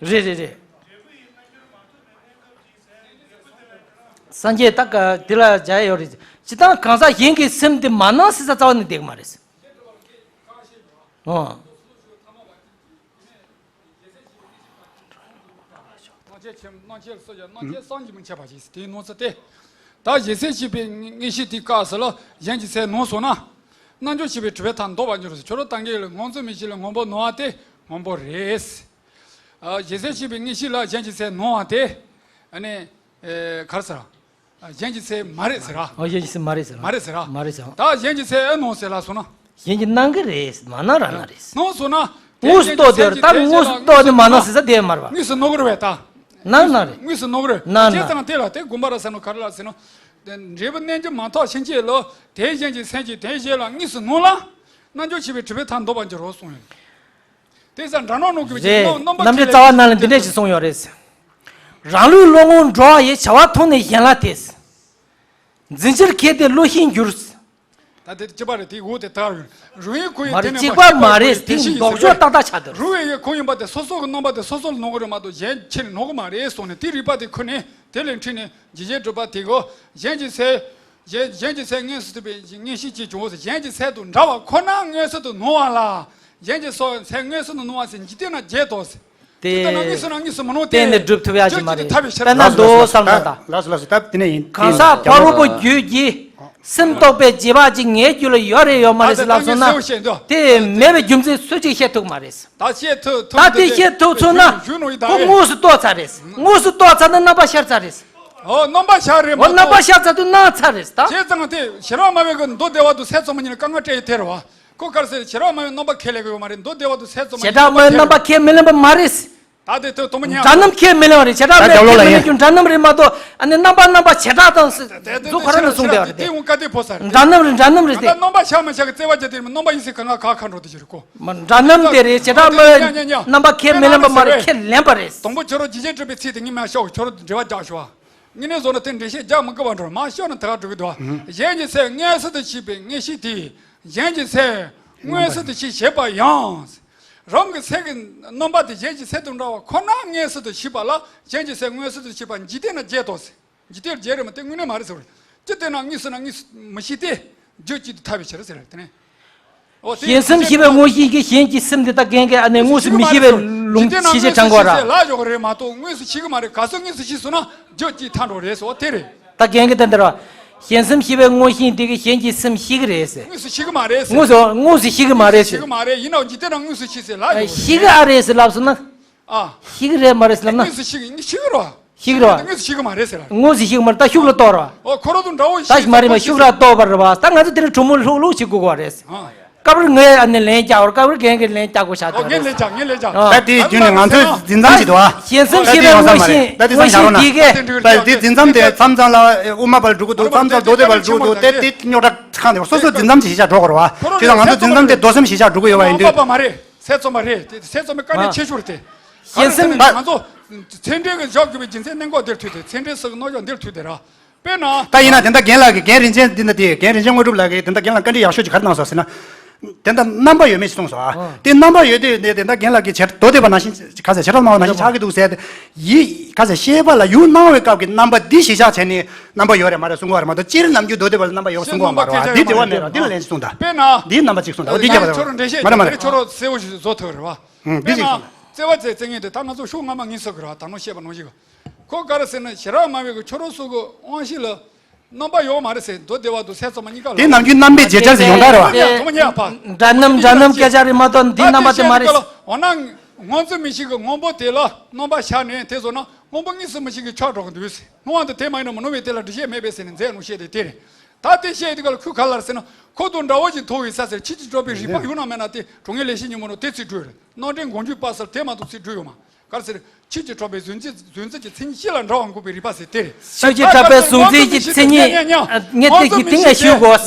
རེད་རེད་རེད། སངས་རྒྱས་ད་ག་དེ་ལ་སྦྱར་ཡོད་རེད། སྤྱིར་བཏང་གང་ཟག་གཞན་གྱིས་སེམས་དེ་མ་སྣང་ཟེར་ས་རྩ་བ་ནས་བསྡད་ཀྱི་མ་རེད། ཨོ། སྣང་མཆེད་ཆེན་སྣང་མཆེད་ལ་སོགས་ཀྱང་སྣང་མཆེད་བསམ་གྱིས་མི་ཁྱབ་པ་ཞེས་དེའི་སྣང་ཚུལ་ཏེ། ད་གཞན་སེལ་བྱེད་པའི་དངོས་གཞི་དེའི་སྐབས་སུ་ལ་གཞན་གྱི་སེལ་སྣང་སོང་ན། རྣལ་འབྱོར་བྱེད་པའི་གྲུབ་པའི་མཐའ་ལྡོག་པར་འགྱུར་ཟེར། ཁྱོད་རང་ད་གིན་ལ་སྔོན་འཛིན་མིག་ཤེས་ལ་སྔོན་པོ་སྣང་བ་དེ་སྔོན་པོ་རེད། ཨ་གཞན་སེལ་བྱེད་པའི་དངོས་གཞི་ལ་གཞན་གྱི་སེལ་སྣང་བ་དེ། ཨ་ནི། ཨེ་ག་རེ་ཟེར། གཞན་གྱི་སེལ་མ་རེད་ཟེར་ར། ཨ་གཞན་གྱི་སེལ་མ་རེད་ཟེར་ར། མ་རེད་ཟེར་ར། མ་རེད་ཟེར་ར། ད་གཞན་གྱི་སེལ་ཨེ་སྣང་ཟེར་ལ་སོང་ན། གཞན་གྱིས་སྣང་གི་རེད། མ་སྣང་རང་སྣང་རེད། སྣང་སོང་ན། དངོས་སུ་རྟོགས་དེ་ད་དངོས་སུ་རྟོགས་དེ་མ་སྣང་ཟེར་ས་དེ་མ་རེད་པ། དངོས་སུ་སྣང་གི་རེད་པས་ད། སྣང་སྣང་རེད། དངོས་སུ་སྣང་གི་རེད། སྣང་སྣང་། བྱས་ཙང་དེ་ལ་དེ་དགོངས་པ་རབ་གསལ་ནང་ག་རེ་ལ་ཟེར་ན། དེ་འབྲས་བུ་རྣལ་འབྱོར་མ་ཐོབ་ཕྱིན་ཆད་ལ་དེ་གཞན་གྱི་སེལ་གྱི་དོན་གཞན་ལ་དངོས་སུ་སྣང་ལ། རྣལ་འབྱོར་བྱེད་པའི་གྲུབ་པའི་མཐའ་ལྡོག་པར་འགྱུར་རོ་གསུངས་ཡོད། དེ་ཙམ་འདྲ་ནོ་ནོ་གི་རེད། རྣམ་འགྲེལ་རྩ་བ་ནང་ལ་འདི་འདྲས་ཞིག་གསུངས་ཡོད་རེད། རང་ལུགས་བློ་ངོར་འགྲོ་བ་ཡི་བྱ་བ་མཐོང་ནས་གཞན་ལ་དེ། འཛིན་གཞིར་གལ་ཏེ་བློ་ཤེས་འགྱུར། ད་དེ་གཅིག་པ་རེད། དེ་འོ་དེ་ལྟར་རུང་བའི་གུ་ཡི་མ་རེད། དེ་ནས་གཅིག་མ་པ་མ་རེད། དེ་ཤེས་ཡིན་ལྡོག་ཕྱོགས་ཏག་ཏག་ཆགས་འདུག་རུང་བའི་གུ་ཡིན་པ་དེ་སོ་སོ་གི་རྣམ་པ་དེ་སོ་སོ་ལ་སྣང་གི་རེད་མ་གཏོགས་གཞན་ཕྱིར་སྣང་གི་མ་རེད་གསུངས་ནས། དེ་རིགས་པ་དེ་ཁོ་ནས་དེ་ལས་འཁྲུལ་ནས་ཇི་བྱེད་གྲུབ་པ་དེ་གོ། གཞན་གྱི་སེལ། གཞན་གཞན་གྱི་སེལ་མངོན་སུམ་དུ་བས་མངོན་ཤེས་ཀྱིས་བྱུང་བ་ཟེར། གཞན་གྱི་སེལ་དང་འདྲ་བ་ཁོ་ན་མངོན་སུམ་དུ་སྣང་བ་ལ། གཞན་གྱི་སོ་སེལ་མངོན་སུམ་དུ་སྣང་བ་ཟེར། འཇིག་རྟེན་ན་བརྒྱད་དོ་ཟེར། དེ་དེ་ལྟ་ན་དངོས་སུ་ན་དངོས་སུ་མི་སྣང་སྟེ། གཏན་ནས་སྒྲུབ་ཐུབ་ཡ་ཅིག་མ་རེད། དཔེར་ན་མདོ་བསམ་ན་ད། ལགས་སོ་ལགས་སོ། ད་དེ་ནས་ཡིན། གང་ཟག་ཕ་རོལ་པོ་རྒྱུད་ཀྱི་སེམས་རྟོག་པའི་རྗེས་དཔག་ཅིག་ངའི་རྒྱུད་ལ་ཡོད་རེད་ཡོད་མ་རེད་ཟེར་ལབ་སོང་ན། དེ་མེད་པའི་རྒྱུ་མཚན་སུ་གཅིག་བཤད་ཐུབ་མ་རེད། ད་བཤད་ཐུབ་ཐུབ། ད་དེ་བཤད་ཐུབ་སོང་ན་ཁོ་དངོས་སུ་རྟོགས་ཚར་རེད། དངོས་སུ་རྟོགས་ཚར་ན་རྣམ་པ་ཤར་ཚར་རེད། ཨོ་རྣམ་པ་ཤར་རེད་མ་གཏོགས། རྣམ་པ་ཤར་ཚར་དུས་སྣང་ཚར་རེད་ད། བྱས་ཙང་དེ་ཤེས་རབ་སྨྲ་བའི་གི་མདོ་སྡེ་པ་དང་སེལ་གཙང་མ་གཉིས་ལ་དཀའ་ངལ་སྤྲད་ཡི་དེ་རེད་བ། ཁོ་ག་རེ་ཟེར། ཤེས་རབ་སྨྲ་བའི་རྣམ་པ་ཁས་ལེན་གི་ཡོད་མ་རེད། མདོ་སྡེ་པ་དང་སེལ་གཙང་མ་གཉིས་བྱེ་བྲག་སྨྲ་བའི་རྣམ་པ་ཁས་མི་ལེན་པ་མ་རེད། ད་དེ་ཐོག་དུ་མ་ཉན། འདྲ་རྣམ་ཁས་མི་ལེན་པ་རེད། བྱེ་བྲག་ད་སྨྲ་བའི་རྒྱུ་འདྲ་རྣམ་རེད་མ་གཏོགས། ཨ་ནི་རྣམ་པ་རྣམ་པ་བྱེ་བྲག་དང་ཟེར་ཚུལ་ཁོ་རང་ནས་གསུངས་བསྡད་པ་རེད། དེ་འོང་ཀ་དེ་ཕོ་ས་རེད། འདྲ་རྣམ་རེད། འདྲ་རྣམ་རེད་ཟེར། རྣམ་པ་ཤ་མ་ཤ་གི་བརྩེ་བ་བྱེད་དེ་རྣམ་པ་ཡིན་ཟེར་གང་ག་ག་ཁ་འགྲོ་དེ་ཞིག་རེད་གོ། མ་འདྲ་རྣམ་དེ་རེད། བྱེ་བྲག་སྨྲ་བའི་རྣམ་པ་ཁས་མི་ལེན་པ་མ་རེད། ཁས་ལེན་པ་རེད། དང་པོ་ཁྱོད་རང་ཇི་བྱེད་གྲུབ་པའི་ཚིག་དེ་ངས་མ་ཤོག་ཁྱོད་རང་འགྲེལ་པ་རྒྱག་ཤོག་ངས་ནས་བཟོ་ན་དེ་འགྲེལ་བཤད་རྒྱག་མི་དགོས་པ་འགྲོ། མ་ཤོག་ན་ད་ག་འགྲོ་གི་འདུག་ཨ། གཞན་གྱི་སེམས་མངོན་སུམ་དུ་ཕྱིས་པའི་མངོན་ཤེས་དེས་གཞན་གྱི་སེམས་མངོན་སུམ་དུ་ཕྱིས་ཞེས་པ་ཡང་། རང་གི་སེམས་ཀྱི་རྣམ་པ་དེ་གཞན་གྱི་སེམས་དང་འདྲ་བ་ཁོ་ན་མངོན་སུམ་དུ་ཕྱིས་པ་ལ་གཞན་གྱི་སེམས་མངོན་སུམ་དུ་ཕྱིས་པ་འཇིག་རྟེན་ན་བརྒྱད་དོ་ཟེར། འཇིག་རྟེན་བརྒྱད་རེད་མ་གཏོགས་དངོས་གནས་མ་རེད་ཟེར་བ་རེད། ཅི་སྟེ་ན་དངོས་སུ་ན་དངོས་སུ་མི་ཤེས་ཏེ། རྒྱུད་གཅིག་ཏུ་ཐལ་བའི་ཕྱིར་ཟེར་རེད་དེ་ནས། འོ་དེ་གཞན་སེམས་ཤེས་པའི་མངོན་ཤེས་ཀྱིས་གཞན་གྱི་སེམས་དེ་དག་རྐྱེན་གྱིས་ཨ་ནི་དངོས་སུ་མི་ཤེས་པའི་ལུང་ཤེས་བྱེད་དྲངས་དགོས་ར། ལ་ཡོག་རེད་མ་གཏོགས་དངོས་སུ་ཤེས་ཀྱི་མ་རེད། ག་ཚོད་དངོས་སུ་ཤེས་སོང་ན་རྒྱུད་གཅིག་ཐལ་འགྲོ་རེད་ཟེར་བ་དེ་རེད། ད་རྐྱེན་གྱིས་ད་འདིར་བ། གཞན་སེམས་ཤེས་པའི་མངོན་ཤེས་དེ་གིས་གཞན་གྱི་སེམས་ཤེས་ཀྱི་རེད་ཟེར། དངོས་སུ་ཤེས་ཀྱི་མ་རེད་ཟེར། དངོས་སུ་དངོས་སུ་ཤེས་ཀྱི་མ་རེད་ཟེར། ཤེས་ཀྱི་མ་རེད། ཡིན་ནའང་འཇིག་རྟེན་ན་དངོས་སུ་ཤེས་ཟེར་ལ་ཡོག་ཤེས་ཀྱི་ཨ་རེད་ཟེར་ལབ་སོང་ན། ཨ། ཤེས་ཀྱི་རེད་མ་རེད་ཟེར་ལབ་ན། དངོས་སུ་ཤེས་ཀྱི་ཤེས་ཀྱི་རེད་བ། ཤེས་ཀྱི་རེད་བ། དངོས་སུ་ཤེས་ཀྱི་མ་རེད་ཟེར་ལ། དངོས་སུ་ཤེས་ཀྱི་མ་རེད། ད་ཤུགས་ལ་གཏོར་བ། ཨོ་ཁོ་རང་དང་འདྲ་བོ་ཞིག་ད་མ་རེད་མ་ཤུགས་ལ་གཏོར་བ་རེད་བ། ད་ང་ཚོ་དེ་རིང་གྲུ་མོ་ལྷུག་ལྷུག་བྱེད་དགོས་པ་རེད། ཨ། སྐབས་རེ་ངས་ཨ་ནི་ལན་རྒྱག་བར་སྐབས་རེ་རྒན་གྱིས་ལན་རྒྱག་དགོས་བྱ་ཨོ་ངས་ལན་རྒྱག་ངས་ལན་རྒྱག་ཨ། ད་དེའི་རྒྱུན་ནས་ང་ཚོས་འཛིན་མཚམས་ཅིག་འདུག་ཨ། གཞན་སེམས་ཤེས་པའི་མངོན་ཤེས་མངོན་ཤེས་དེ་གས། ད་དེ་འཛིན་མཚམས་དེ་མཚམས་ལ་དབུ་མ་པ་ལ་འགྲོ་གི་འདུག་མཚམས་མཚམས་མདོ་སྡེ་པ་ལ་འགྲོ་གི་འདུག་དེ་དེ་རྙོག་དྲ་ཁག་འདུག་སོ་སོའི་འཛིན་མཚམས་ཅིག་བཞག་འགྲོ་དགོས་རེད་བ། བྱས་ཙང་ང་ཚོ་འཛིན་མཚམས་དེ་མདོ་སེམས་ཞིག་བཞག་འགྲོ་གི་ཡོད་པ་ཡིན་དུས། མ་པ་མ་རེད། སེམས་ཙམ་པ་རེད་དེ། སེམས་ཙམ་པའི་དཀའ་གནད་ཆེ་ཤོས་རེད་དེ། གཞན་སེམས། ང་ཚོ་ཚད་འབྲས་ཀྱི་བཞག་དགོས་པའི་རྒྱུ་མཚན་གནད་འགག་འདིར་ཐུག་སྟེ། ཚད་འབྲས་སོགས་ཀྱི་རྣམ་གཞག་འདིར་ཐུག་སྟེ་ར། དཔེར་ན། ད་ཡིན་ན་དེ་འདྲ་རྒན་ལགས་ཀྱིས། རྒན་རིན་ཆེན་འདི་འདྲ་དེ། རྒན་རིན་ཆེན་དངོས་གྲུབ་ལགས་ཀྱིས་དེ་འདྲ་རྒན་ལགས་བཀའ་འདྲི་ཡག་ཤོས་ཅིག་ག་རེ་གནང་སོང་ཟེར་ན། དེ་འདྲ་རྣམ་པ་ཡོད་མེད་ཅིག་གསུངས་སོང་ཨ། དེ་རྣམ་པ་ཡོད་དུས་ནས་དེ་འདྲ་རྒན་ལགས་ཀྱིས་བྱེ་མདོ་སྡེ་པ་ནང་བཞིན་ག་ཟེར། བྱེ་བྲག་སྨྲ་བ་ནང་བཞིན་ཆགས་ཀྱི་འདུག་ཟེར་ཏེ། ཡིད་ག་ཟེར། ཤེས་པ་ལ་ཡུལ་སྣང་བའི་སྐབས་ཀྱི་རྣམ་པ་འདི་གཞི་བཞག་བྱས་ནས་རྣམ་པ་ཡོད་རེད་མ་རེད་གསུང་གི་ཡོད་རེད་མ་གཏོགས། སྤྱིར་ནམ་རྒྱུན་མདོ་སྡེ་པ་ལ་རྣམ་པ་ཡོད་གསུང་གི་ཡོད་མ་རེད་བ། འདི་དྲི་བ་མེད་ར། འདི་ལ་ལན་ཅིག་གསུངས་དང་། འདི་འདྲའི་གསུངས་དང་། འོ་འདི་རྒྱབ་པ་རེད། མ་རེད་མ་རེད། ཁྱོད་རང་གསལ་བོ་ཞིག་བཟོ་ཐུབ་རེད་བ། ཨང་། འདི་ཅིག་གསུངས་དང་། བརྩེ་བ་བྱས་བརྩེ་ངེས་དེ་ད་ང་ཚོ་ཤོག་སྔ་མ་ངས་ཟེར་གི་ར། ད་ནང་བཤད་པ་ནང་བཞིན། ཁོ་ག་རེ་ཟེར་ན། ཤེས་རབ་སྨྲ་བའི་གི་ཁྱོད་རང་ཚོ་གི་དབང་ཤེས་ལ་རྣམ་པ་ཡོད་མ་རེད་ཟེར། མདོ་སྡེ་པ་དང་སེམས་ཙམ་པ་གཉིས་ཀ་ལ། དེ་ནམ་རྒྱུན་རྣམ་པའི་བརྗེད་བྱར་ཟེར་ཡོང་ད་རེད་བ། དེ་དེ་དེ་དེ་དེ་འདྲ་རྣམ་འདྲ་རྣམ་སྐད་ཆ་རེད་མ་གཏོགས་འདི་རྣམ་པ་དེ་མ་རེད། འོ་ན་སྔོན་འཛིན་མི་ཤེས་གི་སྔོན་པོ་དེ་ལ་རྣམ་པ་ཤར་ནས་དེ་བཟོ་ན་སྔོན་པོ་དངོས་སུ་མི་ཤེས་གི་ཆགས་འགྲོ་གི་འདུག་ཟེར། སྔོན་དུ་དེ་མ་ཡིན་ན་མི་སྣང་བས་དེ་ལ་འདྲི་བཤད་མེད་པས་ཟེར་ནས་མཛད་ནོ་བཤད་དེ་དེ་རེད། ད་དེ་བཤད་དེ་ག་ལ་ཁོས་ག་ལ་ཟེར་ན། ཁོ་དང་འདྲ་བོ་ཞིག་མཐོང་བའི་ས་ཟེར། ཕྱིས་ཀྱི་གྲོགས་པའི་རིགས་པ་ཡོད་ན་མེད་ན་དེ་གྲོང་ངེས་ལས་ཤེས་ཉིན་མོ་ནོ་དེ་ཚིག་འགྲོས་རེད། རྣམ་འདྲེན་མགོ་མཇུག་པ་སར་དེ་མ་གཏོགས་ཚིག་འགྲོས་ཡོད་མ། ག་རེ་ཟེར། ཕྱིས་ཀྱི་གྲོགས་པའི་གཟུང་འཛིན་གཟུང་འཛིན་གྱི་མཚན་ཉིད་སྤྱི་ལ་འདྲ་བར་འགོག་པའི་རིགས་པ་ཟེར་དེ་རེད། ཕྱིས་ཀྱི་གྲོགས་པའི་གཟུང་འཛིན་གྱི་མཚན་ཉིད། ཉེ་དེ་གི་སྟེང་ལ་ཞུ་དགོས།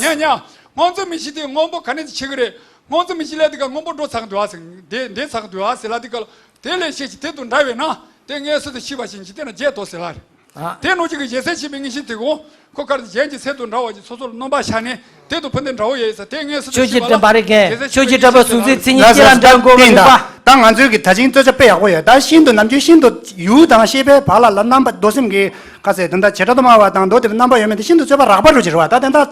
སྔོན་འཛིན་མི་ཤེས་དེ་སྔོན་པོ་ག་ནས་ཅི་བྱེད་ཀྱི་རེད། སྔོན་འཛིན་མི་ཤེས་དེ་སྔོན་པོ་ག་ནས་ཅི་བྱེད་ཀྱི་རེད། སྔོན་པོ་འགྲོ་ཚར་གི་འདུག་ཨ་ཟེར། འདས་འདས་ཚར་གི་འདུག་ཨ་ཟེར་ལ་དེ་ག་ལ། དེ་ལས་ཤེས་ཀྱི་དེ་དང་འདྲ་བས་ན་དེ་མངོན་སུམ་དུ་ཤེས་པ་ཞིག་འཇིག་རྟེན་ན་བརྒྱད་དོ་ཟེར་ལ་རེད། ཨ། དེ་ནང་བཞིན་གྱི་གཞན་སེམས་ཤེས་པའི་མངོན་ཤེས་དེ་གོ། ཁོ་ག་རེ་གཞན་གྱི་སེམས་དང་འདྲ་བ་ཞིག་སོ་སོར་རྣམ་པ་ཤར་ནས་དེ་དང་ཕུ་འདི་འདྲ་བོ་ཡོད་ས་དེ་མངོན་སུམ་དུ་ཆོས་ཀྱི་ཤེས་པ་ལ། དྲན་པ་རེ་རྒན། གཞན་སེམས་ཆོས་ཀྱི་དྲན་པ་གཟུང་འཛིན་མཚན་ཉིད་སྤྱི་ལ་འདྲ་འགོག་པའི་རིགས་པ། ད་ང་ཚོའི་གི་ད་ཅིང་རྩོད་བྱ་དཔེ་ཡག་པོ་ཡོད། ད་ཤིན་ཏུ་ནམ་རྒྱུན་ཤིན་ཏུ་ཡུལ་དང་ཤེས་པའི་བར་ལ་ལ་རྣམ་པ་མདོ་སེམས་ཀྱི་ག་ཟེར། དེ་འདྲ་བྱེ་བྲག་ཏུ་སྨྲ་བ་དང་མདོ་སྡེ་པའི་རྣམ་པ་ཡོད་མེད་དེ་ཤིན་ཏུ་རྩོད་པ་རགས་པ་འགྲོ་ཅིག་རེད་བ། ད་དེ་འདྲ་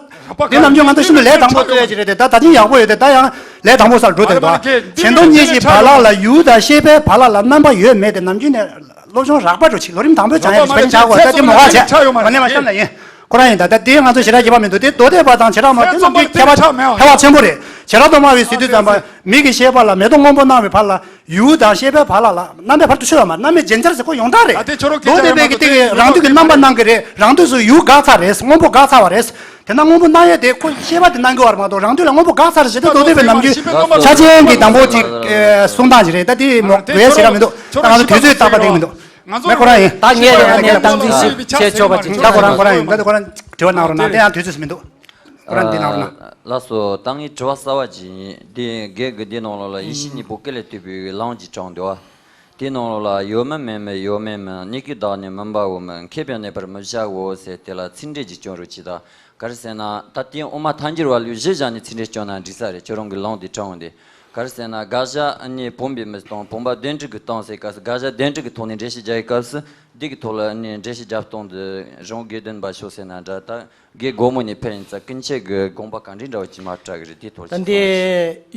དེ་ནམ་རྒྱུན་ང་ཚོ་ཤིན་ཏུ་ལས་དང་པོ་རྩོད་ཡ་ཅིག་རེད་དེ། ད་ད་ཅིང་ཡག་པོ་ཡོད་དེ། ད་ཡང་ལས་དང་པོ་སར་འགྲོ་དེ་རེད་བ། ཞེ་མདོ་གཉིས་ཀྱི་བར་ལ་ལ་ཡུལ་དང་ཤེས་པའི་བར་ལ་ལ་རྣམ་པ་ཡོད་མེད་དེ་ནམ་རྒྱུན་ནས། སློབ་སྦྱོང་རགས་པ་འགྲོ་ཅིག་ལོ་རིམ་དང་པོའི་སྦྱང་ཡ་ཅིག་ཕ་ཡིན་ཆགས་གོ། ད་དེ་མོ་བ་བྱས་གོ་ནས་མ་བཤམས་ན་ཡིན། ཁོ་རང་ཡིན། ད་ད་དེ་ང་ཚོ་ཞེ་དྲག་རྒྱས་པ་མི་འདུག་དེ་མདོ་སྡེ་པ་དང་བྱེ་བྲག་སྨྲ་བ་དེ་ཚོ་ཁྱད་པར་ཧེ་བག་ཆེན་པོ་རེད། བྱེ་བྲག་ཏུ་སྨྲ་བའི་ཟེར་དུས་ཙམ་པ་མིག་གི་ཤེས་པ་ལ་མེ་ཏོག་སྔོན་པོ་སྣང་བའི་བར་ལ་ཡུལ་དང་ཤེས་པའི་བར་ལ་ལ་རྣམ་པའི་བར་དུ་ཆོད་པ་མ་རྣམ་མེད་རྗེན་ཚར་ཟེར་ཁོ་ཡོངས་གྲགས་རེད། མདོ་སྡེ་པའི་གི་དེ་གི་རང་དུས་ཀྱི་རྣམ་པ་སྣང་གི་རེད། རང་དུས་སུ་ཡུལ་འགག་ཚར་རེད། སྔོན་པོ་འགག་ཚར་བ་རེད། དེ་ན་སྔོན་པོ་སྣང་ཡས་དེ་ཁོ་ཤེས་པ་དེ་སྣང་གི་བར་མ་གཏོགས་རང་དུས་ལ་སྔོན་པོ་འགག་ཚར་ཞེས་དེ་མདོ་སྡེ་པའི་ནམ་རྒྱུན་ཆ་ཅན་གྱི་དང་པོ་ཅིག་གསུང་སྟངས་ཅིག་རེད། ད་དེ་མོ་དགོས་ཟེར་ར་མི་འདུག་ད་ང་ཚོ་དུས་ཚོད་རྟག་པ་དེ་གི་མི་འདུག་ང་ཚོ་མེ་ཁོ་རང་ཡིན། ད་ངས་ཨ་ནི་སྟངས་འཛིན་ཞིག་བྱས་ཆོག་པ་ཅིག་ད་ཁོ་རང་ཁོ་རང་ཡིན། ད་ཁོ་རང་དྲི་བ་གནང་རོགས་གནང་། དེ་ཡང་དུས་ཚོད་མི་འདུག་ཁོ་རང་འདི་གནང་རོགས་གནང་། ལགས་སོ། ད་ངའི་དྲི་བ་གསར་པ་ཅིག་ཡིན། དེ་རྒན་གྱིས་འདི་ནང་ལོགས་ལ་ཡེ་ཤེས་གཉིས་པོ་སྐད་ལས་བཏུས་པའི་ལམ་ཅིག་དྲངས་འདུག་བ། དེའི་ནང་ལོགས་ལ་ཡོད་མིན་མེད་མིན་ཡོད་མེད་མིན། གནས་སྐབས་བདག་ནི་མིན་པའོ་མིན། མཁས་པས་གནས་པར་མི་བྱའོ་ཟེར། དེ་ལ་ཚིག་འགྲེལ་ཅིག་སྐྱོན་རོགས་གྱིས་དང་། ག་རེ་ཟེར་ན། ད་དེ་དབུ་མ་ཐལ་འགྱུར་བ་ལུགས་གཞི་བཞག་ནས་ཚིག་འགྲེལ་སྐྱོན་ན་འགྲིག་ས་རེད། ཁྱོད་རང་གི་ལུང་དེ་དྲང་འོང་དེ། ག་རེ་ཟེར་ན། དགག་བྱ་ནི་བུམ་པའི་མི་སྟོང་། བུམ་པ་གདོན་འདྲེ་གི་སྟོང་ཟེར་སྐབས་སུ། དགག་བྱ་གདོན་འདྲེ་གི་ཐོག་ནས་འགྲེལ་བཤད་རྒྱག་ཡི་སྐབས་སུ། འདི་གི་ཐོག་ལ་ནི་འགྲེལ་བཤད་རྒྱབ་སྟངས་འདི་རང་དགེ་འདུན་པ་ཤོག་ཟེར་ན་འདྲ། ད་དགེ་སྒོ་མོ་ནས་ཕེབས་ཡིན་ཙང་ཀུན་མཁྱེན་གྱི་དགོངས་པ་ག་འདྲའི་འདྲ་བ་ཅིག་མ་སྐྲག་གི་རེད། དེའི་ཐོག་ད་ཅིག་འདི་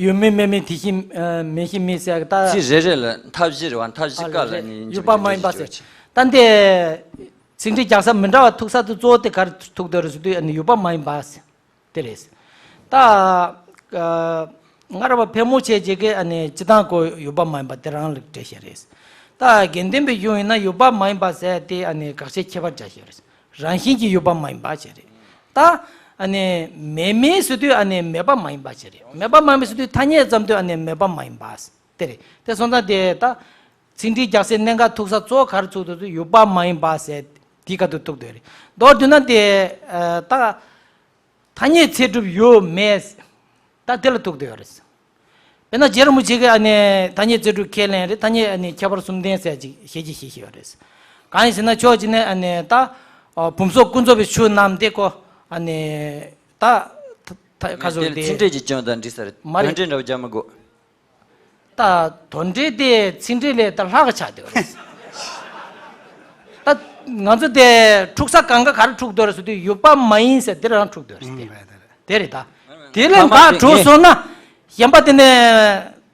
ཡོད་མིན་མེད་མིན། དེ་བཞིན་མེད་བཞིན་མེད་ཟེར་གི་ད། ཚིག་རེ་རེ་ལ་མཐའ་བཞི་རེད་བ། མཐའ་བཞི་ཀ་ལ་ནི་ཡོད་པ་མ་ཡིན་པ་ཟེར། ད་འདི་ཚིག་འགྲེལ་རྒྱག་ས་མི་འདྲ་བ་ཐུག་ས་དེ་གཙོ་བོ་དེ་ག་རེ་ཐུག་འདོད་རེད་ཟེར་དུས། ཨ་ནི་ཡོད་པ་མ་ཡིན་པ་ཟེར། དེ་རེད། ད་ཨ་སྔ་རབས་པ་ཕལ་མོ་ཆེ་ཅིག་གིས་ཨ་ནི་སྤྱིར་བཏང་ཁོ་ཡོད་པ་མ་ཡིན་པ་དེ་རང་ལ་འགྲེལ་བཤད་རེད། ད་དགེ་འདུན་པའི་གཞུང་ཡིན་ན་ཡོད་པ་མ་ཡིན་པ་ཟེར་དེ་ཨ་ནི་དགག་བྱའི་ཁྱད་པར་འཇལ་བྱེད་རེད། རང་བཞིན་གྱིས་ཡོད་པ་མ་ཡིན་པ་བྱས་རེད། ད་ཨ་ནི་མེད་མིན་ཟེར་དུས་ཨ་ནི་མེད་པ་མ་ཡིན་པ་བྱས་རེད། མེད་པ་མ་ཡིན་པ་ཟེར་དུས་ཐ་སྙད་ཙམ་དུ་ཨ་ནི་མེད་པ་མ་ཡིན་པ་དེ་རེད། དེ་སོང་ཙང་དེ་ད་ཚིག་འགྲེལ་རྒྱག་སའི་གནད་འགག་ཐུག་ས་གཙོ་བོ་ག་རེ་ཐུག་འདུག་ཟེར་དུས་ཡོད་པ་མ་ཡིན་པ་ཟེར་དེའི་སྐབས་སུ་ཐུག་འདོད་རེད། མདོར་བསྡུས་ན་དེ་ཨ་ད་ཐ་སྙད་ཚད་གྲུབ་ཡོད་མེད་ད་དེ་ལ་ཐུག་འདོད་ཡོད་རེད། དཔེར་ན་རྗེ་རིན་པོ་ཆེ་གིས་ཨ་ནི་ཐ་སྙད་ཚད་གྲུབ་ཁས་ལེན་རེད། ཐ་སྙད་ཨ་ནི་ཁྱད་པར་གསུམ་ལྡན་ཟེར་ཅིག་ཞལ་གྱིས་བཞེས་བཞེས་ཡོད་རེད། གང་ཡིན་ཟེར་ན་ཕྱོགས་གཅིག་ནས་ཨ་ནི་ད་ཨ་བུམ་སོགས་ཀུན་རྫོབ་པའི་ཆོས་རྣམས་དེ་ཁོ་ཨ་ནི་ད་ད་ཁ་སོ་དེ་ཚིག་འགྲེལ་གྱི་སྐྱོན་དང་འགྲིག་ས་རེད། མ་རེད། དོན་འགྲེལ་འདྲ་བོ་རྒྱག་མི་དགོས། ད་དོན་འགྲེལ་དེ་ཚིག་འགྲེལ་ལས་ད་ལྷག་ག་ཆགས་བསྡད་པ་རེད། ད་ང་ཚོ་དེ་འཁྲུག་ས་གང་ག་ག་རེ་འཁྲུག་འདོད་རེད་ཟེར་དུས་ཡོད་པ་མ་ཡིན་ཟེར་དེ་རང་འཁྲུག་འདོད་རེད་དེ། ཨང་། རེད་དེ་རེད་ད། དེ་ལས་ཐ་མ་ད་དེ་འགྲོ་སོང་ན་གཞན་པ་དེ་ནས་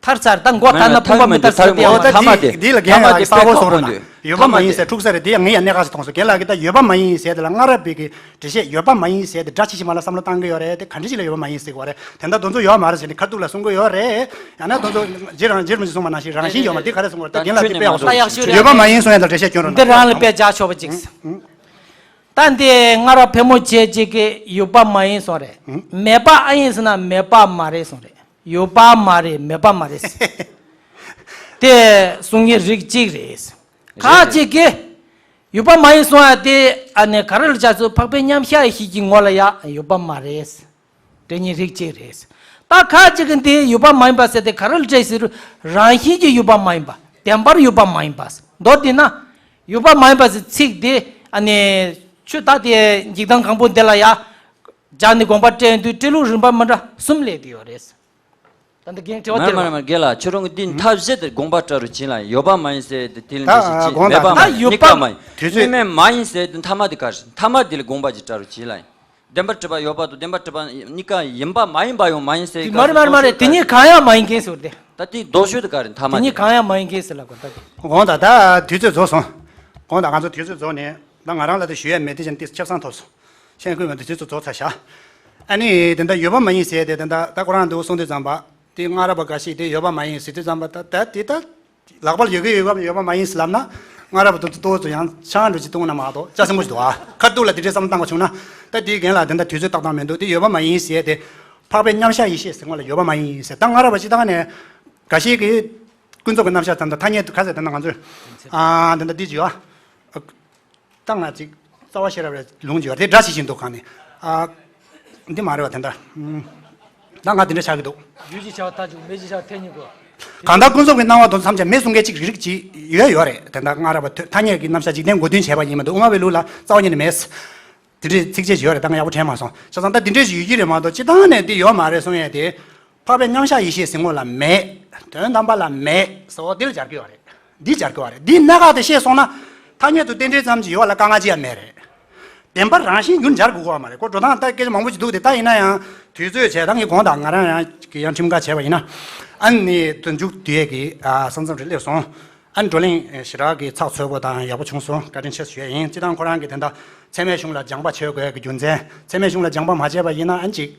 ཐར་ཚར། ད་མགོ་ཐར་ན་མེད་མེད་དཔུང་པ་མི་ཐར་ཟེར་དེ་ཡང་མ་རེད། ཐ་མ་དེ་འདི་ལ་འགན་ཐ་མ་ཡང་དེ་གསལ་པོ་གསུངས་རེད་ན། ཡོད་པ་མ་ཡིན་ཟེར་འཁྲུག་ས་རེད། དེ་ཡང་ངས་ཡང་གནད་འགག་ཅིག་མཐོང་སོང་། རྒན་ལགས་ཀྱིས་ད་ཡོད་པ་མ་ཡིན་ཟེར་དེ་ལ་སྔ་རབས་པའི་གི་འགྲེལ་བཤད་ཡོད་པ་མ་ཡིན་ཟེར་དེ་སྒྲ་ཇི་བཞིན་པ་ལ་བསམ་བློ་བཏང་གི་ཡོད་རེད། དེ་ག་འདྲ་ཞིག་ལ་ཡོད་པ་མ་ཡིན་ཟེར་གི་ཡོད་རེད། དེ་འདྲ་དེ་ཚོ་ཡོད་མ་རེད་ཟེར་ནས་ཁ་ཐུག་ལ་གསུང་གི་ཡོད་རེད། ཡང་ན་དེ་ཚོ་རྗེ་རང་རྗེ་རིན་པོ་ཆེས་གསུངས་པ་ནང་བཞིན་རང་བཞིན་ཡོད་མ་རེད། དེ་ག་རེ་གསུང་གི་ཡོད་རེད། ད་རྒན་ལགས་དེ་དཔེ་ཡག་པོ་གསུངས་སོང་། ཡོད་པ་མ་ཡིན་གསུང་ཡ་དང་འགྲེལ་བཤད་སྐྱོན་རོགས་གནང་། འདི་རང་ལ་དཔེ་བྱ་ཆོག་པ་ཅིག་ད་འདི་སྔ་རབས་ཕལ་མོ་ཆེ་ཅིག་གིས་ཡོད་པ་མ་ཡིན་གསུངས་རེད། མེད་པ་ཨ་ཡིན་ཟེར་ན་མེད་པ་མ་རེད་གསུངས་རེད། ཡོད་པ་མ་རེད། མེད་པ་མ་རེད། དེ་གསུང་མཁན་རིགས་གཅིག་རེད། ཁ་ཅིག་གིས་ཡོད་པ་མ་ཡིན་གསུང་ཡ་དེ་ཨ་ནི་ག་རེ་ལ་བྱ་ཚུལ་འཕགས་པའི་མཉམ་གཞག་ཡེ་ཤེས་ཀྱི་ངོ་ལ་ཡ་ཡོད་པ་མ་རེད། འགྲེལ་མཁན་རིགས་གཅིག་རེད། ད་ཁ་ཅིག་གིས་འདི་ཡོད་པ་མ་ཡིན་པ་ཟེར་དེ་ག་རེ་ལ་འགྲེལ་ཟེར། རང་བཞིན་གྱིས་ཡོད་པ་མ་ཡིན་པ། བདེན་པར་ཡོད་པ་མ་ཡིན་པ། མདོར་བསྡུས་ན། ཡོད་པ་མ་ཡིན་པ་ཟེར་ཚིག་དེ་ཨ་ནི་ཆོས་ད་དེ་འཇིག་རྟེན་གང་པོ་འདི་ལ་ཡ་སྦྱར་ནས་དགོངས་པ་བཀྲལ་དུས་བཀྲལ་ལུགས་རིམ་པ་མི་འདྲ་གསུམ་སླེབས་ཀྱི་ཡོད་རེད། ད་འདི་རྒན་དྲི་བ་མར་དེ་མར་ལ། མར་རྒན་ལགས། ཁྱོད་རང་གི་འདི་མཐའ་བཞི་དེ་དགོངས་པ་བཀྲལ་རོགས་བྱིན་ལ། ཡོད་པ་མ་ཡིན་ཟེར་དེ་དེ་ལ་ད་འགྲེལ་བཤད་ཅིག་དགོངས་མེད་པ་དག་མ་ཡིན། ད་ཡོད་པ་གཉིས་ཀ་མ་ཡིན། དུས་ཚོད། ཡོད་མེད་མ་ཡིན་ཟེར་དེ་མཐའ་མ་དེ་ག་རེ། མཐའ་མ་དེ་ལ་དགོངས་པ་ཅིག་བཀྲལ་རོགས་བྱིན་ལ། བདེན་པར་གྲུབ་པ་ཡོད་པ་དང་བདེན་པར་གྲུབ་པ་གཉིས་ཀ་ཡིན་པ་མ་ཡིན་པ་ཡང་མ་ཡིན་ཟེར། དེ་མ་རེད་མ་རེད་མ་རེད། དེ་གཉིས་གང་ཡང་མ་ཡིན་མཁན་ཟེར་དེ། ད་དེ་ལྡོག་ཕྱོགས་དེ་ག་རེ་མཐའ་མ་དེ། དེ་གཉིས་གང་ཡང་མ་ཡིན་མཁན་ཟེར་ལབ་དགོས་ད་དེ། དགོངས་དག་ད་དུས་ཚོད་རྫོགས་སོང་། དགོངས་དག་ང་ཚོ་དུས་ཚོད་རྫོགས་ནས་ད་ང་རང་ལ་དེ་ཞུ་ཡ་མེད། དེ་བཞིན་ཏིས་ཆབ་གསང་ཐོབ་སོང་། ཤེས་དགོས་མ་དུས་ཚོད་རྫོགས་ཚར་ཤག་ཨ་ནི་དེ་འདྲ་ཡོད་པ་མ་ཡིན་ཟེར་དེ་དེ་འདྲ་ད་ཁོ་རང་འདུག་གསུང་དུས་ཙམ་པ་དེ་སྔ་རབས་པ་འགའ་ཞིག་དེ་ཡོད་པ་མ་ཡིན་ཟེར་དུས་ཙམ་པ་ད་ད་དེ་ད། ལག་པར་ཡོད་ཀྱི་ཡོད་པ་ཡོད་པ་མ་ཡིན་ཟེར་ལབ་ན། སྔ་རབས་པ་དེ་ཚོ་ཏོག་ཙམ་ཡང་ཆང་འདྲ་ཅིག་བཏུང་ན་མ་གཏོགས་ཅ་ཆེན་པོ་ཞིག་འདུག་ཨ། ཁ་ཐུག་ལ་དེ་འདྲའི་བསམ་བློ་བཏང་བ་བྱུང་ན། ད་དེའི་རྒན་ལགས་དེ་འདྲ་དུས་ཚོད་ཏག་ཏག་མི་འདུག་དེ་ཡོད་པ་མ་ཡིན་ཟེར་ཏེ། འཕགས་པའི་མཉམ་གཞག་ཡེ་ཤེས་ཟེར་ངོ་ལ་ཡོད་པ་མ་ཡིན་ཟེར། ད་སྔ་རབས་པ་སྤྱིར་བཏང་ནས་འགའ་ཞིག་གིས་ཀུན་རྫོབ་ཀྱི་རྣམ་གཞག་ཙམ་དང་ཐ་སྙད་དུ་ཁ་ཟེར་དེ་འདྲ་ང་ཚོས་ཨ་དེ་འདྲ་འདི་བྱེད་ཨ། ད་ང་ཅིག་རྩ་བ་ཤེས་རབ་ལ་ལུང་བྱེད་པ་དེ་འདྲ་ཞིག་བཞིན་འདུག་གང་ནས་ཨ། འདི་མ་རེད་བ་དེ་འདྲ། ད་ང་དེ་འདྲ་ཆགས་ཀྱི་འདུག་རྒྱུ་གཅིག་བྱ་བ་མཐའ་གཅིག་མེ་གཅིག་བྱ་བ་ཐལ་གཉིས་གོ། གང་ལྟར་ཀུན་རྫོབ་ཀྱི་སྣང་བ་དོན་ཐམས་ཅད་མེད་གསུང་མཁན་གཅིག་རིགས་གཅིག་ཡོད་ཡོད་རེད། དེ་འདྲ་སྔ་རབས་པ་ཐ་སྙད་ཀྱི་རྣམ་གཞག་འཇིག་རྟེན་གོ་དོན་བྱས་པ་ཡིན་མ་གཏོགས་དབུ་མ་པའི་ལུགས་ལ་རྩ་བ་ཉིད་ནས་མེད། དེ་འདྲའི་ཚིགས་བཅད་ཅིག་ཡོད་རེད། ད་ང་ཡག་པོ་དྲན་མ་སོང་། བྱས་ཙང་ད་དེ་འདྲའི་ཞིག་ཡོད་ཀྱི་རེད་མ་གཏོགས་སྤྱིར་བཏང་ནས་འདི་ཡོད་མ་རེད་གསུང་ཡས་དེ། འཕགས་པའི་མཉམ་གཞག་ཡེ་ཤེས་ཟེར་ངོ་ལ་མེད། དོན་དམ་པ་ལ་མེད་ཟེར་བ་འདི་ལ་སྦྱར་གྱི་ཡོད་རེད། འདི་སྦྱར་དགོས་པ་རེད། འདིའི་གནད་འགག་དེ་ཤེས་སོང་ན། ཐ་སྙད་དུ་རྟེན་འབྲེལ་ཙམ་གྱིས་ཡོད་ལ་དཀའ་ངལ་ཅི་ཡང་མེད་རེད། བདེན་པར་རང་བཞིན་རྒྱུར་སྦྱར་དགོས་ཀྱི་ཡོད་མ་རེད། ཁོ་འགྲོ་སྟངས་ལྟར་སྐད་ཆ་མང་པོ་ཞིག་འདུག་སྟེ། ད་ཡིན་ན་ཡང་དུས་ཚོད་བྱས་ད་ངས་དགོངས་དག་ང་རང་ཡང་གི་ཡང་ཁྲིམས་འགལ་བྱས་པ་ཡིན་ན། ཨ་ནི་དུ་མཇུག་བསྡུ་ཡས་ཀྱི་ཨ་ས་མཚམས་རེ་སླེབས་སོང་། ཨ་ནི་བགྲོ་གླེང་ཞེ་དྲག་གི་ཚགས་ཚུད་པོ་དང་ཡག་པོ་བྱུང་སོང་། བཀའ་དྲིན་ཆེ་ཞུ་ཡས་ཡིན། སྤྱིར་བཏང་ཁོ་རང་གི་དེ་འདྲ་ཚད་མའི་གཞུང་ལ་སྦྱངས་པ་བྱེད་དགོས་ཀྱི་རྒྱུ་མཚན། ཚད་མའི་གཞུང་ལ་སྦྱངས་པ་མ་བྱས་པ་ཡིན་ན་ཨ་ནི་ཅིག་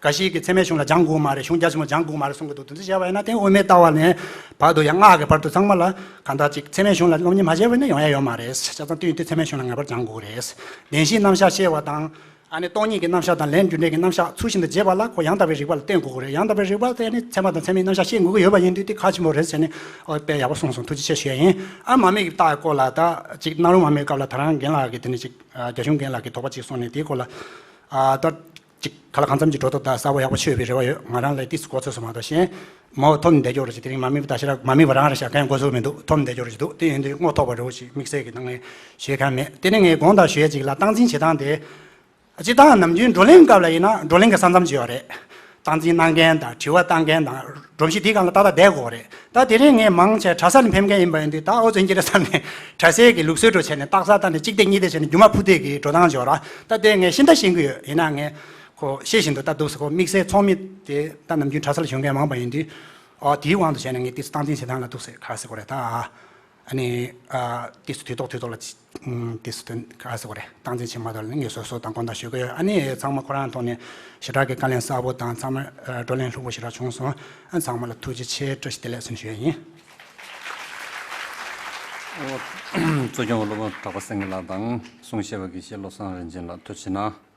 འགའ་ཞིག་གིས་ཚད་མའི་གཞུང་ལ་སྦྱང་དགོས་མ་རེད། གཞུང་རྒྱ་ཆེན་པོ་སྦྱང་དགོས་མ་རེད་གསུང་གི་འདུག་དེ་ཚོ་བྱས་པ་ཡིན་ན་དེ་དབུ་མའི་ལྟ་བ་ནས་བར་དུ་ཡང་སྔགས་ཀྱི་བར་དུ་ཚང་མ་ལ་གང་ལྟར་ཅིག་ཚད་མའི་གཞུང་ལ་སློབ་གཉེར་མ་བྱས་པ་ཡིན་ན་ཡོང་ཡ་ཡོད་མ་རེད། བྱས་ཙང་དུས་ཡུན་དུས་ཚད་མའི་གཞུང་ལ་ངེས་པར་སྦྱང་དགོས་རེད། བདེན་བཞིའི་རྣམ་གཞག་ཤེས་པ་དང་། ཨ་ནི་སྟོང་ཉིད་ཀྱི་རྣམ་གཞག་དང་ལན་རྒྱུ་འབྲས་ཀྱི་རྣམ་གཞག་ཚུལ་བཞིན་དུ་བྱེད་པ་ལ་ཁོ་ཡང་དག་པའི་རིགས་པ་ལ་བརྟེན་དགོས་ཀྱི་རེད། ཡང་དག་པའི་རིགས་པ་དེ་ནི་ཚད་མ་དང་ཚད་མིན་རྣམ་གཞག་ཤེས་དགོས་ཀྱི་ཡོད་པ་ཡིན་དུས་དེ་གལ་ཆེན་པོ་རེད་ཟེར་ནས། ཨོ་དཔེ་ཡག་པོ་གསུངས་སོང་། ཐུགས་རྗེ་ཆེ་ཞུ་ཡ་ཡིན། ཨ་མ་མེ་གི་རྟགས་སྐོར་ལ་ད་ཅིག་གནའ་རོ་མ་མེ་སྐབས་ལ་ད་རང་རྒན་ལགས་ཀྱིས་དེ་ནི་ཅིག་རྒྱ་གཞུང་རྒན་ལགས་ཀྱིས་དོགས་པ་ཅིག་གསུངས་ནས་དེའི་སྐོར་ལ་ཨ་ད། ཅིག་ག་ལ་གང་འཚམ་ཅིག་འགྲོ་ཐུབ་ད་གསལ་པོ་ཡག་པོ་ཆོད་པའི་རེ་བ་ཡོད། ང་རང་ལ་ཏིས་གོ་ཚོད་སོང་མ་གཏོགས་གཞན་མོ་ཐོབ་ནས་བསྡད་ཀྱོག་རེ་ཞིག་དེ་རིང་མ་མི་ད་ཞེ་དྲག་མ་མི་བ་རང་རེ་ཞག་གང་གོ་ཚོད་མི་འདུག་ཐོབ་ནས་བསྡད་ཀྱོག་རེ་ཞིག་འདུག་དེ་ཡིན་དུས་རྔོ་ཐོག་པ་རེ་བ་ཞིག་དམིགས་བསལ་གྱི་ནང་ནས་ཞུས་མཁན་མེད། དེ་ནས་ངས་དགོངས་དག་ཞུ་ཡ་ཅིག་ལ་སྟངས་འཛིན་བྱེད་སྟངས་དེ། སྤྱིར་བཏང་ནམ་རྒྱུན་བགྲོ་གླེང་སྐབས་ལ་ཡིན་ན་བགྲོ་གླེང་གི་ས་མཚམས་ཅིག་ཡོད་རེད། སྟངས་འཛིན་གནང་མཁན་དང་དྲི་བ་བཏང་མཁན་དང་སྒྲོམ་གཞི་དེའི་སྒང་ལ་ཏག་ཏག་བསྡད་དགོས་རེད། ད་དེ་རིང་ངས་མང་ཆེ་གྲྭ་ས་ནས་ཕེབས་མཁན་ཡིན་པ་ཡིན་དུས་ད་ཨོ་ཙི་ཡིན་གྱི་རེད་བསམ་ནས་གྲྭ་སའི་གི་ལུགས་སྲོལ་འགྲོ་བྱས་ནས་སྟག་ས་ལྟ་ནས་གཅིག་བསྡད་གཉིས་བསྡད་བྱས་ནས་རྒྱུ་མ་ཕུ་བསྡད་ཀྱི་འགྲོ་སྟངས་ཅིག་ཡོད་ར། ད་དེ་ངས་ཤིན་ཏུ་ཤེས་ཀྱི་ཡོད། ཡིན་ན་ངས་ཁོ་ཤེས་བཞིན་དུ་ད་འདུག་སེ་ཁོ་དམིགས་བསལ་ཚོགས་མི་དེ་ད་ནམ་རྒྱུན་གྲྭ་ས་ལ་བཞུགས་མཁན་མང་པ་ཡིན་དུས་ཨོ་དེའི་དབང་དུ་བྱས་ནས་ངས་ཏིས་སྟངས་འཛིན་བྱེད་སྟངས་ལ་འདུག་སེ་ག་རེ་ཟེར་དགོས་རེད་ད། ཨ་ནི། ཨ། ཏིས་དུས་ཐོག་དུས་ཐོག་ལ་ཅི། ཨུམ། ཏིས་དོན་ག་ཟེར་དགོས་རེད། སྟངས་འཛིན་བྱེད་མ་ཐུབ་ལ་ངས་སོ་སོ་དང་དགོངས་དག་ཞུ་གི་ཡོད། ཨ་ནི་ཚང་མ་ཁོ་རང་ཐོག་ནས་ཞེ་དྲག་གི་བཀའ་ལན་གསལ་པོ་དང་ཚང་མ་ཨ། བགྲོ་གླེང་ལྷུག་པོ་ཞེ་དྲག་བྱུང་སོང་། ཨ། ཚང་མ་ལ་ཐུགས་རྗེ་ཆེ་བཀྲ་ཤིས་བདེ་ལེགས་ཟེར་ཞུ་ཡ་ཡིན། ཨོ། གཙོ་སྐྱོང་བ་སློབ་དཔོན་གྲགས་པ་སེང་གེ་ལགས་དང་གསུང་བཤད་པ་དགེ་བཤེས་བློ་བཟང་རིན་ཆེན་ལགས་ཐུགས་རྗེ་གནང་།